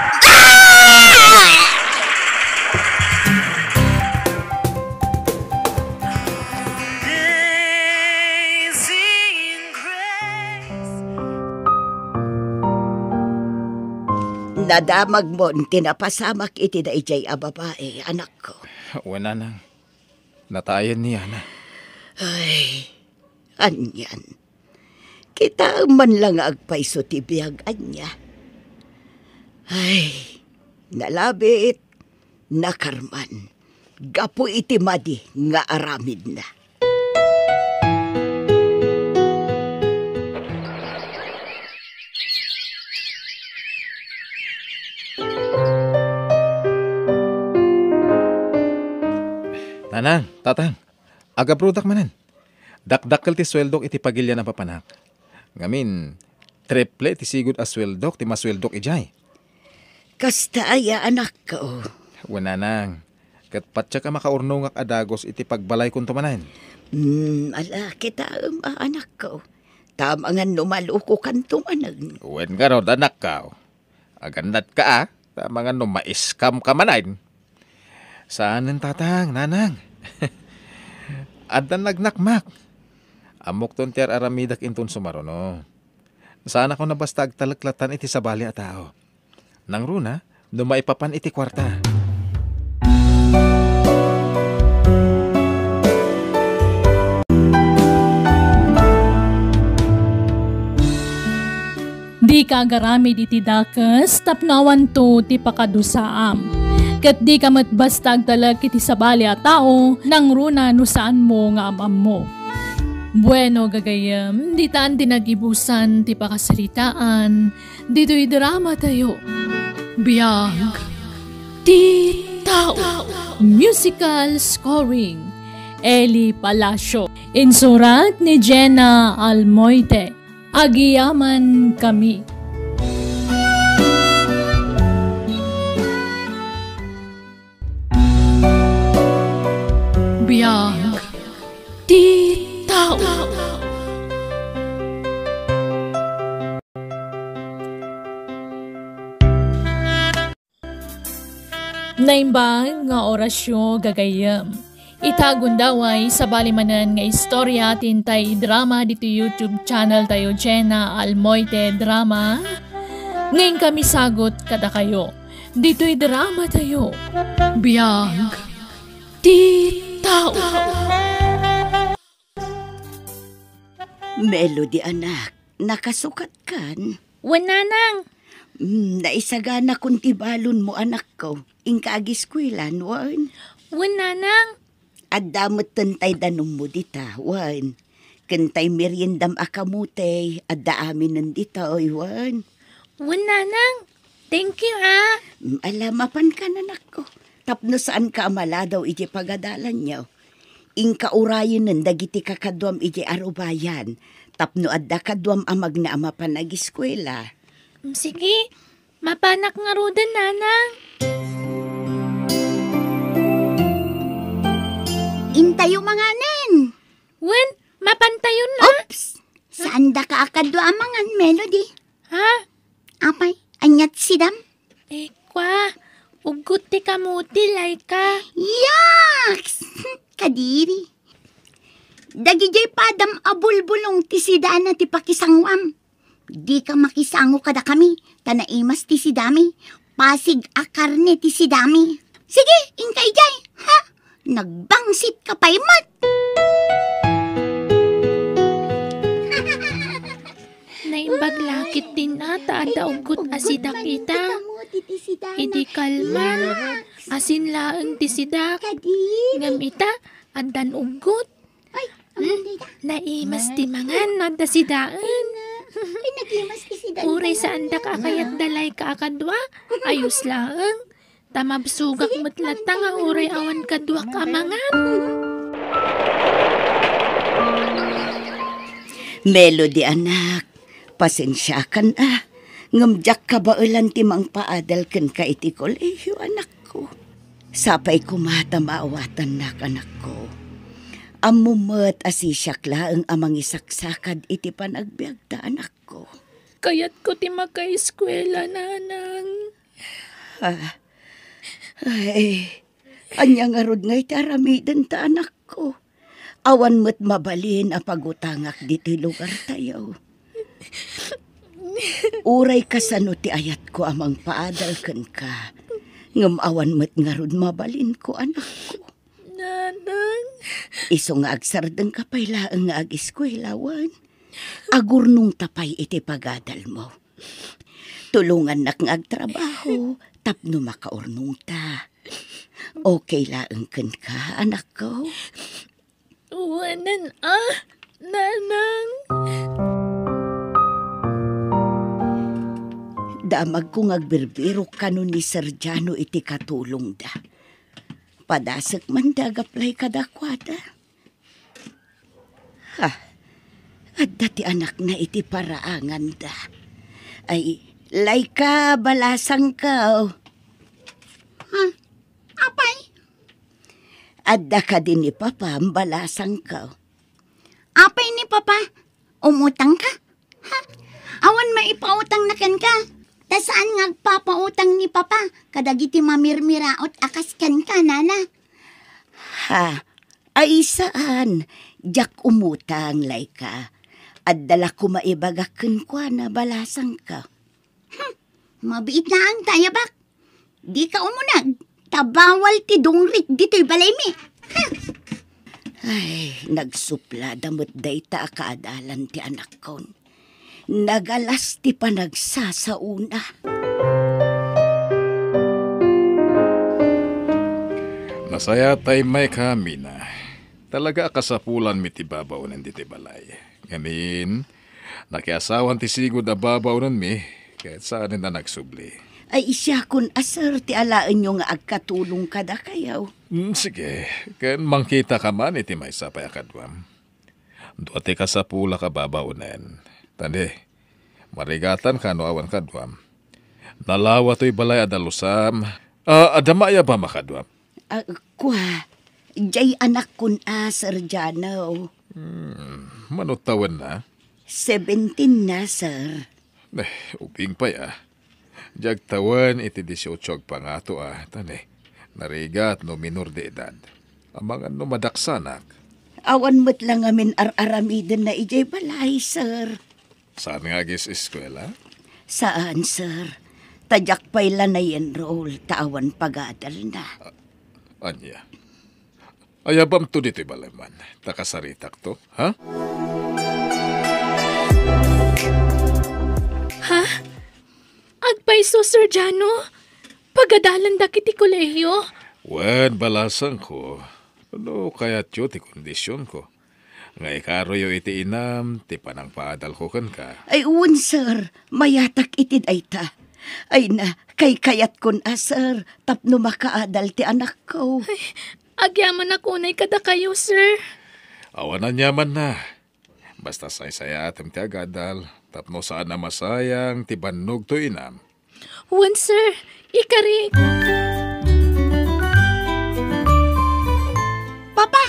Amazing grace. Nadamagmon ti napasamak iti daydiay a babai, anakko. Wen, nanang. Natayen ni Yana. Ay, anian. Kitaem man la nga agpayso ti biag, ania. Ay, nalabit, nakarman, gapu iti madi nga aramidna. Nanang, tatang, agabrodak manen. Dakdakkel ti sueldok iti pagilian a papanak. Ngamin, triple ti sigud a sueldok ti masueldok idiay. Kasta aya, anakko? Wen, nanang. Ket patiek a makaurnongak a dagus iti pagbalaykonto manen. Hmm, ala, kitaem a, anakko. Ta amangan no malukokanto manen. Wen ngarud, anakko. Agannatka a, ta amangan no ma-scam ka manen. Saanen, tatang, nanang. Addan nagnakmak. Ammokton ti ar-aramidak inton sumaruno. Saanakon a basta agtalek latan iti sabali a tao. Nangruna, no maipapan iti kuarta. Dika agaramid iti dakes tapno awanto ti pakadusaam. Ket dika met basta agtalek iti sabali a tao, nangruna no saanmo nga am-ammo. Bueno, gagayyem, ditan ti nag-ibusan ti pakasaritaan ditoy drama tayo. Biag ti Tao. Musical scoring, Eli Palacio. Insurat ni Jenna Almoite. Agiyaman kami. Biag ti Tao. Naimbag nga orasyo, gagayyem. Ita gundaway, sabali manen nga istorya ti intay idrama ditoy YouTube channel tayo, Jenna Almoite Drama. Ngayon kami sagot kadakayo. Ditoy drama tayo. Biag ti Tao. Melody, anak, nakasukat kan? Wen, nanang. Mm, naisaganakon ti balonmo, anakko. Inka agiskuelan, wen? Wen, nanang. Adda metten tay danummo dita, wen? Ken tay meriendam a kamote, adda aminen ditoy, wen? Wen, nanang. Thank you, a. Mm, ala, mapankan, anakko. Tapno saanka a maladaw iti pagadalanyo. Inka urayenen dagiti kakaduam iti arubayan, tapno adda kaduam a magna a mapan agiskuela. Mm, sige, mapanak ngaruden, nanang. Intayo manganen. Wen, mapantayon na. Oops! Saandaka a kadua a mangan, Melody? Ha? Apay, ania ti sidam? Eh, kua, uggot ti kamote, Laika. Yaks! Kadiri. Dagidiay padam a bulbulong ti sidana ti pakisanguam. Dika makisango kadakami, ta naimas ti sidami. Pasig a karne ti sidami. Sige, inka idiay, ha? Nagbangsit ka pay met. Naimbag la ketdin a ta adda uggot a sidak ita. Idi kalman, asin laeng ti sidak. Ngem ita, addan uggot. Ay, hmm? Naimas ti mangan no adda sidaen. Ay, nagimas ti sidaen. Uray saandak a kayat da Laika a kadua, ayos laeng. Ta mabsogak met latta nga uray awan kaduak a mangan. Melody, anak, pasensiakan a, ngem diak kabaelan ti mangpaadal kenka iti kolehiyo, anakko. Sapay koma ta maawatannak, anakko. Ammom met a sisiak laeng a mangisaksakad iti panagbiagta, anakko. Kayatko ti makaeskuela, nanang. Ah. Ay, ania ngarud ngay ti aramidenta, anakko? Awan met mabalin a pagutangak ditoy lugartayo. Uray kasano ti ayatko a mangpaadal kenka, ngem awan met ngarud mabalinko, anakko. Nanang. Isu nga agsardengka pay laeng nga agiskuela, wen? Agurnongta pay iti pagadalmo. Tulongannak nga agtrabaho tapno makaurnongta. Okay laeng kenka, anakko? Wen a, nanang. Damagko nga agbirbirok kano ni Sergiano iti katulongda. Padasek man ti agaplay kadakuada. Ha, adda ti anakna iti paraanganda. Ay, Laika, balasangko. Ha? Apay? Adda kadi ni Papa, balasangko. Apay ni Papa? Umutangka? Ha? Awan maipautangna kenka? Ta saan nga agpapautang ni Papa kadagiti mamirmiraot a kas kenka, nana? Ha? Ay, saan. Diak umutang, Laika. Adda la koma ibagak kenkuana, balasangko. Hmm, mabiit laeng ta ayabak. Dika umuneg, ta bawal ti dungrik ditoy balaymi. Hmm. Ay, nagsuplada met dayta a kaadalan ti anakkon. Nagalas ti panagsasaona. Nasayaat ta immayka, Mina. Talaga a kasapulanmi ti babaonen ditoy balay. Ngamin, nakiasawan ti sigud a babaonenmi, ket saanen a nagsubli. Ay, siakon a, sir, ti alaenyo nga agkatulong kadakayo. Mm, sige, ken mangkitaka man iti maysa pay a kaduam. Dua ti kasapulak a babaonen. Tani, marigatanka no awan kaduam. Nalawa toy balay a dalusam. Ah, adda maayabam a kaduam? Ah, kua, jay anakkon a, Sir Jano. Hmm, mano tawenna? Seventeen na, sir. Eh, ubing pay a. Diak tawen iti dieciocho agpangato a, tani, narigat no minor de edad. Amangan no madaksanak. Awan met la ngamin ar-aramidenna idiay balay, sir. Saan nga agis-eskuela? Saan, sir. Ta diak pay la na-enroll ta awan pagadalna. Ania? Ayabamto ditoy balay man, ta kasaritakto, ha? Ha? Agpayso, Sir Jano? Pagadalandak iti kolehiyo? Wen, balasangko, no kayatyo ti kondisionko, nga ikaroyo iti inam ti panangpaadalko kenka. Ay, wen, sir. Mayatak iti dayta. Ay na, kaykayatkon a, sir, tapno makaadal ti anakko. Ay, agyamanak unay kadakayo, sir. Awan aniamanna. Basta saysayaatem ti agadal, tapno saan a masayang ti bannogto inam. Wen, sir. Ikarik. Papa,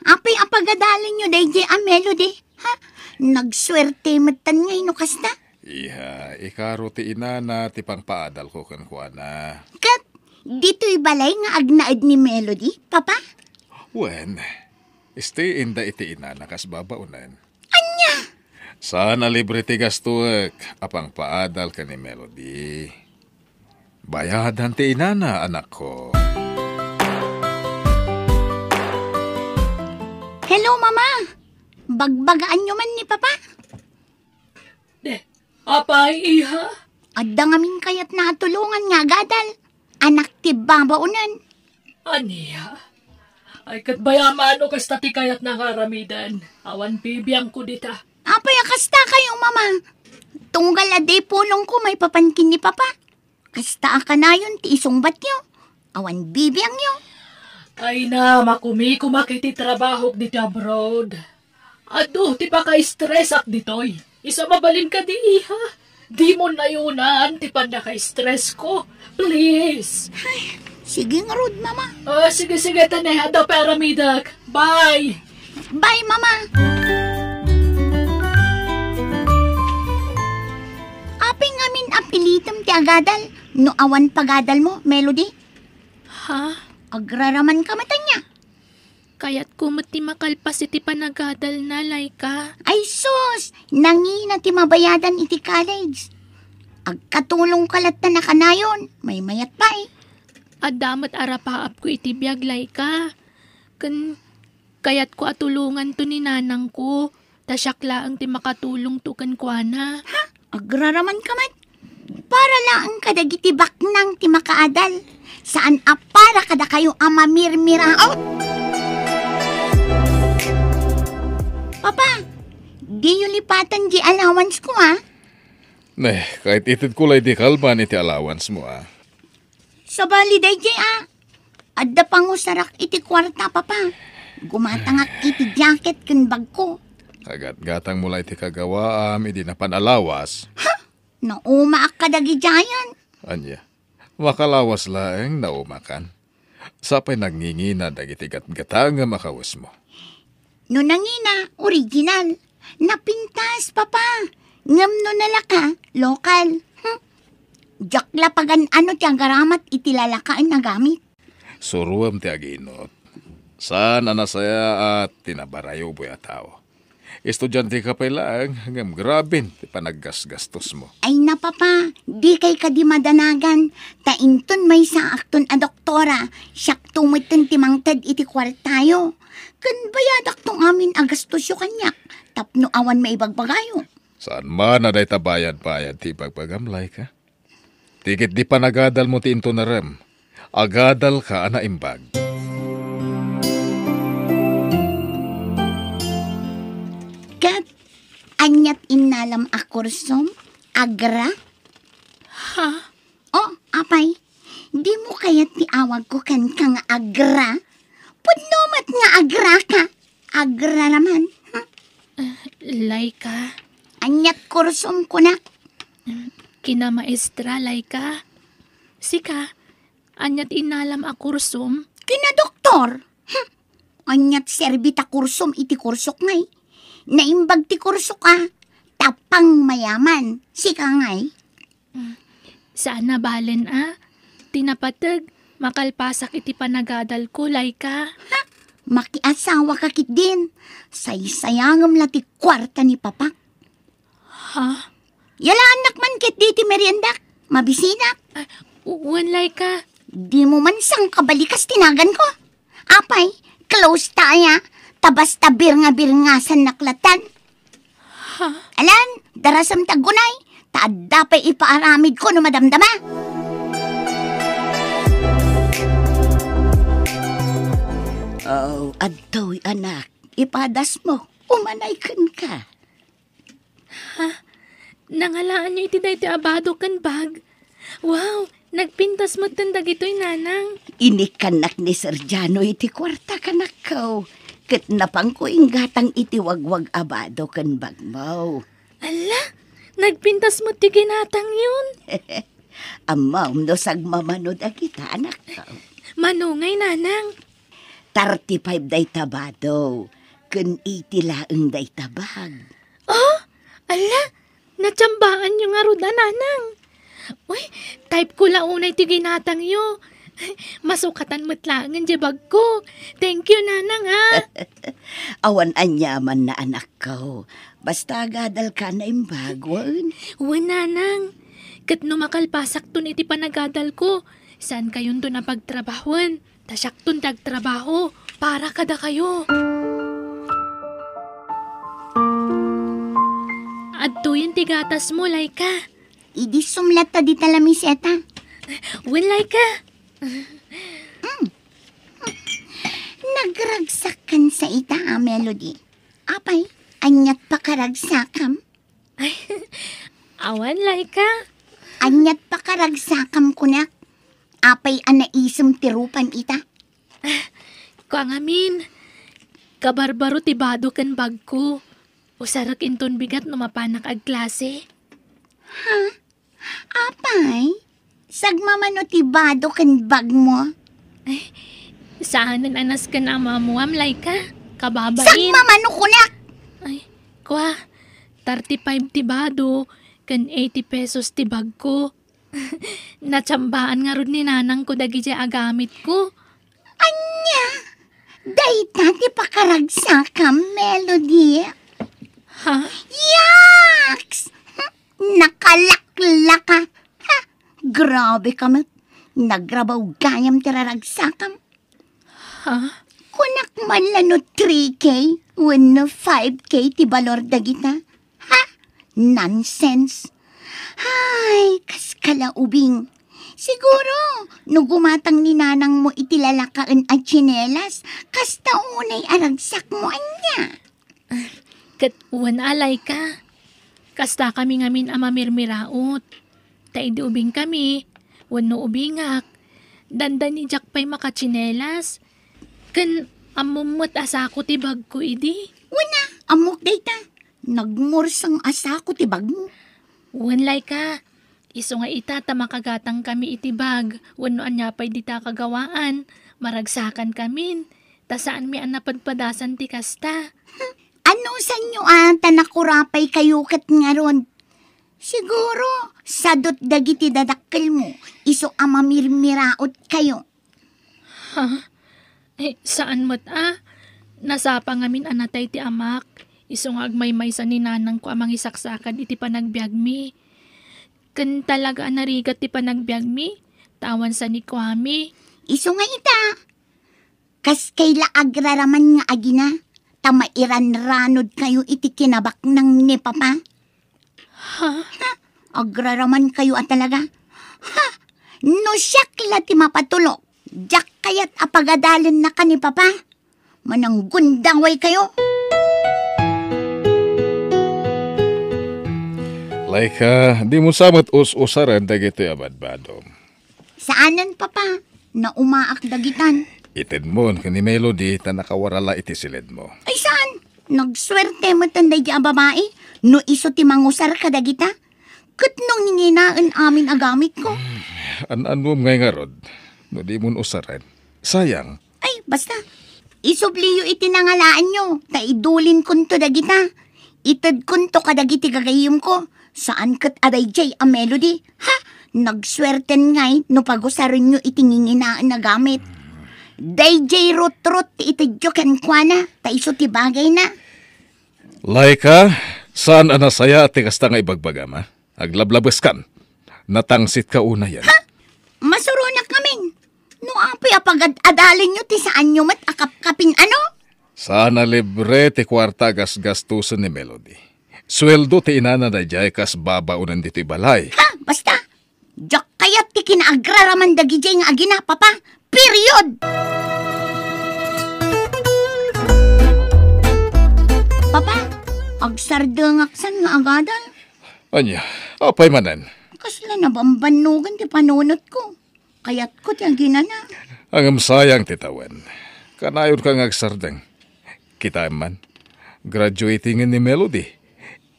apay a pagadalenyo daydiay a Melody? Ha? Nagsuerte metten ngay no kasta? Iha, ikaro ti inana ti pangpaadalko kenkuana. Ket ditoy balay nga agnaed ni Melody, Papa? Wen, stay-inda iti inana kas babaonen. Ania? Saan a libre ti gastoek a pangpaadal ken ni Melody. Bayadan ti inana, anakko. Hello, Mama. Bagbagaanyo man ni Papa? Eh, apay, iha? Adda ngamin kayatna a tulongan nga agadal. Anak ti babaonen. Ania? Ay, ket bayamano kasta ti kayatna nga aramiden. Awan bibiangko dita. Apay a kasta kayo, Mama? Tunggal a di pulongko maipapan ken ni Papa. Kasta a kanayon ti isungbatyo. Awan bibiangyo. Ay na, makumikumak iti trabahok ditoy abroad. Adu ti paka-stress ak ditoy. Isu a mabalin kadi, iha. Dimo nayunan ti pannaka-stress ko. Please. Ay, sige ngarud, Mama. Ah, sige, sige, tane. Adda pay aramidek. Bye. Bye, Mama. Apay ngamin a pilitem ti agadal no awan pagadalmo, Melody? Ha? Agraraman ka met ania? Kayatko met ti makalpas iti panagadalna, Laika. Ay sus! Nangina ti mabayadan iti college. Agkatulongka latta na kanayon, maymayat pay. Adda met arapaapko iti biag, Laika. Ken kayatko a tulonganto ni nanangko. Ta siak laeng ti makatulongto kenkuana. Ha? Agraraman ka met? Para laeng kadagiti baknang ti makaadal. Saan a para kadakayo a mamirmiraot. Papa, diyo lipatan di allowance ko, ha? Ne, kahit itid ko lay di kalban iti allowance mo, ah. Sabali daydiay, ah. Adda pangusarak iti kuarta, Papa. Gumatangak iti jacket ken bagko. Kagatgatang mo la iti kagawaam idi napan a lawas. Ha? Naumaak kadagidiayen. Ania? Makalawas laeng naumakan. Sapay nangingina dagiti gatgatangem a kawesmo. No nangina, original. Napintas, Papa. Ngem no nalaka, lokal. Hmm. Diak la pagan-ano ti agaramat iti lalakaen a gamit. Suroem ti aginot. Saan a nasayaat ti nabarayoboy a tao. Estudiante ka pay laeng, ngem graben ti panaggasgastos mo. Ay na, Papa, di kay kadi madanagan, ta inton maysaakton a doktora, siakto metten ti mangted iti kuartayo. Ken bayadakto amin a gastosyo kaniak, tapno awan maibagbagayo. Saan man a dayta bayad-bayad ti ibagbagam, Laika? Ti ketdi panagadalmo ti intunarem, agadalka a naimbag. Ket aniat innalam a kursom? Agra? Ha? Oh, apay, dimo kayat ti awagko kenka nga agra? Pudno met nga agraka. Agraraman, ha? Ah, Laika. Aniat kursom kunak? Kinamaestra, Laika. Sika, aniat innalam a kursom? Kinadoktor. Hmm. Aniat serbi ta kursom iti kursok ngay? Naimbag ti kursok a, tapang mayaman. Sika ngay? Mm. Saan a balen a. Ti napateg, makalpasak iti panagadalko, Laika. Ha? Makiasawaka ketdin. Saysayangem la ti kuarta ni papak. Ha? Yalaannak man ketdi ti meriendak. Mabisinak. Ah, wen, Laika. Dimo man sangkabalikas ti naganko. Apay, close ta aya, ta basta birnga-birngasannak latta. Ha? Alan, darasem ti aggunay, ta adda pay ipaaramidko no madamdama. Oh, adtoy, anak, ipadasmo, umanay kenka. Ha? Nangalaanyo iti daytoy a bado ken bag? Wow! Nagpintas metten dagitoy, Nanang. Inikkannak ni Sergiano iti kuarta, kanakko, ket napanko inggatang iti wagwag a bado ken bagmo. Alla, nagpintas met ti ginatangyon. Ammom no sagmamano dagita, anakko. Mano ngay, Nanang? Thirty-five dayta bado, ken eighty laeng dayta bag. Oh, alla, natsambaanyo ngarud a, Nanang. Uy, type ko la unay ti ginatangyo. Masukatan met laengen diay bagko. Thank you, Nanang, ha. Awan aniamanna, anakko. Basta agadalka a naimbag, wen? Wen, Nanang. Ket no makalpasakton iti panagadalko, saankayonton a pagtrabahoen. Ta siakton ti agtrabaho para kadakayo. Adtoyen ti gatasmo, Laika. Idi sumlet ta dita lamiseta. Wen, Laika. Mm. Nagragsakkan sa ita a Melody. Apay, aniat pakaragsakam? Ay, awan, Laika. Aniat pakaragsakam kunak? Apay a naisem ti rupam ita? Kua ngamin, kabarbaro ti bado ken bagko. Usarek inton bigat no mapanak agklase. Ha? Apay? Sagmamano ti bado ken bagmo? Ay, saanen a nasken a maammuam, Laika. Kababain. Sagmamano kunak! Ay, kua, thirty-five ti bado, ken eighty pesos ti bagko. Natsambaan ngarud ni nanangko dagidiay agamitko. Ania? Dayta ti pakaragsakam, Melody? Ha? Yaks! Nakalaklaka! Ha? Grabe ka met. Nagrabaw gayam ti raragsakam. Ha? Kunak man la no three K wenno five K ti balor dagita. Ha? Nonsense. Hay, kas kalaubing. Siguro, no gumatang ni nanangmo iti lalakaen a tsinelas, kasta unay a ragsakmo ania. Ket wen a, Laika, kasta kami ngamin a mamirmiraot. Ta idi ubingkami, wenno ubingak, dandani diak pay makatsinelas. Ken ammom met a sako ti bagko idi. Wen a, ammok dayta. Nagmurseng a sako ti bagmo. Wen, Laika, isu nga ita ta makagatangkami iti bag wenno ania pay dita a kagawaan, maragsakankamin, ta saanmi a napadpadasan ti kasta. Anusanyo a ta nakurapaykayo ket ngarud? Siguro, sadut dagiti dadakkelmo, isu a mamirmiraotkayo. Ha? Eh, saan met a. Nasapa ngamin a natay ti amak, isu nga agmaymaysa ni nanangko a mangisaksakad iti panagbiagmi. Ken talaga a narigat ti panagbiagmi, ta awan sanikuami. Isu nga ita, kaskay la agraraman nga agina, ta mairanranodkayo iti kinabaknang ni Papa. Ha? Ha? Agraraman kayo a talaga? Ha? No siak la ti mapatulok, diak kayat a pagadalennaka ni Papa. Mananggundaway kayo. Laika, dimo sa met us-usaren dagitoy a badbadom. Saanen, Papa. Naumaak dagitan. Itedmon ken ni Melody ta nakawarala iti siledmo. Ay, saan? Nagsuerte met daydi a babai no isu ti mangusar kadagita. Ket no nginginaen amin a gamitko. An-anuem ngay ngarud no dimon usaren? Sayang. Ay, basta. Isubliyo iti nangalaanyo, ta idulinkonto dagita. Itedkonto kadagiti gagayyemko. Saan ket a daydiay a Melody. Ha? Nagsuerten ngay no pagusarenyo iti nginginaen a gamit. Daydiay rutrot ti itedyo kenkuana, ta isu ti bagayna. Laika, saan a nasayaat ti kasta nga ibagbagam, a? Aglablabeskan. Natangsitka unayen. Ha? Masuronak ngamin. No apay a pagad-adalinyo ti saanyo met a kapkapin, ano? Saan a libre ti kuarta a gasgastosen ni Melody. Sueldo ti inana daydiay kas babaonen ditoy balay. Ha? Basta. Diak kayat ti kinaagraraman dagidiay nga agina, Papa. Period! Papa, agsardengak san nga agadal. Ania, apay manen? Kasla nabambannogan ti panunotko. Kayatko ti aginana. Ngem sayang ti tawen. Kanayonka nga agsardeng. Kitaem man, graduating ni Melody.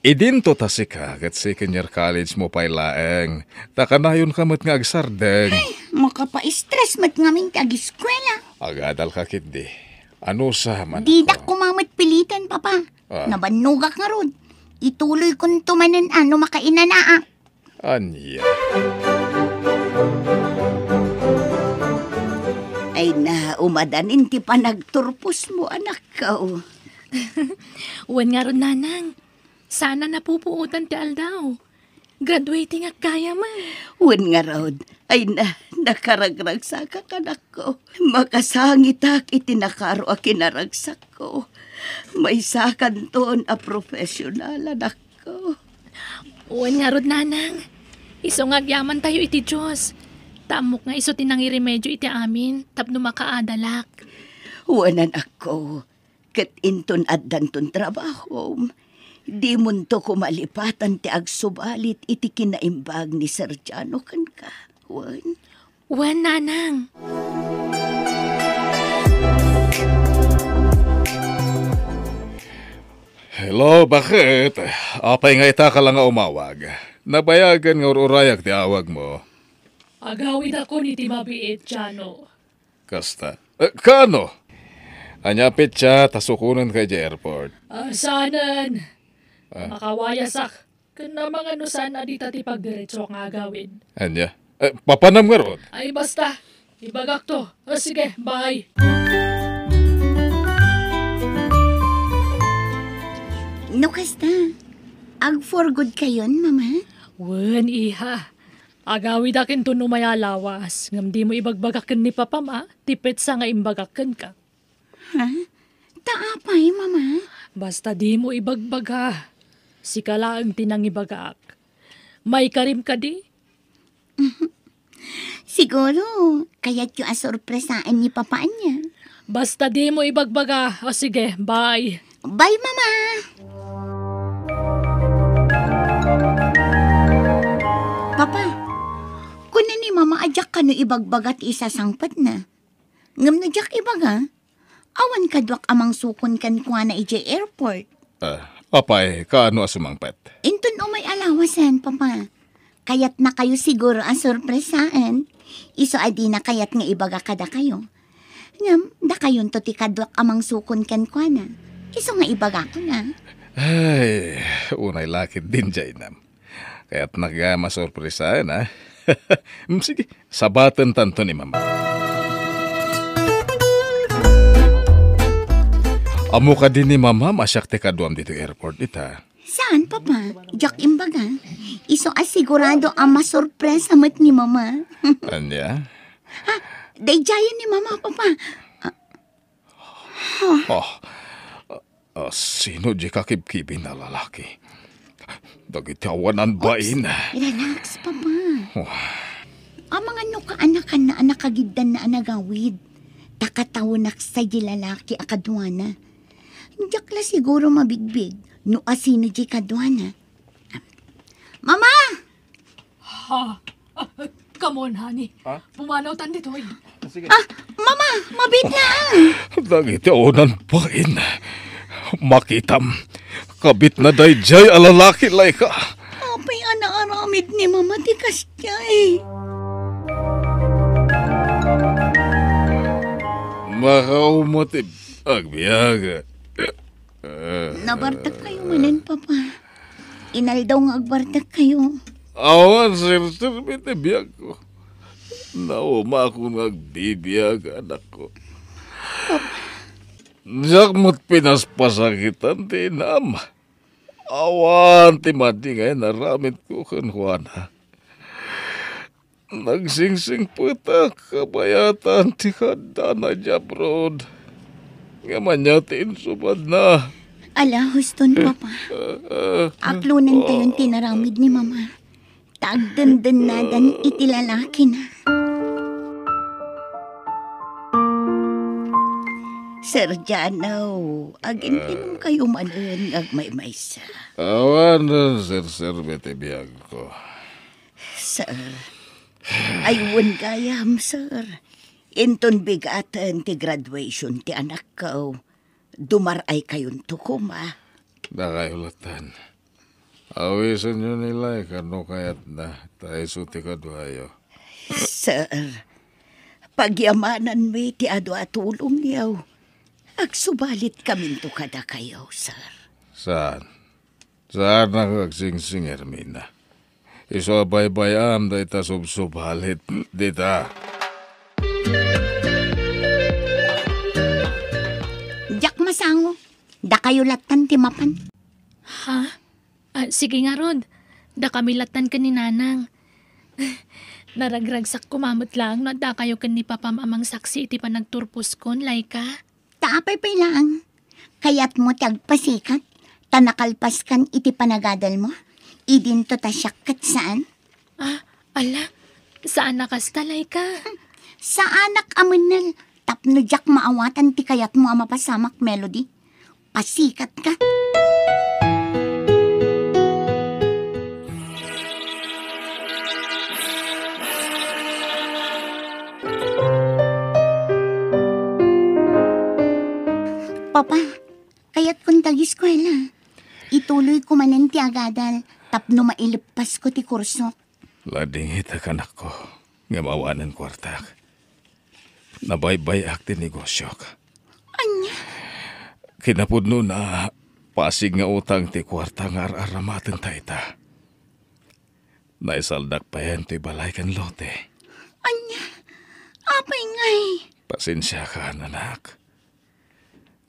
Idinto ta sika ket second year college mo pay laeng. Ta kanayonka met nga agsardeng. Ay, makapa-stress met ngamin ti agiskwela. Agadalka ketdi. Anusa man. Didak koma met piliten, Papa. Ah. Nabannogak ngarud. Ituloykonto manen a no makainanaak. Ania? Ay na, umadanin ti panagturposmo, anakko. Wen ngarud, Nanang. Saan a napupuotan ti aldaw. Graduating a gayam. Wen ngarud, ay na, nakaragragsakak, anakko. Makasangitak iti nakaro a kinaragsakko. Maysakanton a professional, anakko. Wen ngarud, Nanang. Isu nga agyamantayo iti Dios. Ta ammok nga isu ti nangiremedio iti amin tapno makaadalak. Wen, anakko, ket inton addanton trabahom, dimonto koma lipatan ti agsubalit iti kinaimbag ni Sergiano kenka. Wen? Wen, Nanang. Hello, bakit? Apay nga ita ka la nga umawag? Nabayagen nga ur-urayak ti awagmo. Agawidakon iti mabiit, Jano. Kasta. Eh, kaano? Ania a petsa ta sukonenka idiay airport? Ah, saanen. Ah. Makawayasak. Ken namangano saan a dita ti pagdiretso nga agawid. Ania? Eh, papanam ngarud? Ay, basta. Ibagakto. O, sige, bye. No kasta, ag-for good kayon, Mama? Wen, iha. Agawidak inton umay a lawas, ngem dimo ibagbaga ken ni Papam a ti petsa nga imbagak kenka. Ha? Ta apay, Mama? Basta dimo ibagbaga. Sika laeng ti nangibagaak. Maikarim kadi? Siguro, kayatyo a sorpresaen ni Papa ania. Basta dimo ibagbaga. O sige, bye. Bye, Mama! Papa, kuna ni Mama a diak kano ibagbaga ti isasangpetna. Ngem no diak ibaga, awan kaduak a mangsukon kenkuana idiay airport. Ah, apay, kaano a sumangpet? Inton umay a lawasen, Papa. Kayatnakayo siguro a sorpresaen. Isu a dina kayat nga ibaga kadakayo. Ngem, dakayonto ti kaduak a mangsukon kenkuana. Isu nga ibagakon a. Ay, unay lakit din, Jainam. Kayatnak gayam a sorpresaen, a. Mm, sige, sabatentanto ni Mama. Ammo kadi ni Mama a siak ti kaduam ditoy airport ita? Saan, Papa? Diak imbaga. Isu a sigurado a masorpresa met ni Mama. Ania? Ha? Daydiayen ni Mama, Papa. Ah, Oh, ah, sino di kakibkibin a lalaki? Dagiti awanan bain. Relax, Papa. Oh. Amangan no kaanakanna a nakagiddanna a nagawid. Ta katawenak sadi lalaki a kaduana. Diak la siguro mabigbig no asino di kaduana. Mama! Ha? Ah, come on, honey. Ha? Pumanawtan ditoy. Sige. Ah, Mama, mabiit na. Dagiti awanan bain. Makitam. Kabitna daydiay a lalaki, Laika. Apay a naaramid ni Mama ti kasdiay? Makauma ti agbiag. Nabartek kayo manen, Papa. Inaldaw nga agbartek kayo. Awan, sir, sir, iti biagko. Naumakon nga agbibiag, anakko. Diak met pinaspasakitan ti inam. Awan ti madi nga inaramidko kenkuana. Nagsingsingpetak kabayatan ti kaadana idiay abroad. Ngem ania ti insubadna? Ala, huston, Papa. Aklonan tayon ti naramid ni Mama. Ta agdendennadan iti lalakina. Sir Jano, agintinom kayo manen nga agmaymaysa. Awan, sir, sir, iti biagko. Sir, ay wen gayam, sir. Inton bigaten ti graduation ti anakko, dumar-ay kayonto koma. Dakayo latten. Awisenyo ni Laika no kayatna, ta isu ti kaduayo. Sir, pagyamananmi ti adu a tulongyo. Agsubalitkaminto kadakayo, sir. Saan? Saan a agsingsing, Hermina? Isu a baybay-am dayta subsubalit dita. Diak masango. Dakayo lattan ti mapan. Ha? Ah, sige ngarud. Dakami lattan ken ni Nanang. Naragragsak koma met laeng no addakayo ken ni Papam a mangsaksi iti panagturposkon, Laika. Ta apay pay laeng? Kayatmo ti agpasikat, ta nakalpaskan iti panagadalmo? Idinto ta siak ket saan? Ah, ala, saan a kasta, Laika? Saanak a mennel, tapno diak maawatan ti kayatmo a mapasamak, Melody. Pasikatka. Papa, kayatkon ti ageskuela. Ituloyko manen ti agadal tapno maileppasko ti kursok. Ladingitak, anakko, ngem awanen kuartak. Nabaybay-ak ti negosiok. Ania? Kinapudnona, pasig nga utang ti kuarta nga ar-aramatenta ita. Naisaldak payen toy balay ken lote. Ania? Apay ngay? Pasensiakan, anak.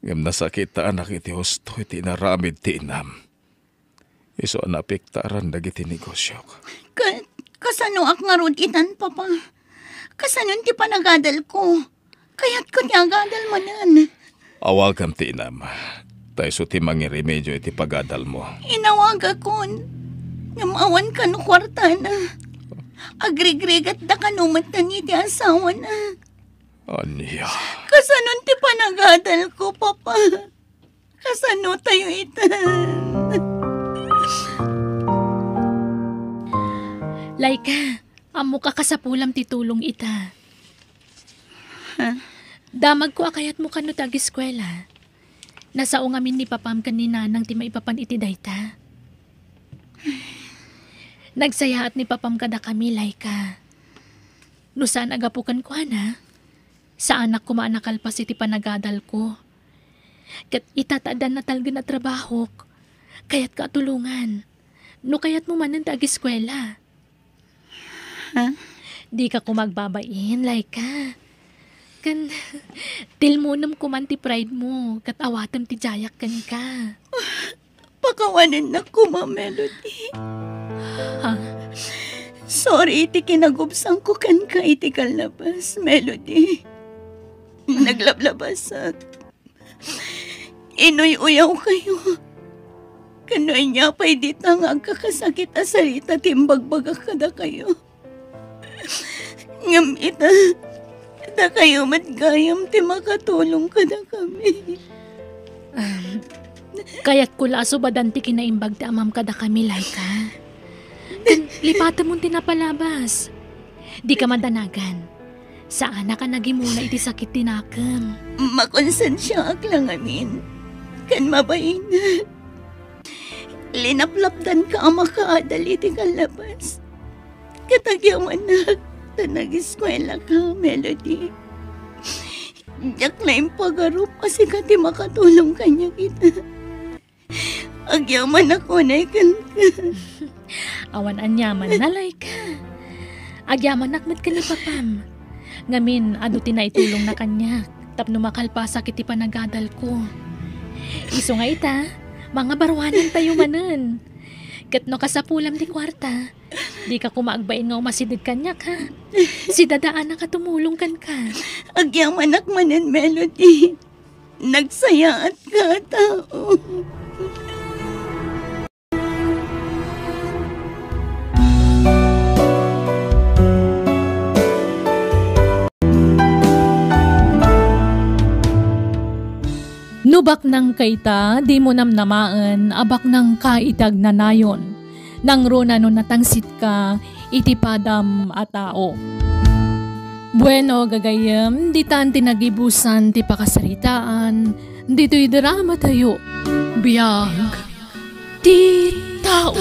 Ngem nasakitanak iti husto iti inaramid ti inam. Isu a naapektaran dagiti negosiok. Ka-, kasanoak ngarud itan, Papa? Kasanon ti panagadalko? Kayatko ti agadal manen. Awagam ti inam. Ta isu ti mangiremedio iti pagadalmo. Inawagakon. Ngem awan kano kuartana. Agrigrigatda kano met iti asawana. Ania? Kasanon ti panagadalko, Papa? Kasano tayo ita? Laika, ammok a kasapulam ti tulong ita. Ha? Damagko a kayatmo kano ti ageskuela. Nasao ngamin ni Papam ken ni Nanang ti maipapan iti dayta. Nagsayaat ni Papam kadakami, Laika. No saan a gapu kenkuana, saanak koma a nakalpas iti panagadalko. Ket ita ta addan natalgen a trabahok, kayatka a tulongan. No kayatmo manen ti ageskuela. Ha? Dika koma agbabain, Laika. Ken tilmonem koman ti pride mo, ket awatem ti diayak kenka. Pakawanennak koma, Melody. Ha? Sorry iti kinagubsangko kenka iti kallabas, Melody. Naglablabasak. Inuy-uyaw kayo. Ken no ania pay dita nga agkakasakit a sarita ti imbagbagak kadakayo. Ngem ita, dakayo met gayam ti makatulong kadakami. Ah, kayatko la a subadan ti kinaimbag ti amam kadakami, Laika. Ken lipatemon ti napalabas. Dika madanagan. Saanak a nagimula iti sakit ti nakem. Makonsensiaak la ngamin. Ken mabainat. Linaplapdanka a makaadal iti kallabas. Ket agyamanak ta nageskuelaka, Melody. Diak la impagarup a sika ti makatulong kaniak ita. Agyamanak unay kenka. Awan aniaman, Laika. Agyamanak met ken ni papam. Ngamin, adu ti naitulongna kaniak tapno makalpasak iti panagadalko. Isu nga ita, mangabaruanantayo manen. Ket no kasapulam ti kuarta, dika koma agbain nga umasideg kaniak, ha? Si dadaanak a tumulong kenka. Agyamanak manen, Melody. Nagsayaatka a tao. No baknangka ita, dimo namnamaen a baknangka iti agnanayon. Nangruna no natangsitka iti padam a tao. Bueno, gagayyem, ditan ti nagibusan ti pakasaritaan ditoy drama tayo. Biag ti tao.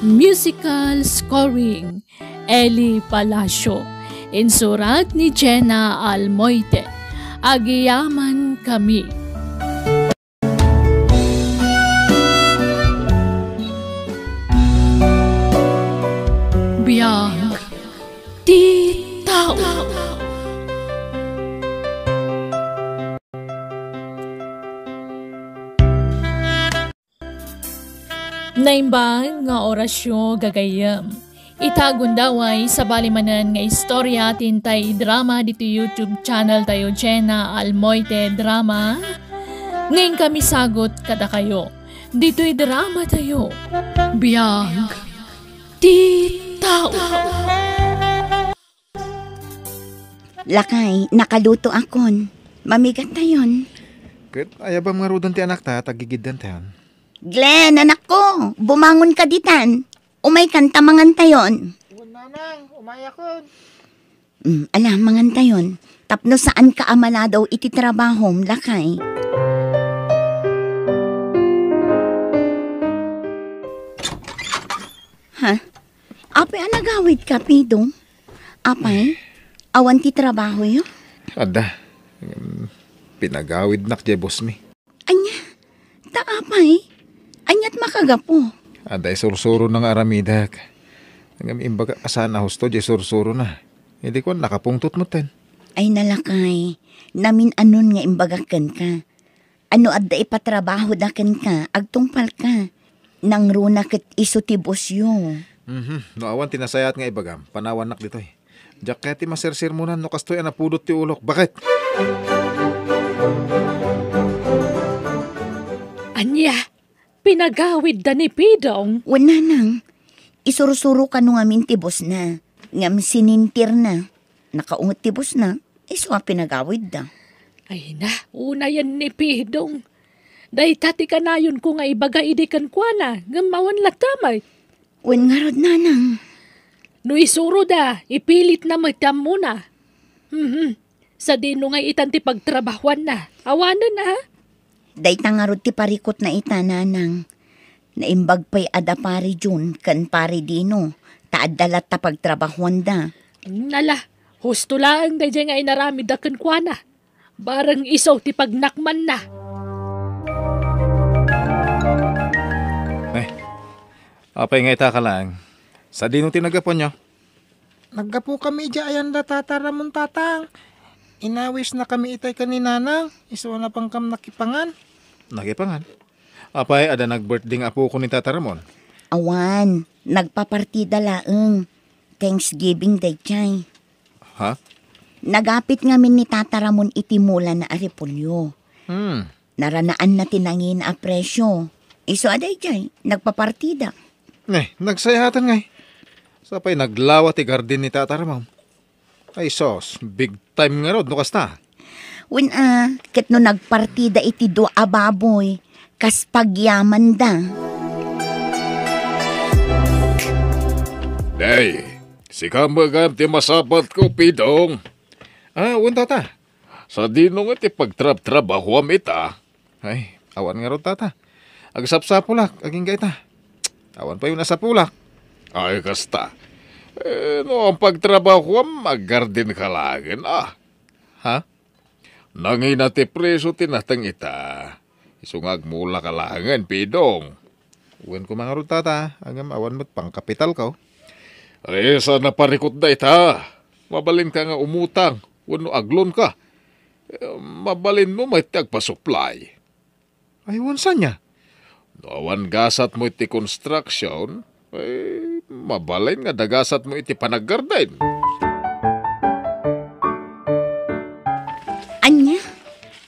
Musical scoring, Eli Palacio. Insurat ni Jenna Almoite. Agyamankami. Biag ti tao. Naimbag nga orasyo, gagayyem. Ita gundaway, sabali manen nga istorya ti intay idrama ditoy YouTube channel tayo, Jenna Almoite Drama. Nga inkami sagut kadakayo ditoy drama tayo. Biag ti tao. Lakay, nakalutoakon. Mamigattayon. Ket ayabam ngaruden ti anakta, tagigiddantayon. Glenn, anakko, bumangonka ditan. Umaykan ta mangantayon. Wen, nanang, umayakon. Mm, ala, mangantayon. Tapno saanka a maladaw iti trabahom, lakay. Ha? Apay a nagawidka, Pidong? Apay, awan ti trabahoyo? Adda. Em, pinagawidnak diay bossmi. Ania? Ta apay? Aniat makagapu? Adda isursurona nga aramidek. Ngem imbagak a saan a husto diay sursurona. Idi kuan, nakapungtot metten. Ay, nalakay. Namin-anon nga imbagak kenka. Ano adda ipatrabahoda kenka, agtungpalka. Nangruna ket isu ti bossyo. Mhm. No awan ti nasayaat nga ibagam, panawannak ditoy. Diak kayat ti masersermonan no kastoy a napudot ti ulok. Bakit? Ania? Pinagawidda ni Pidong? Wen, nanang. Isursuro kano ngamin ti bossna. Ngem sinintirna. Nakaunget ti bossna. Isu a pinagawidda. Ay na, unayen ni Pidong. Dayta ti kanayonko nga ibaga idi kenkuana, ngem awan latta met. Wen ngarud, nanang. No isuroda, ipilitna met ti ammona. Mhm. Sadino nga itan ti pagtrabahuanna? Awanen, a? Dayta ngarud ti parikutna ita, nanang. Naimbag pay a da Pari Jun ken Pari Dino, ta adda latta pagtrabahuanda. Nala, husto laeng daydiay nga inaramidda kenkuana. Bareng isu ti pagnakmanna. Eh, apay nga ita ka laeng? Sadino ti naggapuanyo? Naggapukami idiay ayan da Tata Ramon, Tatang. Inawisnakami itay ken ni Nanang, isu a napankam nakipangan. Nakipangan? Apay, adda nag-birthday nga apoko ni Tata Ramon? Awan, nagpapartida laeng. Thanksgiving daydiay. Ha? Nagapit ngamin ni Tata Ramon iti mulana a repolyo. Hmm. Naranaanna ti nangina a presio. Isu a daydiay, nagpapartida. Eh, nagsayatan ngay. Sapay naglawa ti garden ni Tata Ramon. Ay sus, big time ngarud no kasta. Wen a, ket no nagpartida iti dua a baboy, kas pagyamanda. Nay, sika met gayam ti masapatko, Pidong. Ah, wen, Tata. Sadino nga ti pagtrabtrabahuam ita? Ay, awan ngarud, Tata. Agsapsapulak, agingga ita. Awan pay unasapulak. Ay, kasta. Eh, no ang pagtrabahuam, aggarden ka laengen, ah. Ha? Nangina ti presyo ti nateng ita. Isu nga agmula ka laengen, Pidong. Wen koma ngarud, Tata, ngem awan met pangkapitalko. Ay, saan a parikut dayta? Mabalinka nga umutang wenno agloan ka. Eh, mabalinmo met ti agpasuplay. Ay, wen saan aya? No awan gasatmo iti construction, eh, mabalin nga dagasatmo iti panaggarden. Ania?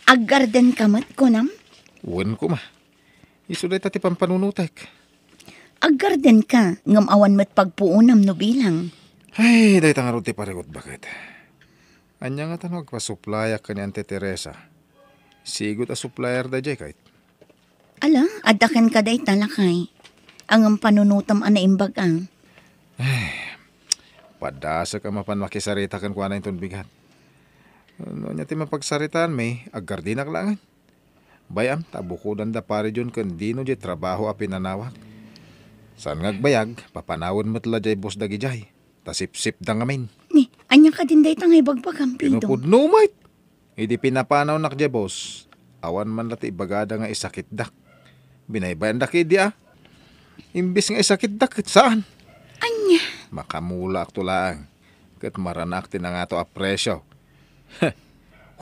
Aggarden ka met, kunam? Wen koma. Isu dayta ti pampanunotek. Aggarden ka, ngem awan met pagpuonam no bilang. Ay, dayta ngarud ti parikut baket. Ania ngata no agpasuplayak ken ni Auntie Teresa? Sigud a supplier daydiay, kayat. Ala, adda kenka dayta, lakay. Ngem panunotam a naimbag a. Ay, padasek a mapan makisarita kenkuana inton bigat. No ania ti mapagsaritaanmi, aggardenak laengen. Bay-am ta bukodanda pari John ken Dino diay trabaho a pinanawak. Saan nga agbayag, papanawen met la diay boss dagidiay, ta sipsipda ngamin. Ni, ania kadin dayta nga ibagbagam, Pidong? Pinupudno met. Idi pinapanawnak diay boss, awan man la ti ibagada nga isakitdak. Binaybayandak idi a. Imbes nga isakitdak, ket saan. Ania? Makamulaakto laeng, ket maranaak ti nangato a presyo.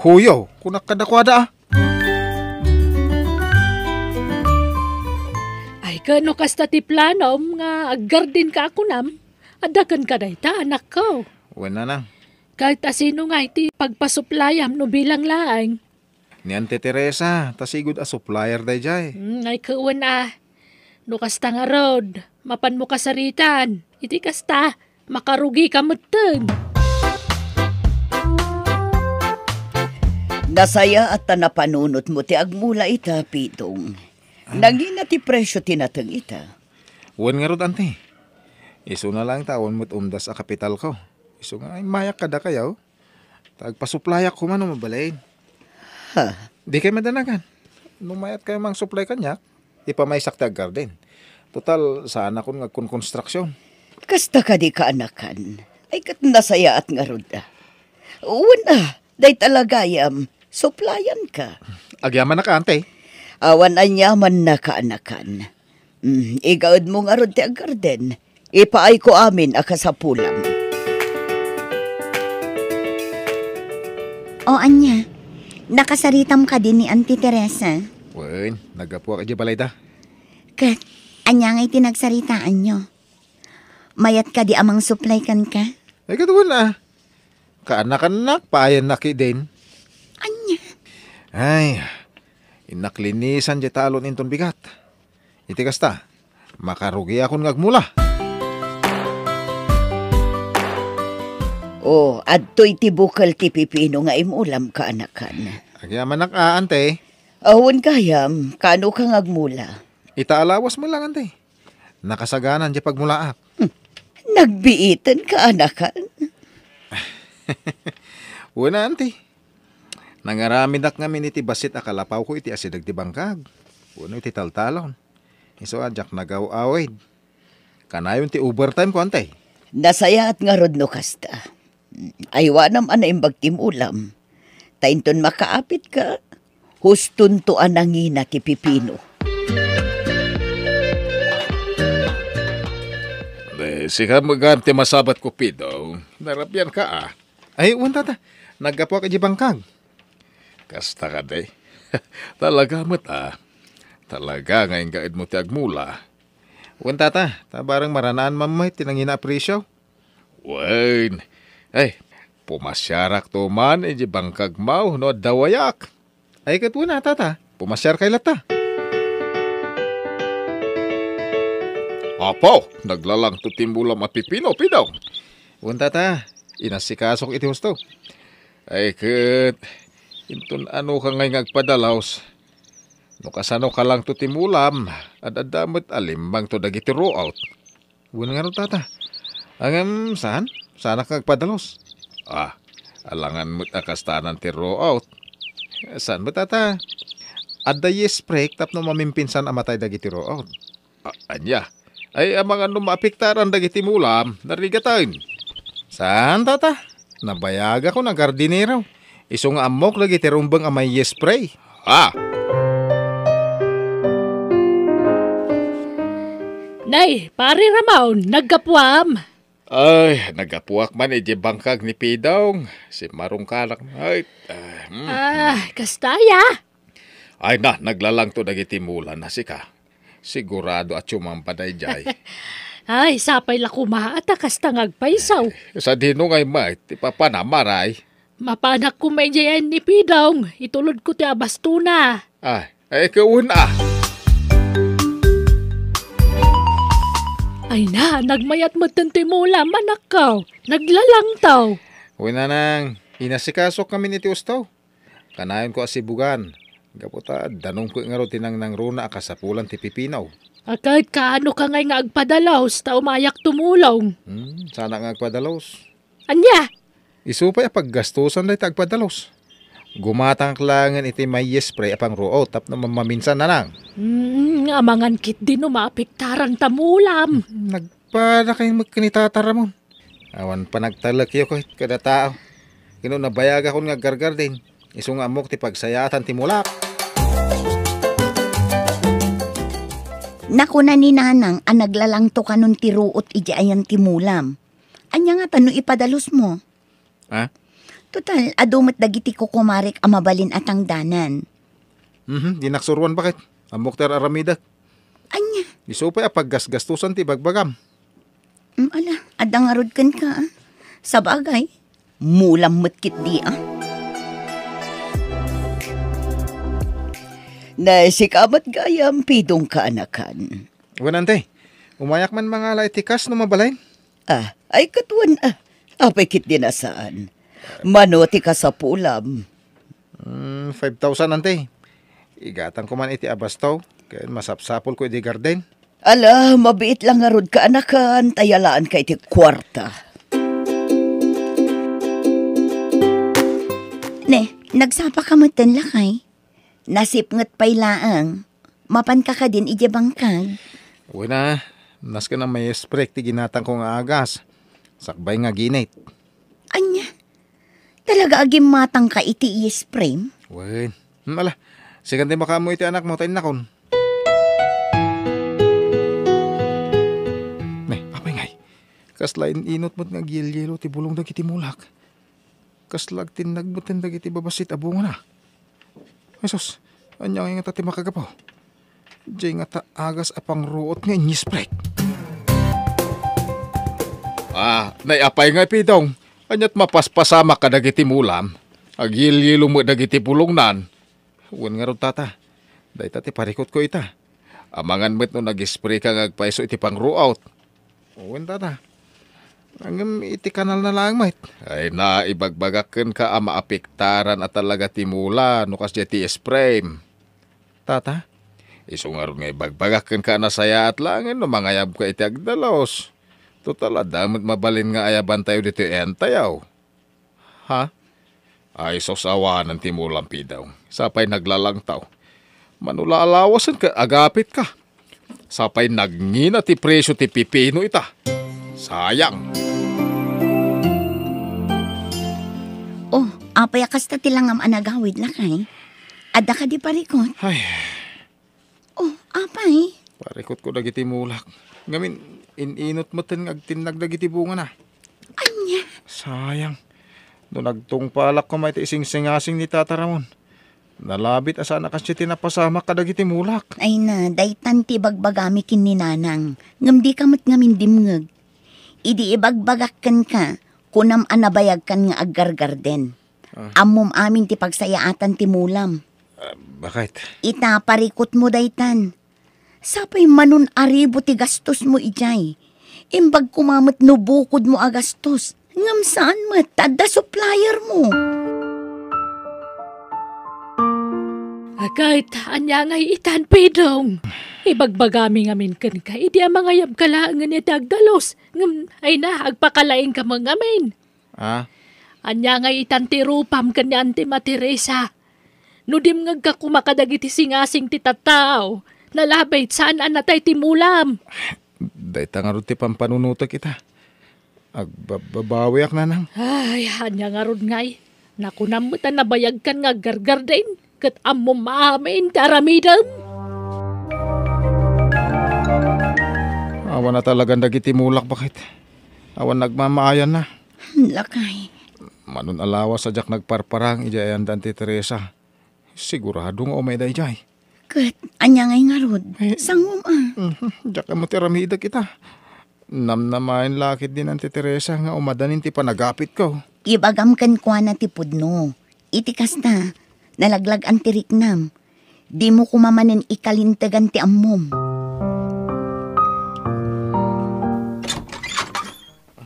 Huyo, kunak kadakuada a. Ay, ken no kasta ti planom nga aggarden ka a kunam, adda kenka dayta, anakko. Wen, nanang. Ket asino ngay ti pagpasuplayam no bilang laeng? Ni Auntie Teresa, ta sigud a supplier daydiay. Hmm, ay, wen a. No kasta ngarud, mapanmo kasaritaan. Iti kasta, makarugika metten. Nasayaat ta napanunotmo ti agmula ita, Pidong. Ah. Nangina ti presyo ti nateng ita? Wen ngarud, Auntie. Isuna laeng ta awan met umdas a kapitalko. Isu nga immayak kadakayo. Ta agpasuplayak koma no mabalin. Ha? Dikay madanagan. No mayat kayo mangsuplay kaniak, ipamaysak ti aggarden. Total, saanakon nga agkonkonstruksyon. Kasta kadi, kaanakan? Ay, ket nasayaat ngarud a. Wen a, dayta la gayam, suplayanka. Agyamanak, Auntie. Awan aniamanna, kaanakan. Mm, igaedmo ngarud ti aggarden. Ipaayko amin a kasapulam. O ania, nakasaritam kadi ni Auntie Teresa? Wen, naggapuak idiay balayda. Ket, ania ngay ti nagsaritaanyo? Mayat kadi a mangsuplay kenka? Ay, ket wen a. Kaanakannak, paayannak idin. Ania? Ay, innak linisan diay talon inton bigat. Iti kasta, makarugiakon nga agmula. O, adtoy ti bukel ti pipino nga imulam, kaanakan. Agyamanak a, Auntie. Awan gayam, kaano ka nga agmula? Ita a lawas mo lang, Auntie. Nakasaganan diay pagmulaak. Hmm. Nagbiiten, kaanakan. Wen a, Auntie. Nangaramidak ngamin iti bassit a kalapawko iti asideg ti bangkag wenno iti taltalon. Isu a diak nagaw-awid. Kanayon ti overtime ko, Auntie. Nasayaat ngarud no kasta. Aywanam a naimbag ti mulam. Ta inton makaapitka, hustonto a nangina ti pipino. Eh, sika met gayam ti masabat, Cupido. Narabian ka, ah. Ay, wen, tata. Naggapuak idiay bangkag. Kasta kadi. Talaga met, ah. Talaga nga ingaedmo ti agmula. Wen, tata, ta bareng maranaan man met ti nangina a presyo. Wen. Ay, pumasiarakto man idiay bangkagmo no adda wayak. Ay, ket wen a, tata, pumasiarkay latta. Apo, naglalangto ti mulam a pipino, Pidong. Wen, tata, inasikasok iti husto. Ay, ket, inton ano ka ngay nga agpadalus, no kasano ka langto ti mulam, ad-adda met a limmangto dagiti ruot. Wen ngarud, tata. Ngem, saan? Saanak nga agpadalus? Ah, alangan met a kastanan ti ruot. Saan met, tata? Adda yeast break tapno mamimpinsan a matay dagiti ruot. A-, ania? Ay, amangan no maapektaran dagiti mulam, narigaten. Saan, tata? Nabayagakon a gardinero. Isu nga ammok dagiti rumbeng a may yeast spray. Ah! Nay, Pare Ramon, naggapuam. Ay, naggapuak man idiay bangkag ni Pidong. Simmarungkanak. Ay, ah, mm. Ah, kasta aya? Ay na, naglalangto dagiti mulam a sika. Sigurado a sumamba daydiay. Ay, sapay la koma ta kasta nga agpayso. Sadino ngay met ti papanam, Maray? Mapanak koma idiay ni Pidong, itulodko ti abastona. Ay, ay, kawan, ah. Ay na, nagmayat metten ti mulam, anakko. Naglalangto. Wen, nanang, inasikasok kami iti husto. Kanayonko a sibugan, gapu ta danumko ngarud ti nangnangruna a kasapulan ti pipino. Ket kaano ka ngay nga agpadalus ta umayak tumulong? Hmm, saanak nga agpadalus. Ania? Isu pay a paggastusan dayta agpadalus. Gumatangak laengen iti may yeast spray a pangruot tapno mamaminsan, nanang. Hmm, amangan ketdi no maapektaran ta mulam. Hmm, nagpadakay met ken ni Tata Ramon. Awan panagtalekyo ket kada tao. Ket no nabayagakon nga aggargarden, isu nga ammok ti pagsayaatan ti mulak. Nakuna ni Nanang a naglalangto kanon ti ruot idiay ayan ti mulam. Ania ngata no ipadalusmo? Ha? Total, adu met dagiti kukumarek a mabalin a tangdanan. Mhm, dinak suroan baket. Ammok ti ar-aramidek. Ania? Isu pay a paggasgastusan ti ibagbagam. Mm, ala, adda ngarud kenka, ah. Sabagay, mulam met ketdi, ah. Nay, sika met gayam, Pidong kaanakan. Wen, ante, umayak man mangala iti kas no mabalin. Ah, ay, ket wen, ah. Apay ketdi a saan? Mano ti kasapulam? Mm, five thousand, ante. Igatangko man iti abasto, ken masapsapulko iti garden. Ala, mabiit la ngarud kaanakan, ta yalaanka iti kuarta. Ne, nagsapaka metten, lakay? Nasipnget pay laeng. Mapanka kadin idiay bangkag? Wen a, nasken a maisprek ti ginatangko nga agas. Sakbay nga ginit. Ania? Talaga a gimmatangka iti yeast frame? Wen. Hmm, ala. Sikan ti makaammo iti anakmo ta innakon. Ne, apay ngay. Kasla in-inut met nga agyelyelo ti bulong dagiti mulak. Kasla agtinnag metten dagiti babassit a bungana. Ay sus, ania ngay ngata ti makagapu? Diay ngata agas a pangruot nga inyisprek. Ah, nay apay nga ipidong? Aniat mapaspasamak kadagiti mulam? Agyelyelo met dagiti bulongnan. Wen ngarud, tata. Dayta ti parikutko ita. Amangan met no nag-spray ka nga agpayso iti pangruot. Wen, tata. Ngem iti kanalna laeng met. Ay na, ibagbagak kenka a maapektaran a talaga ti mula no kasdiay ti spray. Tata, isu ngarud nga ibagbagak kenka a nasayaat laengen no mangayabka iti agdalus. Total, adda met mabalin nga ayabantayo ditoy entayo. Ha? Ay, sus, awanen ti mulam, pidong. Sapay naglalangtaw. Mano la a lawasen ket agapitka. Sapay nagngina ti presio ti pipino ita. Sayang. Oh, apay a kasta ti langam a nagawid, lakay? Adda kadi parikut? Ay, Oh, apay? Parikutko dagiti mulak. Ngamin, in-inut metten nga agtinnag dagiti bungana. Ania? Sayang. No nagtungpalak koma iti isingsingasing ni Tata Ramon. Nalabit a saan a kasdiay ti napasamak kadagiti mulak. Ay na, daytan ti ibagbagami ken ni Nanang. Ngem dika met ngamin dimngeg. Idi ibagbagak kenka, kunam a nabayagkan nga aggargarden. Ah. Ammom amin ti pagsayaatan ti mulam. Ah, bakit? Ita, parikutmo daytan. Sapay manon aribu ti gastosmo idiay. Imbag koma met no bukodmo a gastos. Ngem saan met ta adda suppliermo. Ket ania ngay itan, Pidong? Ibagbagami ngamin kenka idi a mangayabka laengen iti agdalus. Ngem, ay na, agpakalaingka met ngamin. Ah? Ania ngay itan ti rupam ken ni Anti Materesa? No dimngegka koma kadagiti singasing ti tattao, nalabit saan a natay ti mulam. Dayta ngarud ti pampanunotek ita. Agbababawiak, nanang. Ay, ania ngarud ngay? Nakunam met a nabayagkan nga aggargardin, ket ammom amin ti aramidem. Awan a talagan dagiti mulak, baket. Awan nagmamaayanna. Lakay. Manon a lawas a diak nagparparang idiay ayandan ti Teresa. Sigurado nga umay daydiay. Ket ania ngay ngarud? Eh, sangom a. Mhm, diak ammo ti aramidek ita. Namnamaen la ketdin Anti Teresa nga umadanin ti panagapitko. Ibagam kenkuana ti pudno. Iti kasta, nalaglag-an ti riknam. Dimo koma manen ikalintegan ti ammom.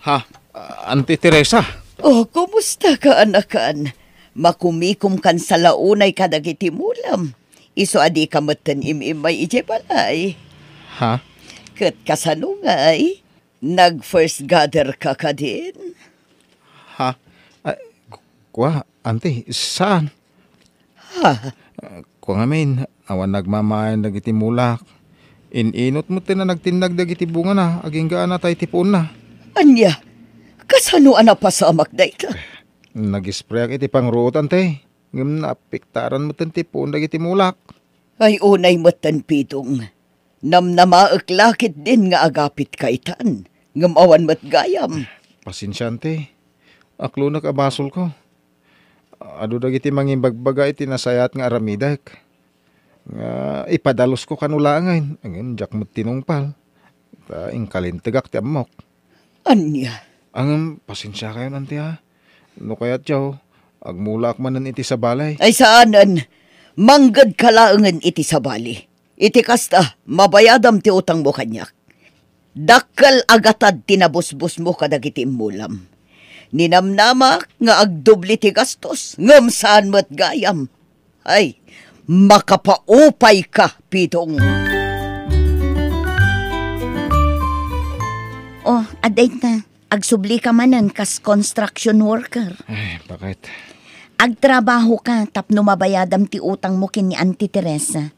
Ha, Anti Teresa? Oh, kumusta ka, anakan? Makumikom kan salaunay kadagiti mulam. Isu a dika metten im-immay idiay balay. Ha? Ket kasano ngay? Nag-first gather ka kadin? Ha? Ay, ku-, kua, Anti, saan? Ha? Kua ngamin, awan nagmamaayan dagiti mulak. In-inot metten a nagtinnag dagiti bungana, agingga a natay ti puonna. Ania? Kasano a napasamak dayta? Nag-sprayak iti pangruot, Anti. Ngem naapektaran metten ti puon dagiti mulak. Ay, unay metten, Pidong. Namnamaek la ketdin nga agapitka itan, ngem awan met gayam. Pasensia, Anti. Aklonek a basolko. Adu dagiti mangimbagbaga iti nasayaat nga aramidek. Nga ipadalusko kano laengen, ngem diak met tinungpal. Ta inkalintegak ti ammok. Ania? Ngem, pasensiakayon, Anti, a. No kayatyo, agmulaak manen iti sabali. Ay, saanen. Manggedka laengen iti sabali. Iti kasta, mabayadam ti utangmo kaniak. Dakkel a gatad ti nabusbusmo kadagiti immulam. Ninamnamak nga agdubli ti gastos, ngem saan met gayam. Ay, makapaupayka, Pidong. Oh, adda ita. Agsublika manen kas construction worker. Ay, bakit? Agtrabahoka tapno mabayadam ti utangmo ken ni Auntie Teresa. Ah.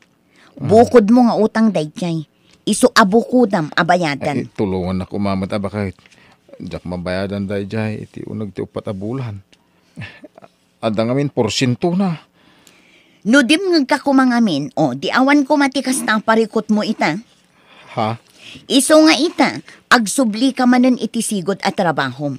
Bukodmo nga utang daydiay. Isu a bukodam a bayadan. Ay, tulongannak koma met a bakit. Diak mabayadan daydiay iti uneg ti uppat a bulan. Adda ngamin porsientona. No dimngegka koma ngamin, o, di awan koma ti kasta a parikutmo ita. Ha? Isu nga ita, agsublika manen iti sigud a trabahom.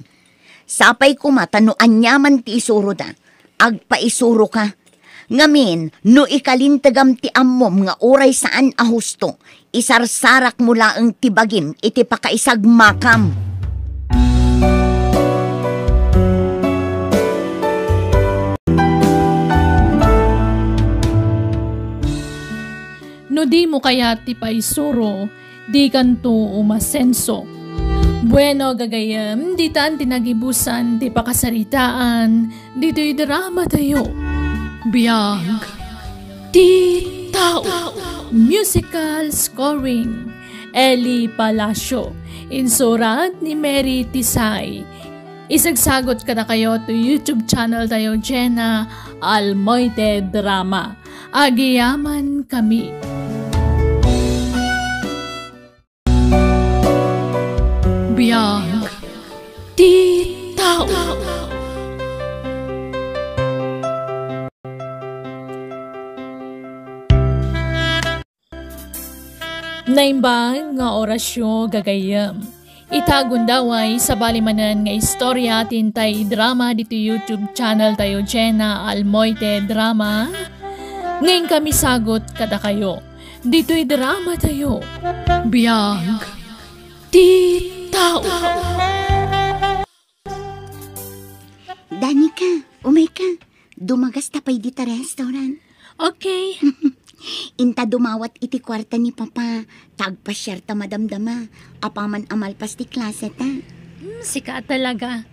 Sapay koma ta no aniaman ti isuroda, agpaisuroka. Ngamin, no ikalintegam ti ammom nga uray saan a husto, isarsarakmo laeng ti bagim iti pakaisagmakam. No dimo kayat ti paisuro, dikanto umasenso. Bueno, gagayyem, ditan ti nagibusan ti pakasaritaan ditoy drama tayo. Biag ti tao. Musical scoring, Eli Palacio. Insurat ni Mary Tisay. Isagsagot kadakayo to YouTube channel tayo, Jenna Almoite Drama. Agiyaman kami. Biag ti tao. Naimbag nga orasyo, gagayyem. Ita gundaway, sabali manen nga istorya ti intay idrama ditoy YouTube channel tayo, Jenna Almoite Drama. Nga inkami sagot kadakayo ditoy drama tayo. Biag ti tao. Danica, umayka. Dumagasta pay dita restaurant. Okay. Inta dumawat iti kuarta ni Papa, ta agpasiarta madamdama, apaman a malpas ti klaseta. Hmm, sika talaga.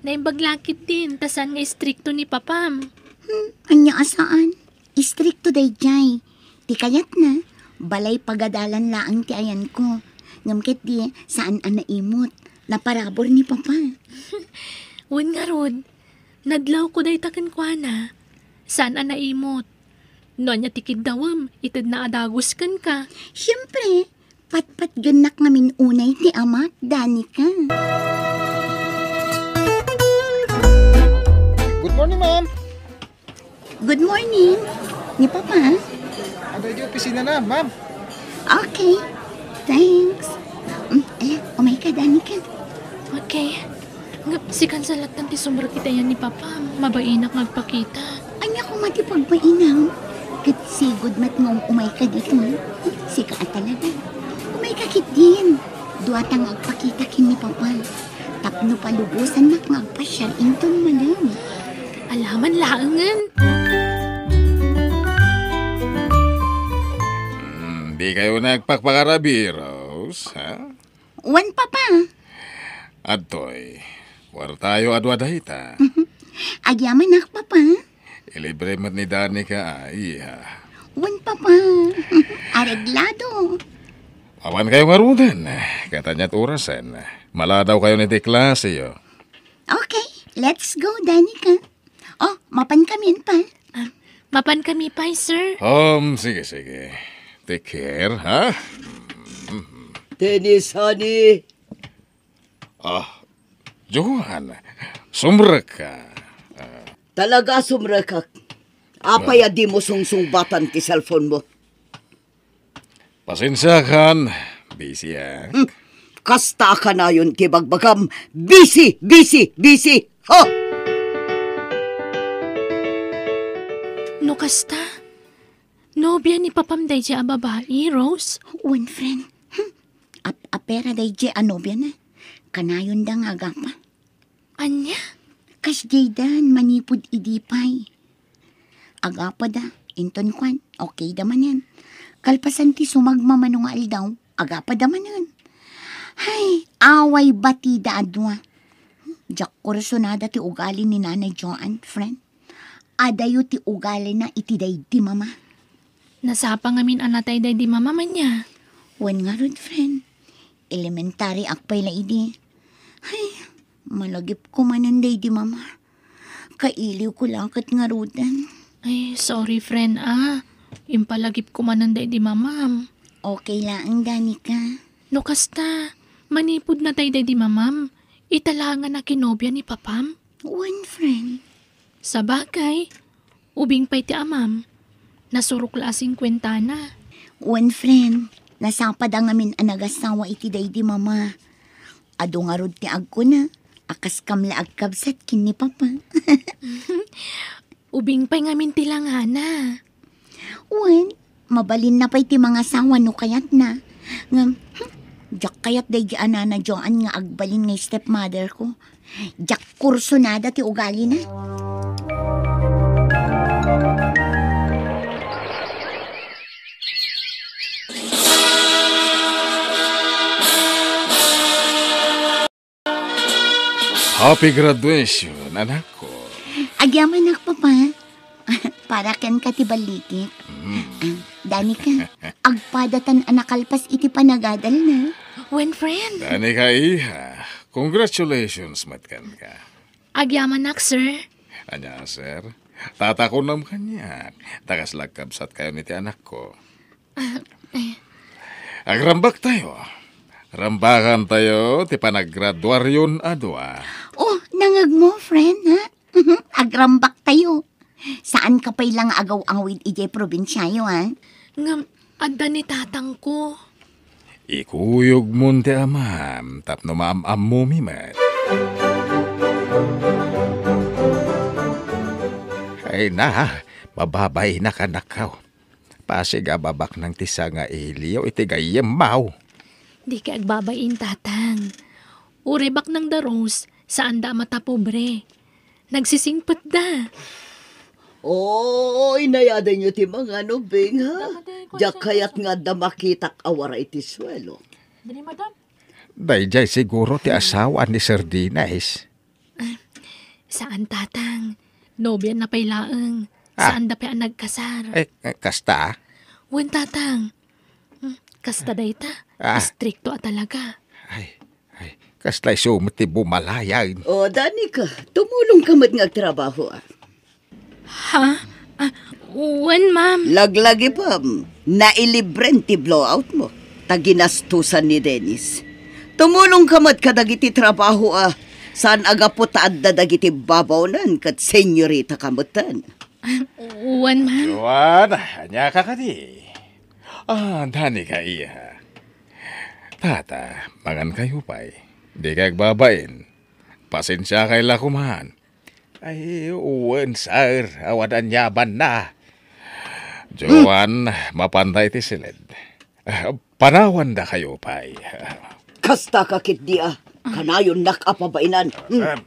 Naimbag la ketdin, ta saan nga istrikto ni Papam. Hmm, ania a saan? Istrikto daydiay. Ti kayatna, balay pagadalan laeng ti ayanko. Ngem ketdi, saan a naimot. Naparabur ni Papa. Wen ngarud, nadlawko dayta kenkuana. Saan a naimot. No ania ti kiddawem, itedna a dagus kenka. Siempre, patpatgennak ngamin unay ti amak, Danica. Good morning, ma'am. Good morning. Ni Papa? Adda iti opisinana, ma'am. Okay. Thanks. Mm, eh, umayka, Danica. Okay. Ngem, sikan sa lattan ti sumrek iti ayan ni Papa. Mabainak nga agpakita. Ania koma ti pagbainam? Ket sigud met nga um-umayka ditoy. Sika a talaga. Umayka ketdin. Duata nga agpakita ken ni Papa. Tapno palubosannak nga agpasiar inton malem. Alaman laengen. Hmm, di kayo nagpakpakarabi, Rose, ha? Wen, Papa. Adtoy, kuartayo a dua dayta. Agyamanak, Papa. Ilibre met ni Danica, a, iha. Wen, Papa. Areglado. Awan kayo ngaruden. Katanya ti orasen. Maladaw kayo iti klaseyo. Okay, let's go, Danica. Oh, mapan kami, Pa. Ah, mapan kami pay, sir. Um, sige, sige. Take care, ha? Tennis, honey. Ah, Johan, sumrek ka. Ah. Talaga, sumrekak. Apay a dimo sungsungbatan ti cellphone mo? Pasensiakan, busy, ah. Hmm. Kasta a kanayon ti bagbagam, busy, busy, busy. Ha! No kasta, nobia ni Papam daydiay a babai, Rose? Wen, friend. Hmm. Ap-apera daydiay a nobiana. Kanayonda nga agapa. Ania? Kasdiaydan manipud idi pay. Agapada, inton kuan, okay da manen. Kalpasan ti sumagmamano nga aldaw, agapada manen. Hay, away batida a dua. Diak kursunada ti ugali ni Nanay Joan, friend. Adayo ti ugalina iti daydi mama. Nasapa ngamin a natay daydi mama, ania? Wen ngarud, friend. Elementary ak pay la idi. Ay, malagipko manen daydi mama. Kailiwko la ket ngaruden. Ay, sorry, friend, ah. Impalagipko manen daydi mamam. Okay laeng, Danica. No kasta, manipud natay daydi mamam, ita laeng a kinobia ni papam? Wen, friend. Sabagay, ubing pay ti amam. Nasurok la a singkuentana. Wen, friend, nasapada ngamin a nagasawa iti daydi mama. Adu ngarud ti agkuna a kaskam la agkabsat ken ni papa. Ubing pay ngamin ti langana. Wen, mabalinna pay ti mangasawa no kayatna. Ngem, hmm, diak kayat daydi a Nana Joan nga agbalin nga stepmother ko. Diak kursunada ti ugalina. Happy graduation, anakko. Agyamanak, Papa. Para kenka ti ballikek. Mm. Ah, Danica, agpadatan a nakalpas iti panagadalna. Wen, friend. Danica, iha, congratulations met kenka. Agyamanak, sir. Ania, sir? Tatakunam kaniak. Ta kasla agkabsatkayon iti anakko. Ah, eh. Agrambaktayo. Rambakantayo ti panaggraduaryon a dua. Oh, nangegmo, friend, ha? Agrambaktayo. Saanka pay la nga agaw-awid idiay probinsiayo, ha? Ngem, adda ni tatangko. Ikuyogmon ti amam tapno maam-ammomi met. Ay na, mababainak, anakko. Pasig a babaknang ti sangailiyo iti gayyemmo. Dika agbabain, Tatang. Uray baknang da Rose, saanda a matapobre. Nagsisingpetda. Oy, nayadanyo ti mangan, ubing, ha? Diak kayat nga adda makitak a waray ti suelo. Daydiay siguro ti asawa ni Sir Dennis. Saan, Tatang. Nobiana pay laeng. Ah. Saanda pay a nagkasar. Eh, eh, kasta? Wen, Tatang. Hmm, kasta dayta. Ah. Istrikto a talaga. Ay, ay, kasta isu met ti bumalayan. O, Danica, tumulongka met nga agtrabaho, ah. Ha? Ah, wen, ma'am. Laglagipem, nailibren ti blowout mo, ta ginastusan ni Dennis. Tumulongka met kadagiti trabaho a saan a gapu ta adda dagiti babaonen ket senyorita ka metten. Ah, wen, ma'am. Joan, ania ka kadi? Ah, Danica, iha. Tata, mangan kayo pay. Di ka agbabain. Pasensiakay la koman. Ay, wen, sir, awan aniamanna. Joan, mapanda iti siled. Ah, panawanda kayo pay. Kasta ka ketdi a, kanayonnak a pabainan. Hmm. Em.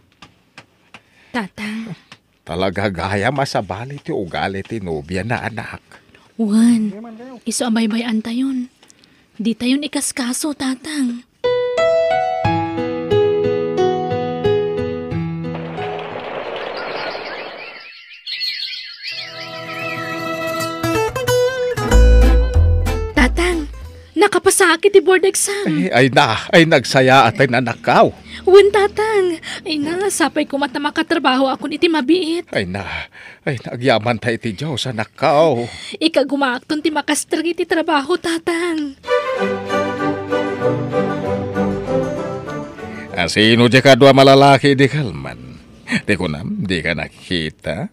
Tatang. Talaga gayam a sabali ti ugali ti nobiana, anak. Wen, isu a baybay-antayon. Ditayon ikaskaso, Tatang. Tatang, nakapasakit ti board exam. Ay, ay na, ay nagsayaat ti anakko. Wen, Tatang. Ay na, sapay koma ta makatrabahoakon iti mabiit. Ay na, ay, nagyamanta iti Dios, anakko. Ikagumaakton ti makastrek iti trabaho, Tatang. Asino diay kadua malalaki idi kalman? Ti kunam, dika nakita?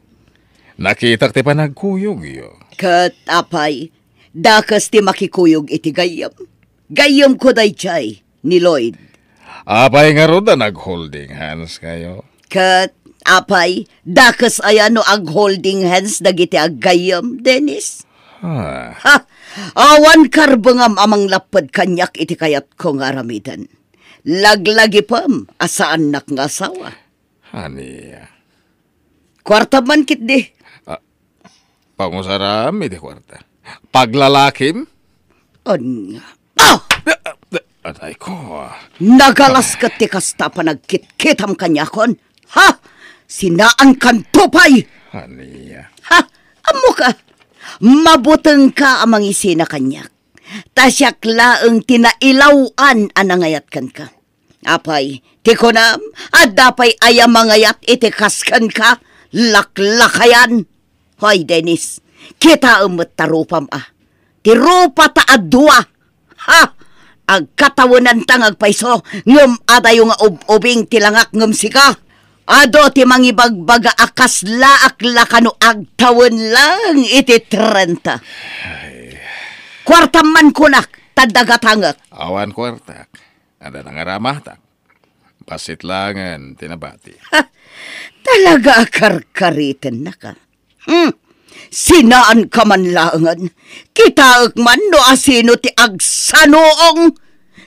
Nakitak ti panagkuyogyo. Ket apay, dakes ti makikuyog iti gayyem? Gayyemko daydiay. Ni Lloyd. Apay ngarud a nag-holding hands kayo? Ket, apay, dakes aya no ag-holding hands dagiti aggayyem, Dennis? Ah. Ha! Awan karbengam a manglapped kaniak iti kayatko nga aramiden. Laglagipem a saannak nga asawa. Ania? Kuarta man ketdi. Ah, pangusaram iti kuarta. Paglalakim? Ania? Ah! Atay ko. Nagalas ket ti kasta panagkitkitam kaniakon. Ha? Sinaankanto pay! Ania? Ha? Ammoka? Mabutengka a mangisina kaniak. Ta siak laeng ti nailaw-an a nangayat kenka. Apay, ti kunam, adda pay aya mangayat iti kas kenka, laklakayan? Hoy, Dennis, kitaem met ta rupam a. Ti rupata a dua. Ha! Agkatawenanta nga agpayso, ngem adayo nga ub-ubing ti langak ngem sika. Adu ti mangibagbaga a kaslaak la kano agtawen laeng iti trenta. Ay. Kuartam man kunak, ta dagatangek. Awan kuartak. Adda nangaramatak. Bassit laengen ti nabati. Ha! Talaga a karkaritennaka. Hmm. Sinaanka man laengen. Kitaek man no asino ti agsanuong.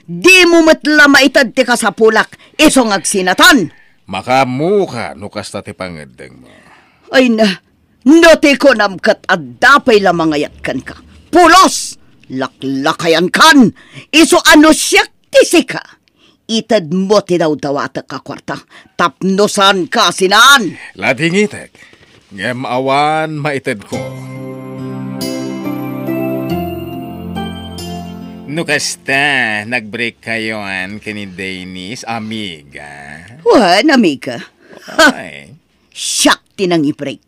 Dimo met la maited ti kasapulak isu nga agsinatan. Makaammoka no kasta ti pangeddengmo. Ay na, no ti kunam ket adda pay la mangayat kenka. Pulos! Laklakayankan! Isu a no siak ti sika. Itedmo ti dawdawatek a kuarta tapno saanka a sinaan. Ladingitek, ngem awan maitedko. No kasta, nag-break kayon ken ni Dennis, amiga? Wen, amiga. Ay. Siak ti nangi-break.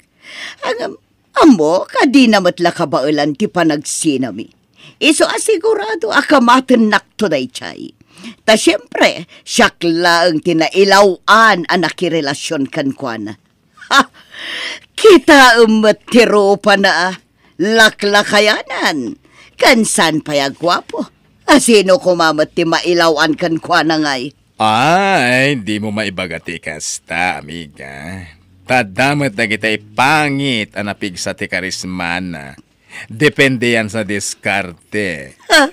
Ngem, ammo, kadina met la kabaelan ti panagsinami. Isu a sigurado a kamatennakto daydiay. Ta siempre, siak laeng ti nailaw-an a nakirelasion kenkuana. Ha! Kitaem met ti rupana a laklakayanan. Ken saan pay a guapo. Asino koma met ti mailaw-an kenkuana ngay? Ay, dimo maibaga ti kasta, amiga. Ta adda met dagiti pangit a napigsa ti karismana. Depende yan sa diskarte. Ha?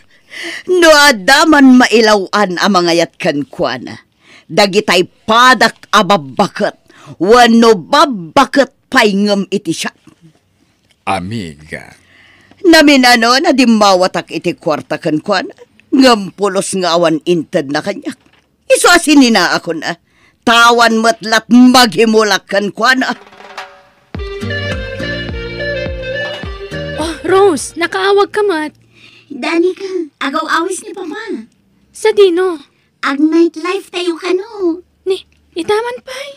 No adda man mailaw-an a mangayat kenkuana, dagitay padak a babbaket wenno babbaket pay ngem iti siak. Amiga. Naminano, nadimmawatak iti kuarta kenkuana, ngem pulos nga awan intedna kaniak. Isu a sininaakon a, ta awan met lat' maghimulak kenkuana. Oh, Rose, nakaawag ka met. Danica, agaw-awis ni Papa. Sadino? Ag-night life tayo kano. Ni, ita man pay?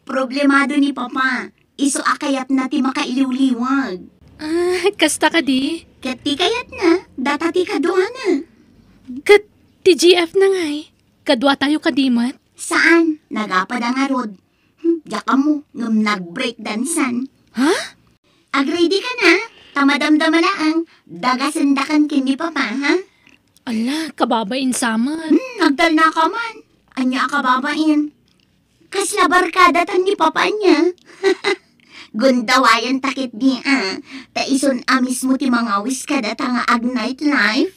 Problemado ni Papa. Isu a kayatna ti makailiwliwag. Ah, kasta kadi? Ket ti kayatna, data ti kaduana. Ket ti G F na ngay, kaduatayo kadi met? Saan, nagapada ngarud. Hmm, diak ammo, ngem nag-breakdancean. Ha? Ag-ready ka na, ta madamdama laeng, dagasendakan ken ni Papa, ha? Ala, kababain sa met. Hmm, nagtalna ka man. Ania a kababain? Kasla barkada tan ni Papa ania? Gundawayan ta ketdi, a. Ta isun a mismo ti mangawis kadata nga ag-night life.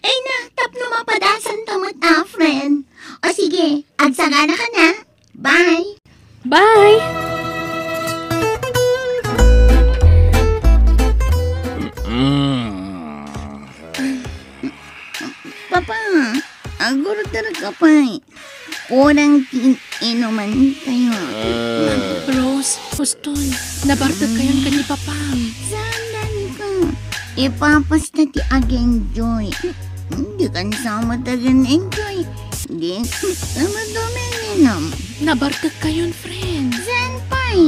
Ay na, tapno mapadasan ta met a, friend. O sige, agsagana ka na. Bye! Bye! Papa, agurder ka pay. Kurang ti inuman tayo. Rose, Huston, nabartek kayon ken ni Papam. Saan, Danica? Ipapasta ti ag-enjoy. Dikan sa met ag-enjoy. Di, sama duminom. Nabartek kayon, friend. Saan pay?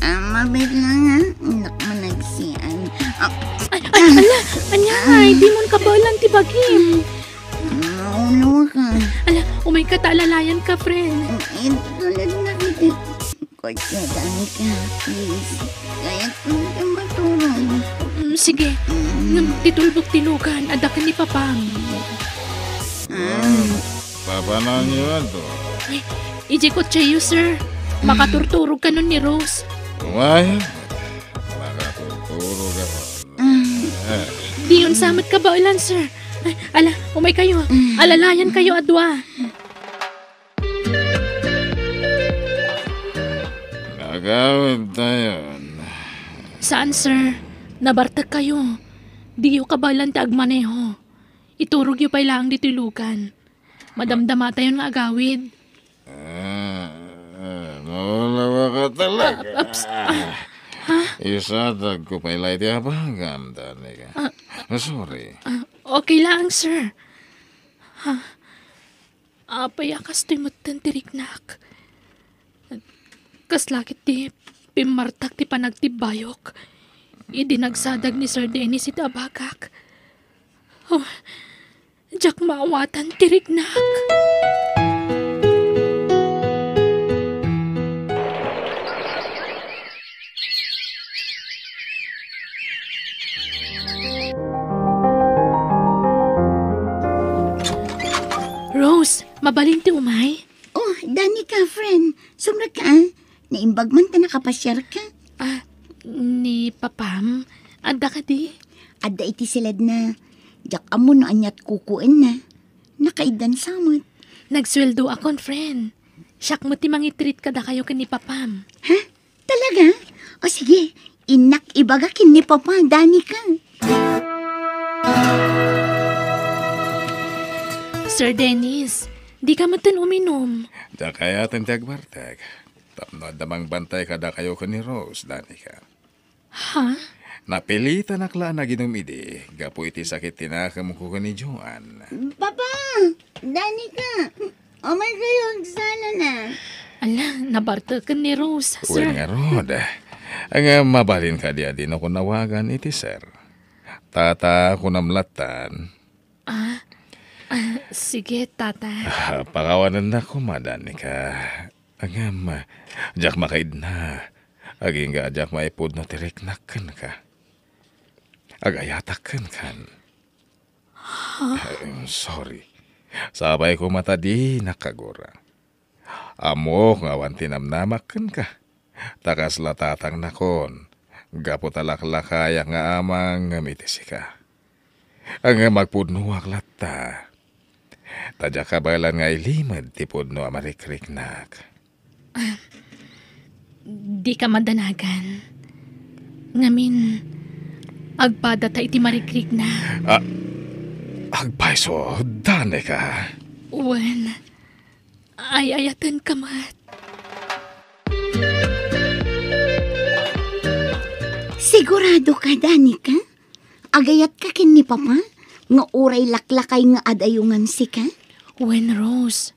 Ah, mabit lang, ha? Anak mo nagsian. Ah, Ay, ay, ala, anya ngay, dimon kabaelan ti bagim. Maulo ka. Ala, umay ka ta alalayan ka, friend. Itulad na kita. Kotse, Danica, please. Kayat ko na maturog. Mm, sige. Ngem ti tulbek ti lugan, adda ken ni Papam. Ah. Papanawon yo ato? Ay, idiay kotseyo, sir. Makaturturog kanon ni Rose. Why? Makaturturog ako. Ah. Diyon sa met kabaelan, sir. Ay, ala, umay kayo. Alalayan kayo a dua. Agawid tayon. Saan, sir? Nabartek kayo. Diyo kabaelan ti agmaneho. Iturogyo pay laeng ditoy lugan. Madamdamatayon nga agawid. Ah, ah, maulawa ka talaga. Ah, ah, ps-, ah. Ha? Isatagko pay la iti abagam, Danica. Ah. Sorry. Ah, okay laeng, sir. Ha? Apay a kastoy metten ti riknak? Kasla ket ti pimmartak ti panagtibbayok idi nagsadag ni Sir Dennis iti abagak. Oh, diak maawatan ti riknak. Rose, mabalin ti umay? Oh, Danica, friend. Sumrek ka, ah. Naimbag man ta nakapasiarka. Ah, ni Papam, adda kadi? Adda iti siledna. Diak ammo no aniat kukuenna. Nakaiddan sa met. Nagsueldoakon, friend. Siak met ti mangitreat kadakayo ken ni Papam. Ha? Talaga? O sige, innak ibaga ken ni Papa, Danica. Sir Dennis, dika metten uminom. Diak ayaten ti agbartek. Tapno adda mangbantay kadakayo ken ni Rose, Danica. Ha? Napilitanak la a naginom idi, gapu iti sakit ti nakemko ken ni Joan. Papa! Danica! Umay kayo, agsala na. Ala, nabarteken ni Rose, sir. Wen ngarud. Nga mabalin kadi a dinakon awagan iti sir. Tata, kunam lattan. Ah, ah, sige, tata. Ah, pakawanennak koma, Danica. Ngem, diak makaidna. Agingga a diak maipudno ti riknak kenka. Agayatak kenkan. Huh? Eh, sorry. Sapay koma ta dinak agura. Ammok nga awan ti namnamak kenka. Ta kasla tatangnakon, gapu ta laklakayak nga amang ngem iti sika. Ngem agpudnoak latta. Ta diak kabaelan nga ilimed ti pudno a marikriknak. Ah, Dika madanagan. Ngamin, agpadata iti marikrikna. Ah, agpayso, Danica. Wen, ay-ayatenka met. Sigurado ka, Danica? Agayatka ken ni Papa nga uray laklakay nga adayongan sika? Wen, Rose,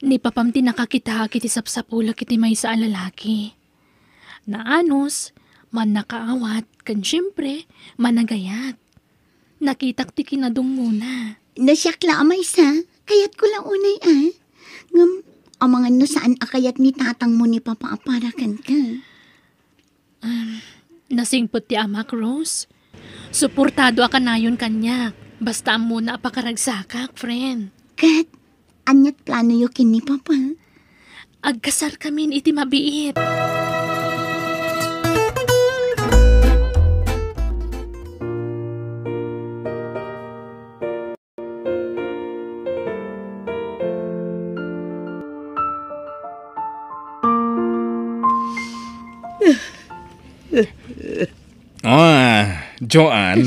ni Papam ti nakakitaak iti sapsapulek iti maysa a lalaki. Naanus, mannakaawat, ken siempre, managayat. Nakitak ti kinadungngona. No siak la a maysa, kayatko la unay a. Ngem, amangan no saan a kayat ni tatangmo ni Papa a para kenka. Um, nasingpet ti amak, Rose. Suportado a kanayon kaniak. Basta ammona a pakaragsakak, friend. Ket, ania't planoyo ken ni Papa? Agkasarkamin iti mabiit. Ah, Joan,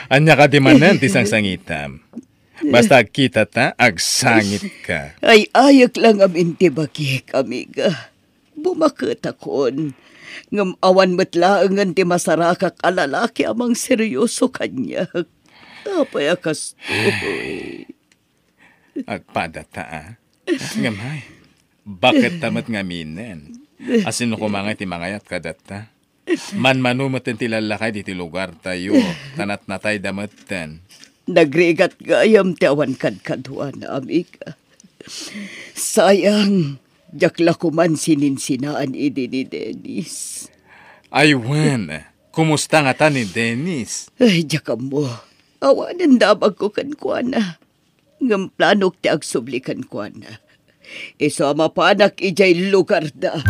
ania kadi manen ti sangsangitam? Basta agkitata, agsangitka. Ay, ayek la ngamin ti bagik, amiga. Bumaketakon. Ngem awan met laengen ti masarakak a lalaki a mangseryoso kaniak. Apay a kastoy? Agpadata, a. Ngem ay, baketta met ngaminen? Asino koma nga ti mangayat kadatta? Manmano met ti lallakay ditoy lugartayo, ta natnatayda metten. Nagrigat gayam ti awan kadkaduana, amiga. Sayang, diak la koman sininsinaan idi ni Dennis. Ay wen, kumusta ngata ni Dennis? Ay, diak ammo. Awanen damagko kenkuana. Ngem planok ti agsubli kenkuana. Isu a mapanak idiay lugarda.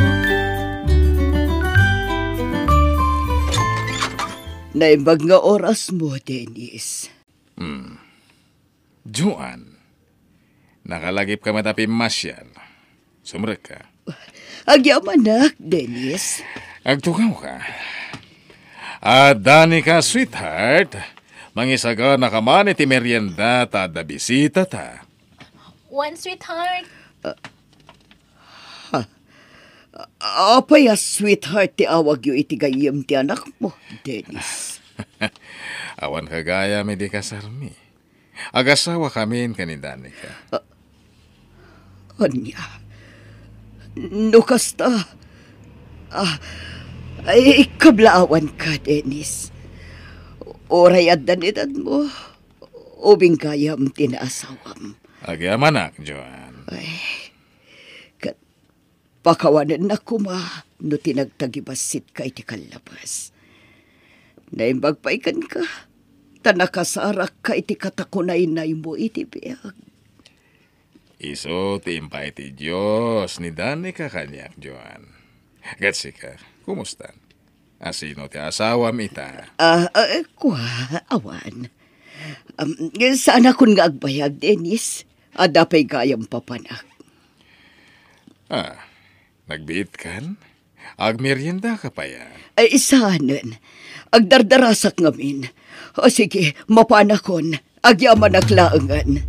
Naimbag nga orasmo, Dennis. Hmm. Joan, nakalagipka met a pimmasiar. Sumrekka. Agyamanak, Dennis. Agtugawka. Danica, sweetheart, mangisaganaka man iti merienda ta adda bisitata. Wen, sweetheart. Ah, ha? Apay a sweetheart ti awagyo iti gayyem ti anakmo, Dennis? Awan ka gayam idi kasarmi. Agasawakamin ken ni Danica. Ah, ania? No kasta, ah, ay, kablaawanka, Dennis. Uray addan edadmo, ubing gayam ti naasawam. Agyamanak, Joan. Ay, ket pakawanennak koma no ti nagtagibasitka iti kallabas. Naimbag pay kenka, ta nakasarakka iti katakunaynaymo iti biag. Isu ti impaay ti Dios ni Danica kaniak, Joan. Ket sika, kumusta? Asino ti asawam ita? Ah, ah, kua, awan. Um, saanakon nga agbayag, Dennis. Adda pay gayam papanak. Ah, nagbiitkan? Agmeriendaka pay a? Ay, saanen. Agdardarasak ngamin. O sige, mapanakon. Agyamanak laengen.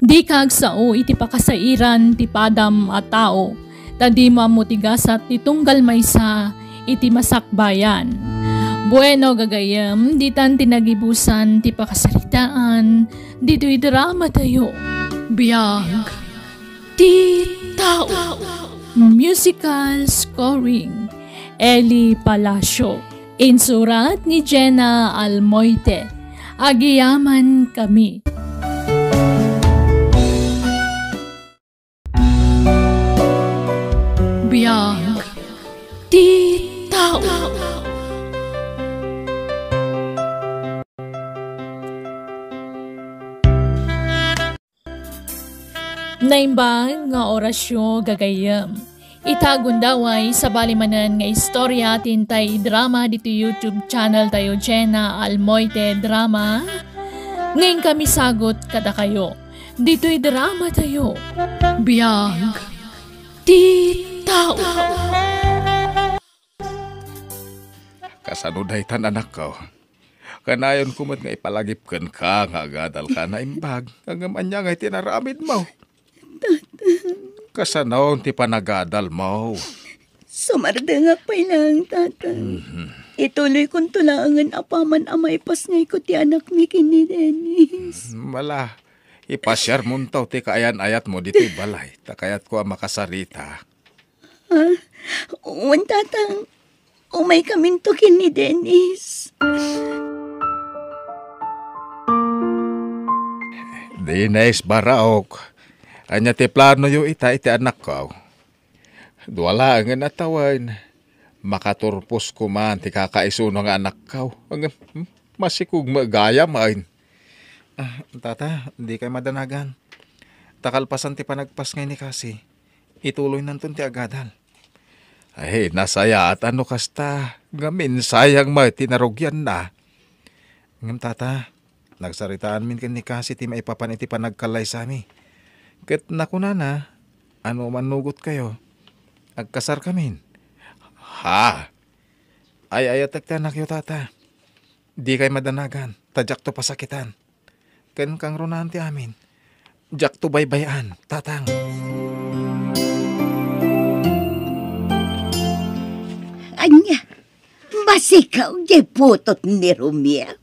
Dika agsao iti pakasairan ti padam a tao, ta dimo ammo ti gasat ti tunggal maysa iti masakbayan. Bueno, gagayyem, ditan ti nagibusan ti pakasaritaan ditoy dramatayo. Biag ti tao. Musical scoring, Eli Palacio. Insurat ni Jenna Almoite. Agyamankami. Biag ti tao. Naimbag nga orasyo, gagayyem. Ita gundaway, sabali manen nga istorya ti intay idrama ditoy YouTube channel tayo, Jenna Almoite Drama, nga inkami sagut kadakayo. Ditoy drama tayo, Biag ti Tao. Kasano daytan, anakko? Kanayon ko met nga ipalagip kenka nga agadalka naimbag, ngem ania ngay ti inaramidmo? Kasano ti panagadalmo? Sumardengak pay laeng, Tatang. Mhm. Ituloykonto laengen apaman a maipasngayko ti anakmi ken ni Dennis. Mala, ipasiarmonto ti kaayan-ayatmo ditoy balay, ta kayatko a makasarita. Ah, wen, Tatang. Umaykaminto ken ni Dennis. Dennis, Baraok, ania ti planoyo ita iti anakko? Dua laengen a tawen, makaturposko man ti kakaisuno nga anakko. Ngem, hmm, masikog met gayam, ay. Ah, tata, dikay madanagan. Ta kalpasan ti panagpasngay ni Cassie, ituloynanton ti agadal. Ay, nasayaat a no kasta, ngamin sayang met ti narugianna. Ngem tata, nagsaritaanmin ken ni Cassie ti maipapan iti panagkallaysami. Ket nakunana, ano man nugotkayo, agkasarkamin. Ha? Ay-ayatek ti anakyo, tata. Dikay madanagan, ta diakto pasakitan. Ken kangrunaan ti amin. Diakto baybay-an, Tatang. Ania, masikaw diay putot ni Romeo?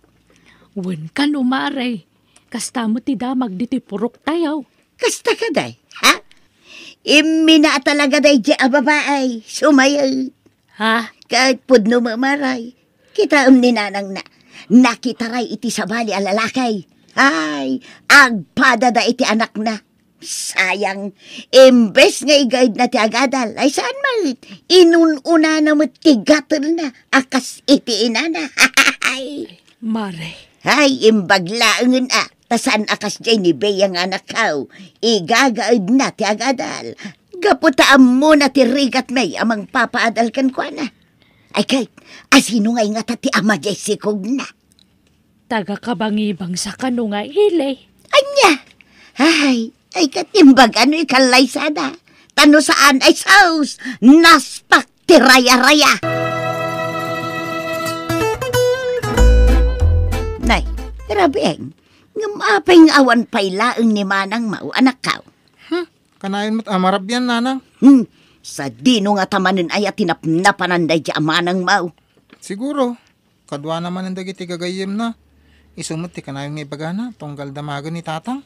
Wen kano, Mare. Kasta met ti damag ditoy purok tayo. Kasta kadi, ha? Immina a talaga daydiay a babae, sumayo. Ha? Ket pudno met, Mare. Kitaem ni nanangna. Nakitaray iti sabali a lalaki. Ay, agpadada iti anakna. Sayang, imbes nga igaedna ti agadal, ay saan met, inun-unana met ti gatelna a kas iti inana. Mare. Ay, imbag laengen a, ta saan a kasdiay ni Bea nga anakko, igagaedna ti agadal. Gapu ta ammona ti rigatmi a mangpapaadal kenkuana. Ay ket, asino ngay ngata ti ama diay sikogna? Taga-Kabangibang sa kano nga ili. Ania? Ay, ay, ket imbag a no ikallaysada. Ta no saan, ay sus, naspak ti raya-raya. Nay, Rabieng, ngem apay nga awan pay laeng ni manangmo, anakko? Hmm, kanayon met a marabian, nanang. Hmm, sadino ngata manen aya ti napnapanan daydiay a manangmo? Siguro, kaduana manen dagiti gagayyemna. Isu met ti kanayon nga ibagana, tunggal damagen ni Tatang.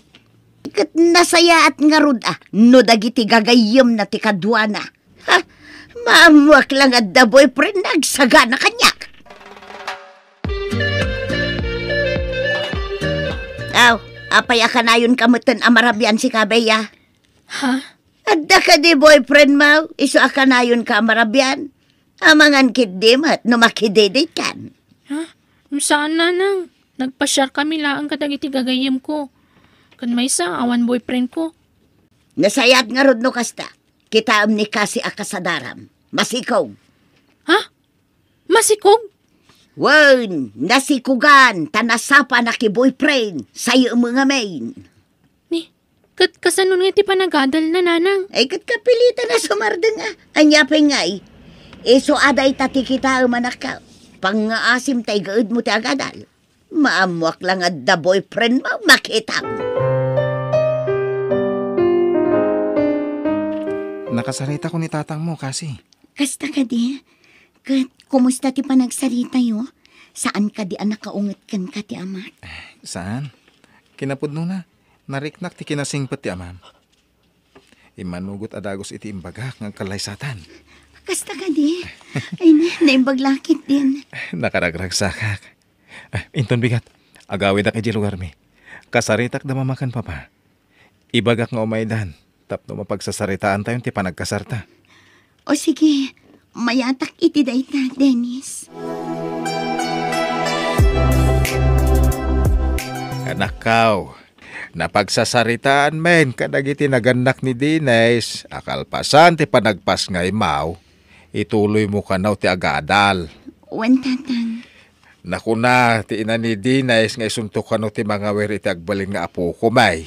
Ket nasayaat ngarud a, no dagiti gagayyemna ti kaduana. Ha? Maammoak la nga adda boyfriend nga agsagana kaniak. Aw, apay a kanayonka metten a marabian, sika, Bea? Ha? Adda kadi boyfriendmo, isu a kanayonka a marabian? Amangan ketdi met no makidedate-kan. Ha? Saan, nanang. Nagpasiarkami laeng kadagiti gagayyemko. Ken maysa, awan boyfriendko. Nasayaat ngarud no kasta. Kitaem ni Cassie a kasadaram. Masikog. Ha? Masikog? Wen, nasikogan, ta nasapa a nakiboyfriend. Sayo met ngamin. Ni, ket kasano nga ti panagadalna, nanang? Ay, ket kapilitan a sumardeng a. Ania pay ngay? Isu a dayta ti kitaem, anakko. Pangngaasim ta igaedmo ti agadal. Maammoak la nga adda boyfriendmo, makitam. Nakasarita ko ni tatangmo, Cassie. Kasta kadi? Ket kumusta ti panagsaritayo? Saan kadi a nakaunget kenka ti amak? Saan? Kinapudnona, nariknak ti kinasingpet ti amam. Immanugot a dagus iti imbagak nga agkallaysatan. Kasta kadi? Ay, na-, naimbag la ketdin. Nakaragragsakak. Ah, inton bigat, agawidak idiay lugarmi. Kasaritak da mama ken papa. Ibagak nga umaydan, tapno mapagsasaritaantayon ti panagkasarta. O sige, mayatak iti dayta, Dennis. Anakkaw, Napagsasaritaan men kadagiti nagannak ni Denise a kalpasan ti panagpasngaymaw, ituloymo kano ti agadal. Wen, Tatang. Nakuna ti ina ni Denise nga isunto kano ti mangawir iti agbalin nga apoko, may.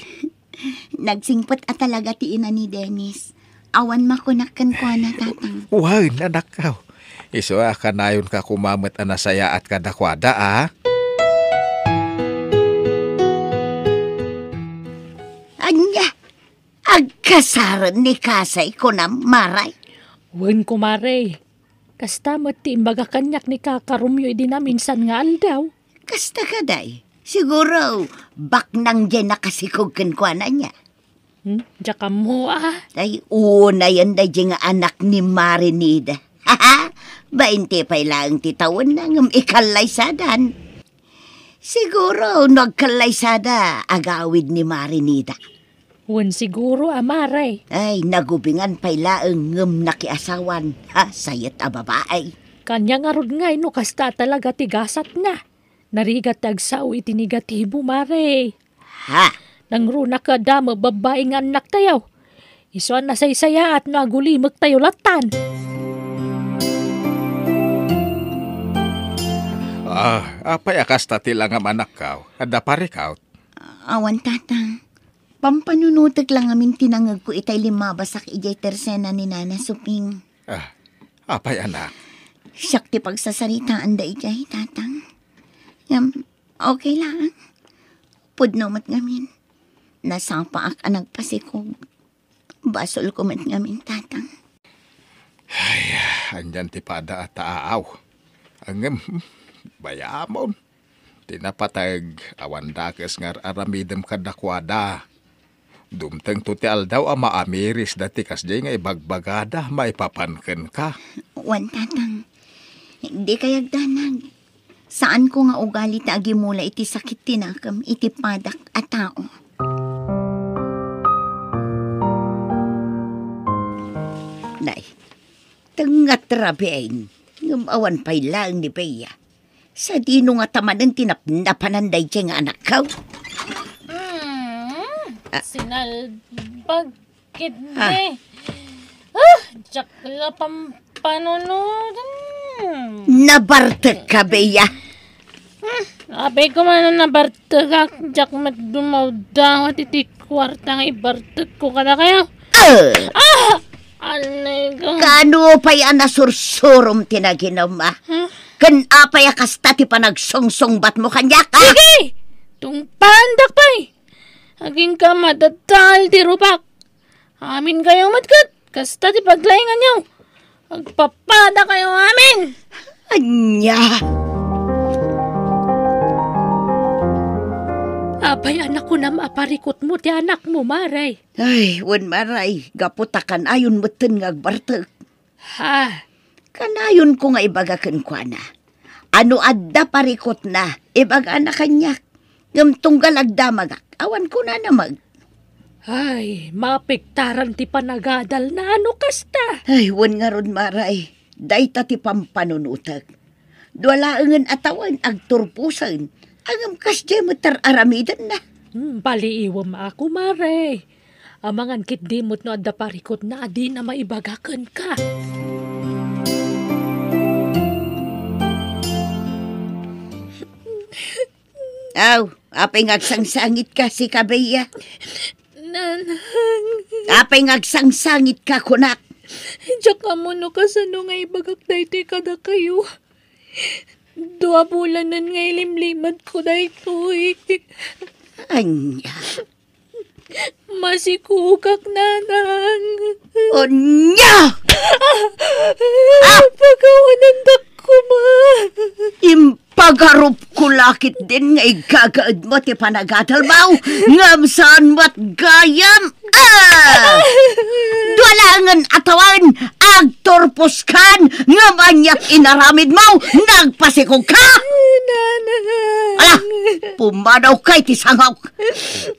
Nagsingpet a talaga ti ina ni Denise. Awan makunak kenkuana, Tatang. Wen, anakko. Isu a kanayonka koma met a nasayaat kadakuada, a? Ania? Agkasaren ni Kasay kunam, Maray? Wen, kumare. Kasta met ti imbaga kaniak ni kakarumyo idi naminsan nga aldaw. Kasta kadi? Siguro, baknang diay nakasikog kenkuana, ania? Hmm? Diak ammo, a. Ay, unayen daydiay nga anak ni Marinida. Bainte pay laeng ti tawenna ngem ikallaysadan. Siguro, no agkallaysadan, agawid ni Marinida. Wen siguro, a, Maray. Ay, nagubingan pay laeng ngem nakiasawan. Ha, sayet a babai. Kaniak ngarud ngay no kasta talaga ti gasatna. Narigat ti agsao iti negatibo, Maray. Ha? Nangruna kada mababbai nga annaktayo. Isu a nasaysayaat no agulimektayo latan. Ah, apay a kasta ti langam, anakko? Adda parikut? Awan, Tatang. Pampanunotek la ngamin ti nangegko itay limmabasak idiay tersena ni Nana Suping. Ah, apay, anak? Siak ti pagsasaritaan daydiay, Tatang. Ngem, okay lang. Pudno met ngamin. Nasapaak a nagpasikog. Basolko met ngamin, Tatang. Ay, anian ti pada a taaw. Ngem, bayamon. Ti napateg, awan dakes nga ar-aramidem kadakuada. Dumtengto ti aldaw a maamirisda ti kasdiay nga ibagbagada maipapan kenka. Wen, Tatang. Dikay agdanag. Saanko nga ugali ti agimula iti sakit ti nakem iti padak a tao. Nay, tengngat rabiin, ngem awan pay laeng ni Bea. Sadino ngata manen ti napnapanan daydiay nga anakko? Hmm, Ah. Sinalbag. Ketdi. Ah. Ah, diak la pampanunoten. Nabartekka, Bea? Hmm, apay koma no nabartekak, diak met dumawdawat iti kuarta nga ibartekko kadakayo. Ah! Ah! Anay ko. Kaano pay a nasursurom ti naginum, a? Hmm? Ken apay a kasta ti panagsungsungbatmo kaniak, a? Sige! Tungpaandak pay! Agingga madadael ti rupak. Aminkayo met ket kasta ti paglainganyo. Agpapadakayo amin! Ania? Apay a nakunam a parikutmo ti anakmo, Maray? Ay, wen, Maray, gapu ta kanayon metten nga agbartek. Ha? Kanayonko nga ibaga kenkuana a no adda parikutna, ibagana kaniak. Ngem tunggal agdamagak, awan kunana met. Ay, mapiktaran ti panagadalna a no kasta. Ay, wen ngarud, Maray, dayta ti pampanunotek. Dua laengen a tawen agturposen, ngem kasdiay met ti ar-aramidenna. Hmm, baliiwem a, Maray. Amangan ketdi met no adda parikutna a dina maibaga kenka. Aw, apay nga agsangsangitka, sika, Bea? Nanang. Apay nga agsangsangitka, kunak? Diak ammo no kasano nga ibagak daytoy kadakayo. Dua bulanen nga ilimlimatko daytoy. Ania? Masikogak, Nanang. Ania? Ah! Pakawanandak koma. Impagarupko la ketdin nga igagaedmo ti panagadalmo, ngem saan met gayam. Ah! Dua laengen a tawen, agturposkan, ngem aniat inaramidmo, nagpasikogka? Nanang. Ala, pumanawka iti sangok.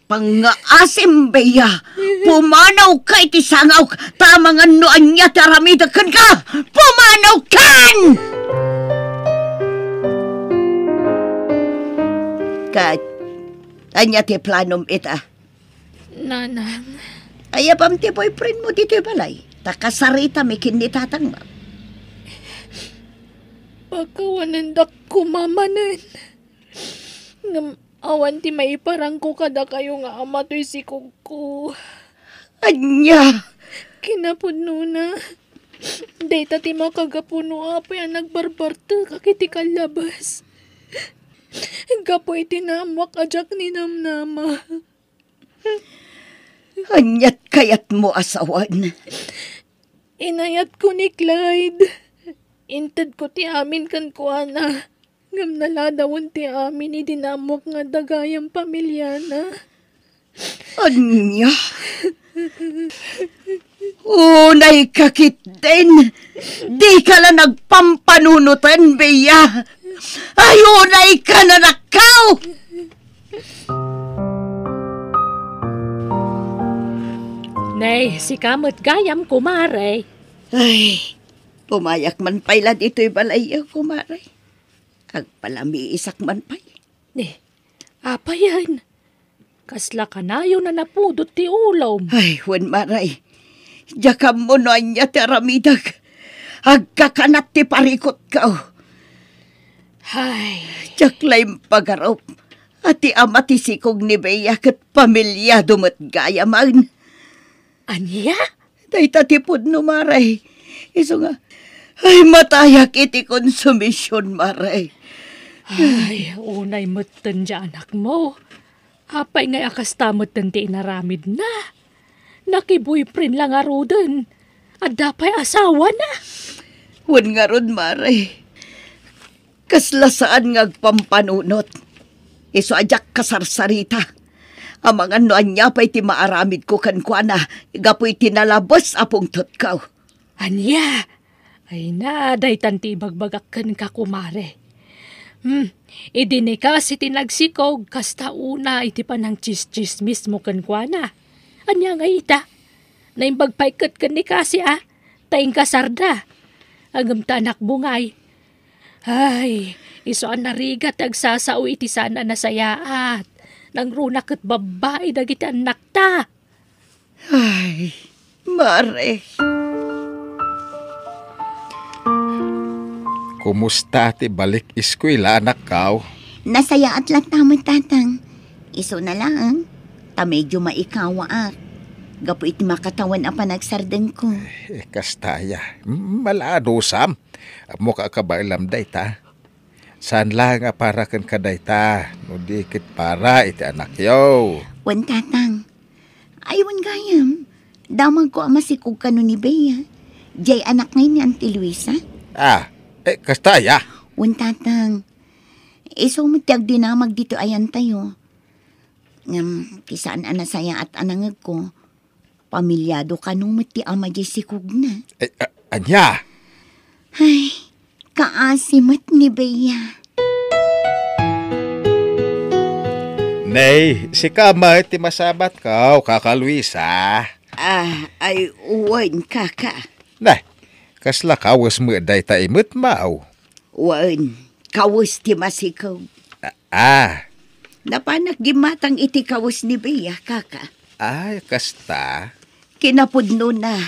Pangngaasim, Bea. Pumanawka iti sangok, ta amangan no ania ti aramidek kenka. Pumanawkan! Ket Ania ti planom ita? Nanang. Ayabam ti boyfriend mo ditoy balay. Ta kasaritam ken ni tatang mo. Pakawanendak koma manen. Ngem awan ti maiparangko kadakayo nga ama toy sikogko. Ania? Kinapudnona, dayta ti makagapu no apay a nagbarbartekak iti kallabas. Gapu iti naammoak a diak ninamnama. Aniat kayatmo a sawen? Inayatko ni Clyde. Intedko ti amin kenkuana. Ngem naladawen ti amin idi naammoak nga adda gayam pamiliana. Ania? Unayka ketdin. Dika la nagpampanunoten, Bea. Ay, unayka, nanakkaw! Nay, sika met gayam, kumare. Ay, pumayak man pay la ditoy balay, kumare. Agpalamiisak man pay. Ni, apayen? Kasla kanayon a napudot ti ulom. Ay, wen, mare. Diak ammo no ania ti aramidek. Agkakanat ti parikutko. Ay. Diak la impagarup a ti ama ti sikog ni Bea ket pamiliado met gayamen. Ania? Dayta ti pudno, mare. Isu nga, ay, matayak iti konsumision, mare. Ay, unay metten ti anakmo. Apay ngay a kasta metten ti inaramidna? Nakiboyfriend la ngaruden. Adda pay asawana. Wen ngarud, mare. Kasla saan nga agpampanunot. Isu a diak kasarsarita. Amangan no ania pay ti maaramidko kenkuana gapu iti nalabes a pungtotko. Ania? Ay na, daytan ti ibagbagak kenka, kumare. Hmm, idi ni Cassie ti nagsikog, kasta una iti panangtsistsismismo kenkuana. Ania ngay ita? Naimbag pay ket ken ni Cassie a, ta inkasarda. Ngem ta anakmo ngay. Ay, isu a narigat ti agsasao iti saan a nasayaat. Nangruna ket babbai dagiti annakta. Ay, mare. Kumusta ti balik eskuela, anakko? Nasayaat latta met, tatang. Isuna laeng, ta medyo maikawaak gapu iti makatawen a panagsardengko. Eh, kasta aya. Maladusam. Ammok a kabaelam dayta. Saan laeng a para kenka dayta, no di ket para iti anakyo. Wen, tatang. Ay, wen gayam. Damagko a masikog kano ni Bea. Diay anak ngay ni Auntie Luisa? Ah, eh, kasta aya? Wen, tatang. Isu met ti agdinamag ditoy ayantayo. Ngem, ti saan a nasayaat a nangegko, pamilyado kano met ti ama diay sikogna. Eh, a-, ania? Ay, kaasi met ni Bea. Nay, sika met ti masabatko, Kaka Luisa. Ah, ay, wen, kaka. Nay, kasla kawes met dayta imet, maw? Wen, kawes ti masikog. Ah. Napanak gimmatang iti kawes ni Bea, kaka. Ay, kasta. Kinapudnona,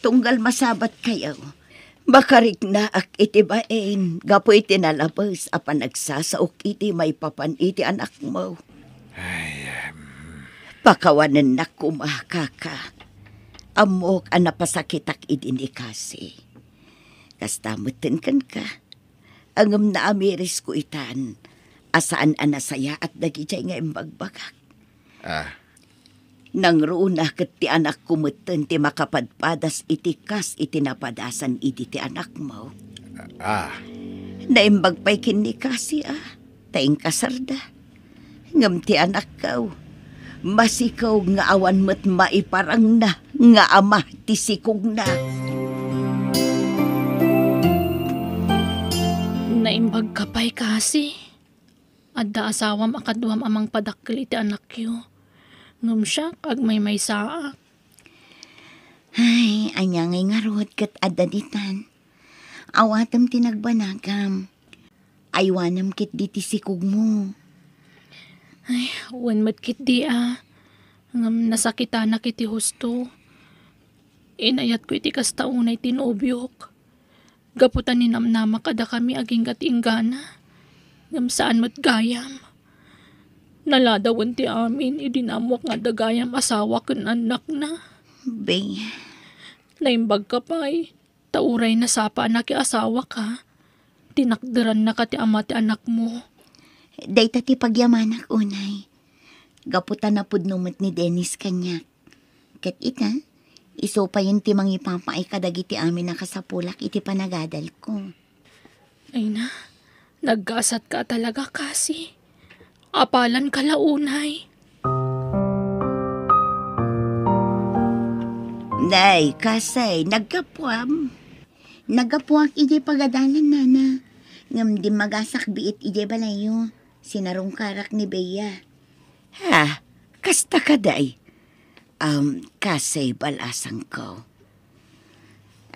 tunggal masabatkayo, makariknaak iti bain gapu iti nalabes a panagsasaok iti maipapan iti anakmo. Ay, em. Pakawanennak koma, kaka. Ammok a napasakitak idi ni Cassie. Kasta metten kenka. Ngem naamirisko itan a saan a nasayaat dagidiay nga imbagbagak. Ah. Nangruna ket ti anakko metten ti makapadpadas iti kas iti napadasan idi ti anakmo. Ah. Naimbag pay ken ni Cassie a, ta inkasarda. Ngem ti anakko, masikog nga awan met maiparangna nga ama ti sikogna. Naimbagka pay, Cassie. Adda asawam a kaduam a mangpadakkel iti anakyo. Ngem siak, agmaymaysaak. Ay, ania ngay ngarud ket adda ditan? Awatem ti nagbanagam. Aywanam ketdi ti sikogmo. Ay, wen met ketdi a. Ngem nasakitanak iti husto. Inayatko iti kasta unay ti nobiok. Gapu ta ninamnama kadakami agingga ti inggana. Ngem saan met gayam. Naladawen ti amin idi naammuak nga adda gayam asawa ken annakna. Be. Naimbagka pay, ta uray nasapaanak ti asawaka, tinakderannaka ti ama ti anakmo. Dayta ti pagyamanak unay. Gapu ta napudno met ni Dennis kaniak. Ket ita, isu payen ti mangipapaay kadagiti amin a kasapulak iti panagadalko. Ay na, naggasatka talaga, Kasi. Apalanka la unay. Nay, Kasi, naggapuam. Naggapuak idiay pagadalan, nana. Ngem dimmagasak biit idiay balayyo. Sinarungkarak ni Bea. Ha? Kasta kadi? Am, Kasi, balasangko.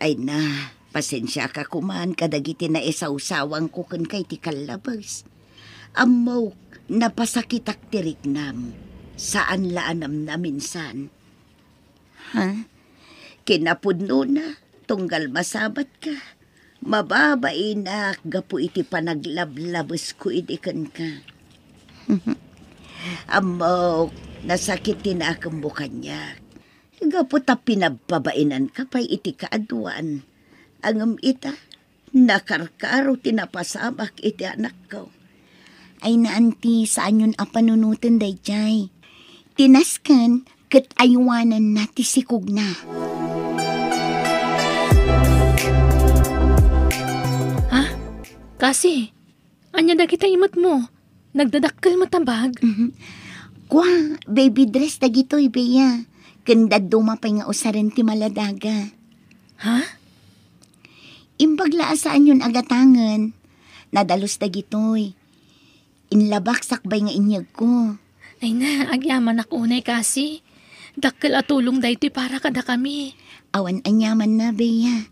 Ay na, pasensiaka koman kadagiti naisawsawangko kenka iti kallabes. Ammok, napasakitak ti riknam. Saan la a namnaminsan. Ha? Kinapudnona, tunggal masabatka, mababainak gapu iti panaglablabesko idi kenka. Ammok, nasakit ti nakemmo kaniak. Gapu ta pinabpabainanka pay iti kaaduan. Ngem ita, nakarkaro ti napasabak iti anakko. Ay na, anti, saanyon a panunoten daydiay. Ti nasken ket aywananna ti sikogna. Ha? Kasi, ania dagita imetmo? Nagdadakkel met a bag? Mhm. Kua, baby dress dagitoy, Bea. Ken dadduma pay nga usaren ti maladaga. Ha? Imbag la a saanyon a gatangen. Nadalus dagitoy. Inlabak sakbay nga inyegko. Ay na, agyamanak unay, Kasi. Dakkel a tulong daytoy para kadakami. Awan aniamanna, Bea.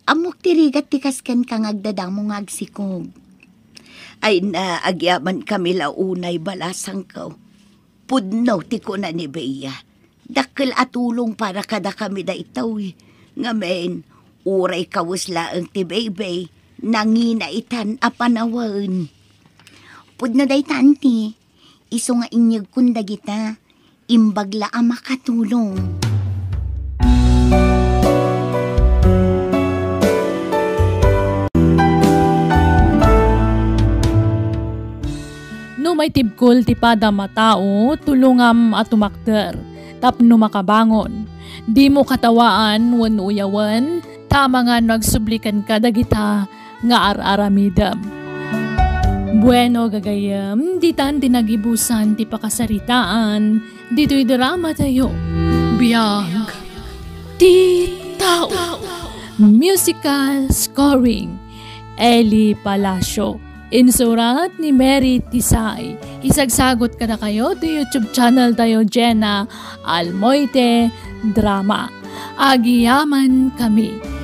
Ammok ti rigat ti kaskenka nga agdadamo nga agsikog. Ay na, agyamankami la unay, balasangko. Pudno ti kuna ni Bea. Dakkel a tulong para kadakami daytoy. Ngamin, uray kawes laeng ti baybay, nangina itan a panawen. Pudno dayta, anti. Isu nga inyegkon dagita, imbag la a makatulong. No maitibkol ti padam a tao, tulongam a tumakder tapno makabangon. Dimo katawaan wenno uyawen, ta amangan no agsubli kenka dagita nga ar-aramidem. Bueno, gagayyem, ditan ti nagibusan ti pakasaritaan ditoy drama tayo. Biag ti tao. Musical scoring, Eli Palacio. Insurat ni Mary Tisay. Isagsagot kadakayo ti YouTube channel tayo, Jenna Almoite Drama. Agyamankami.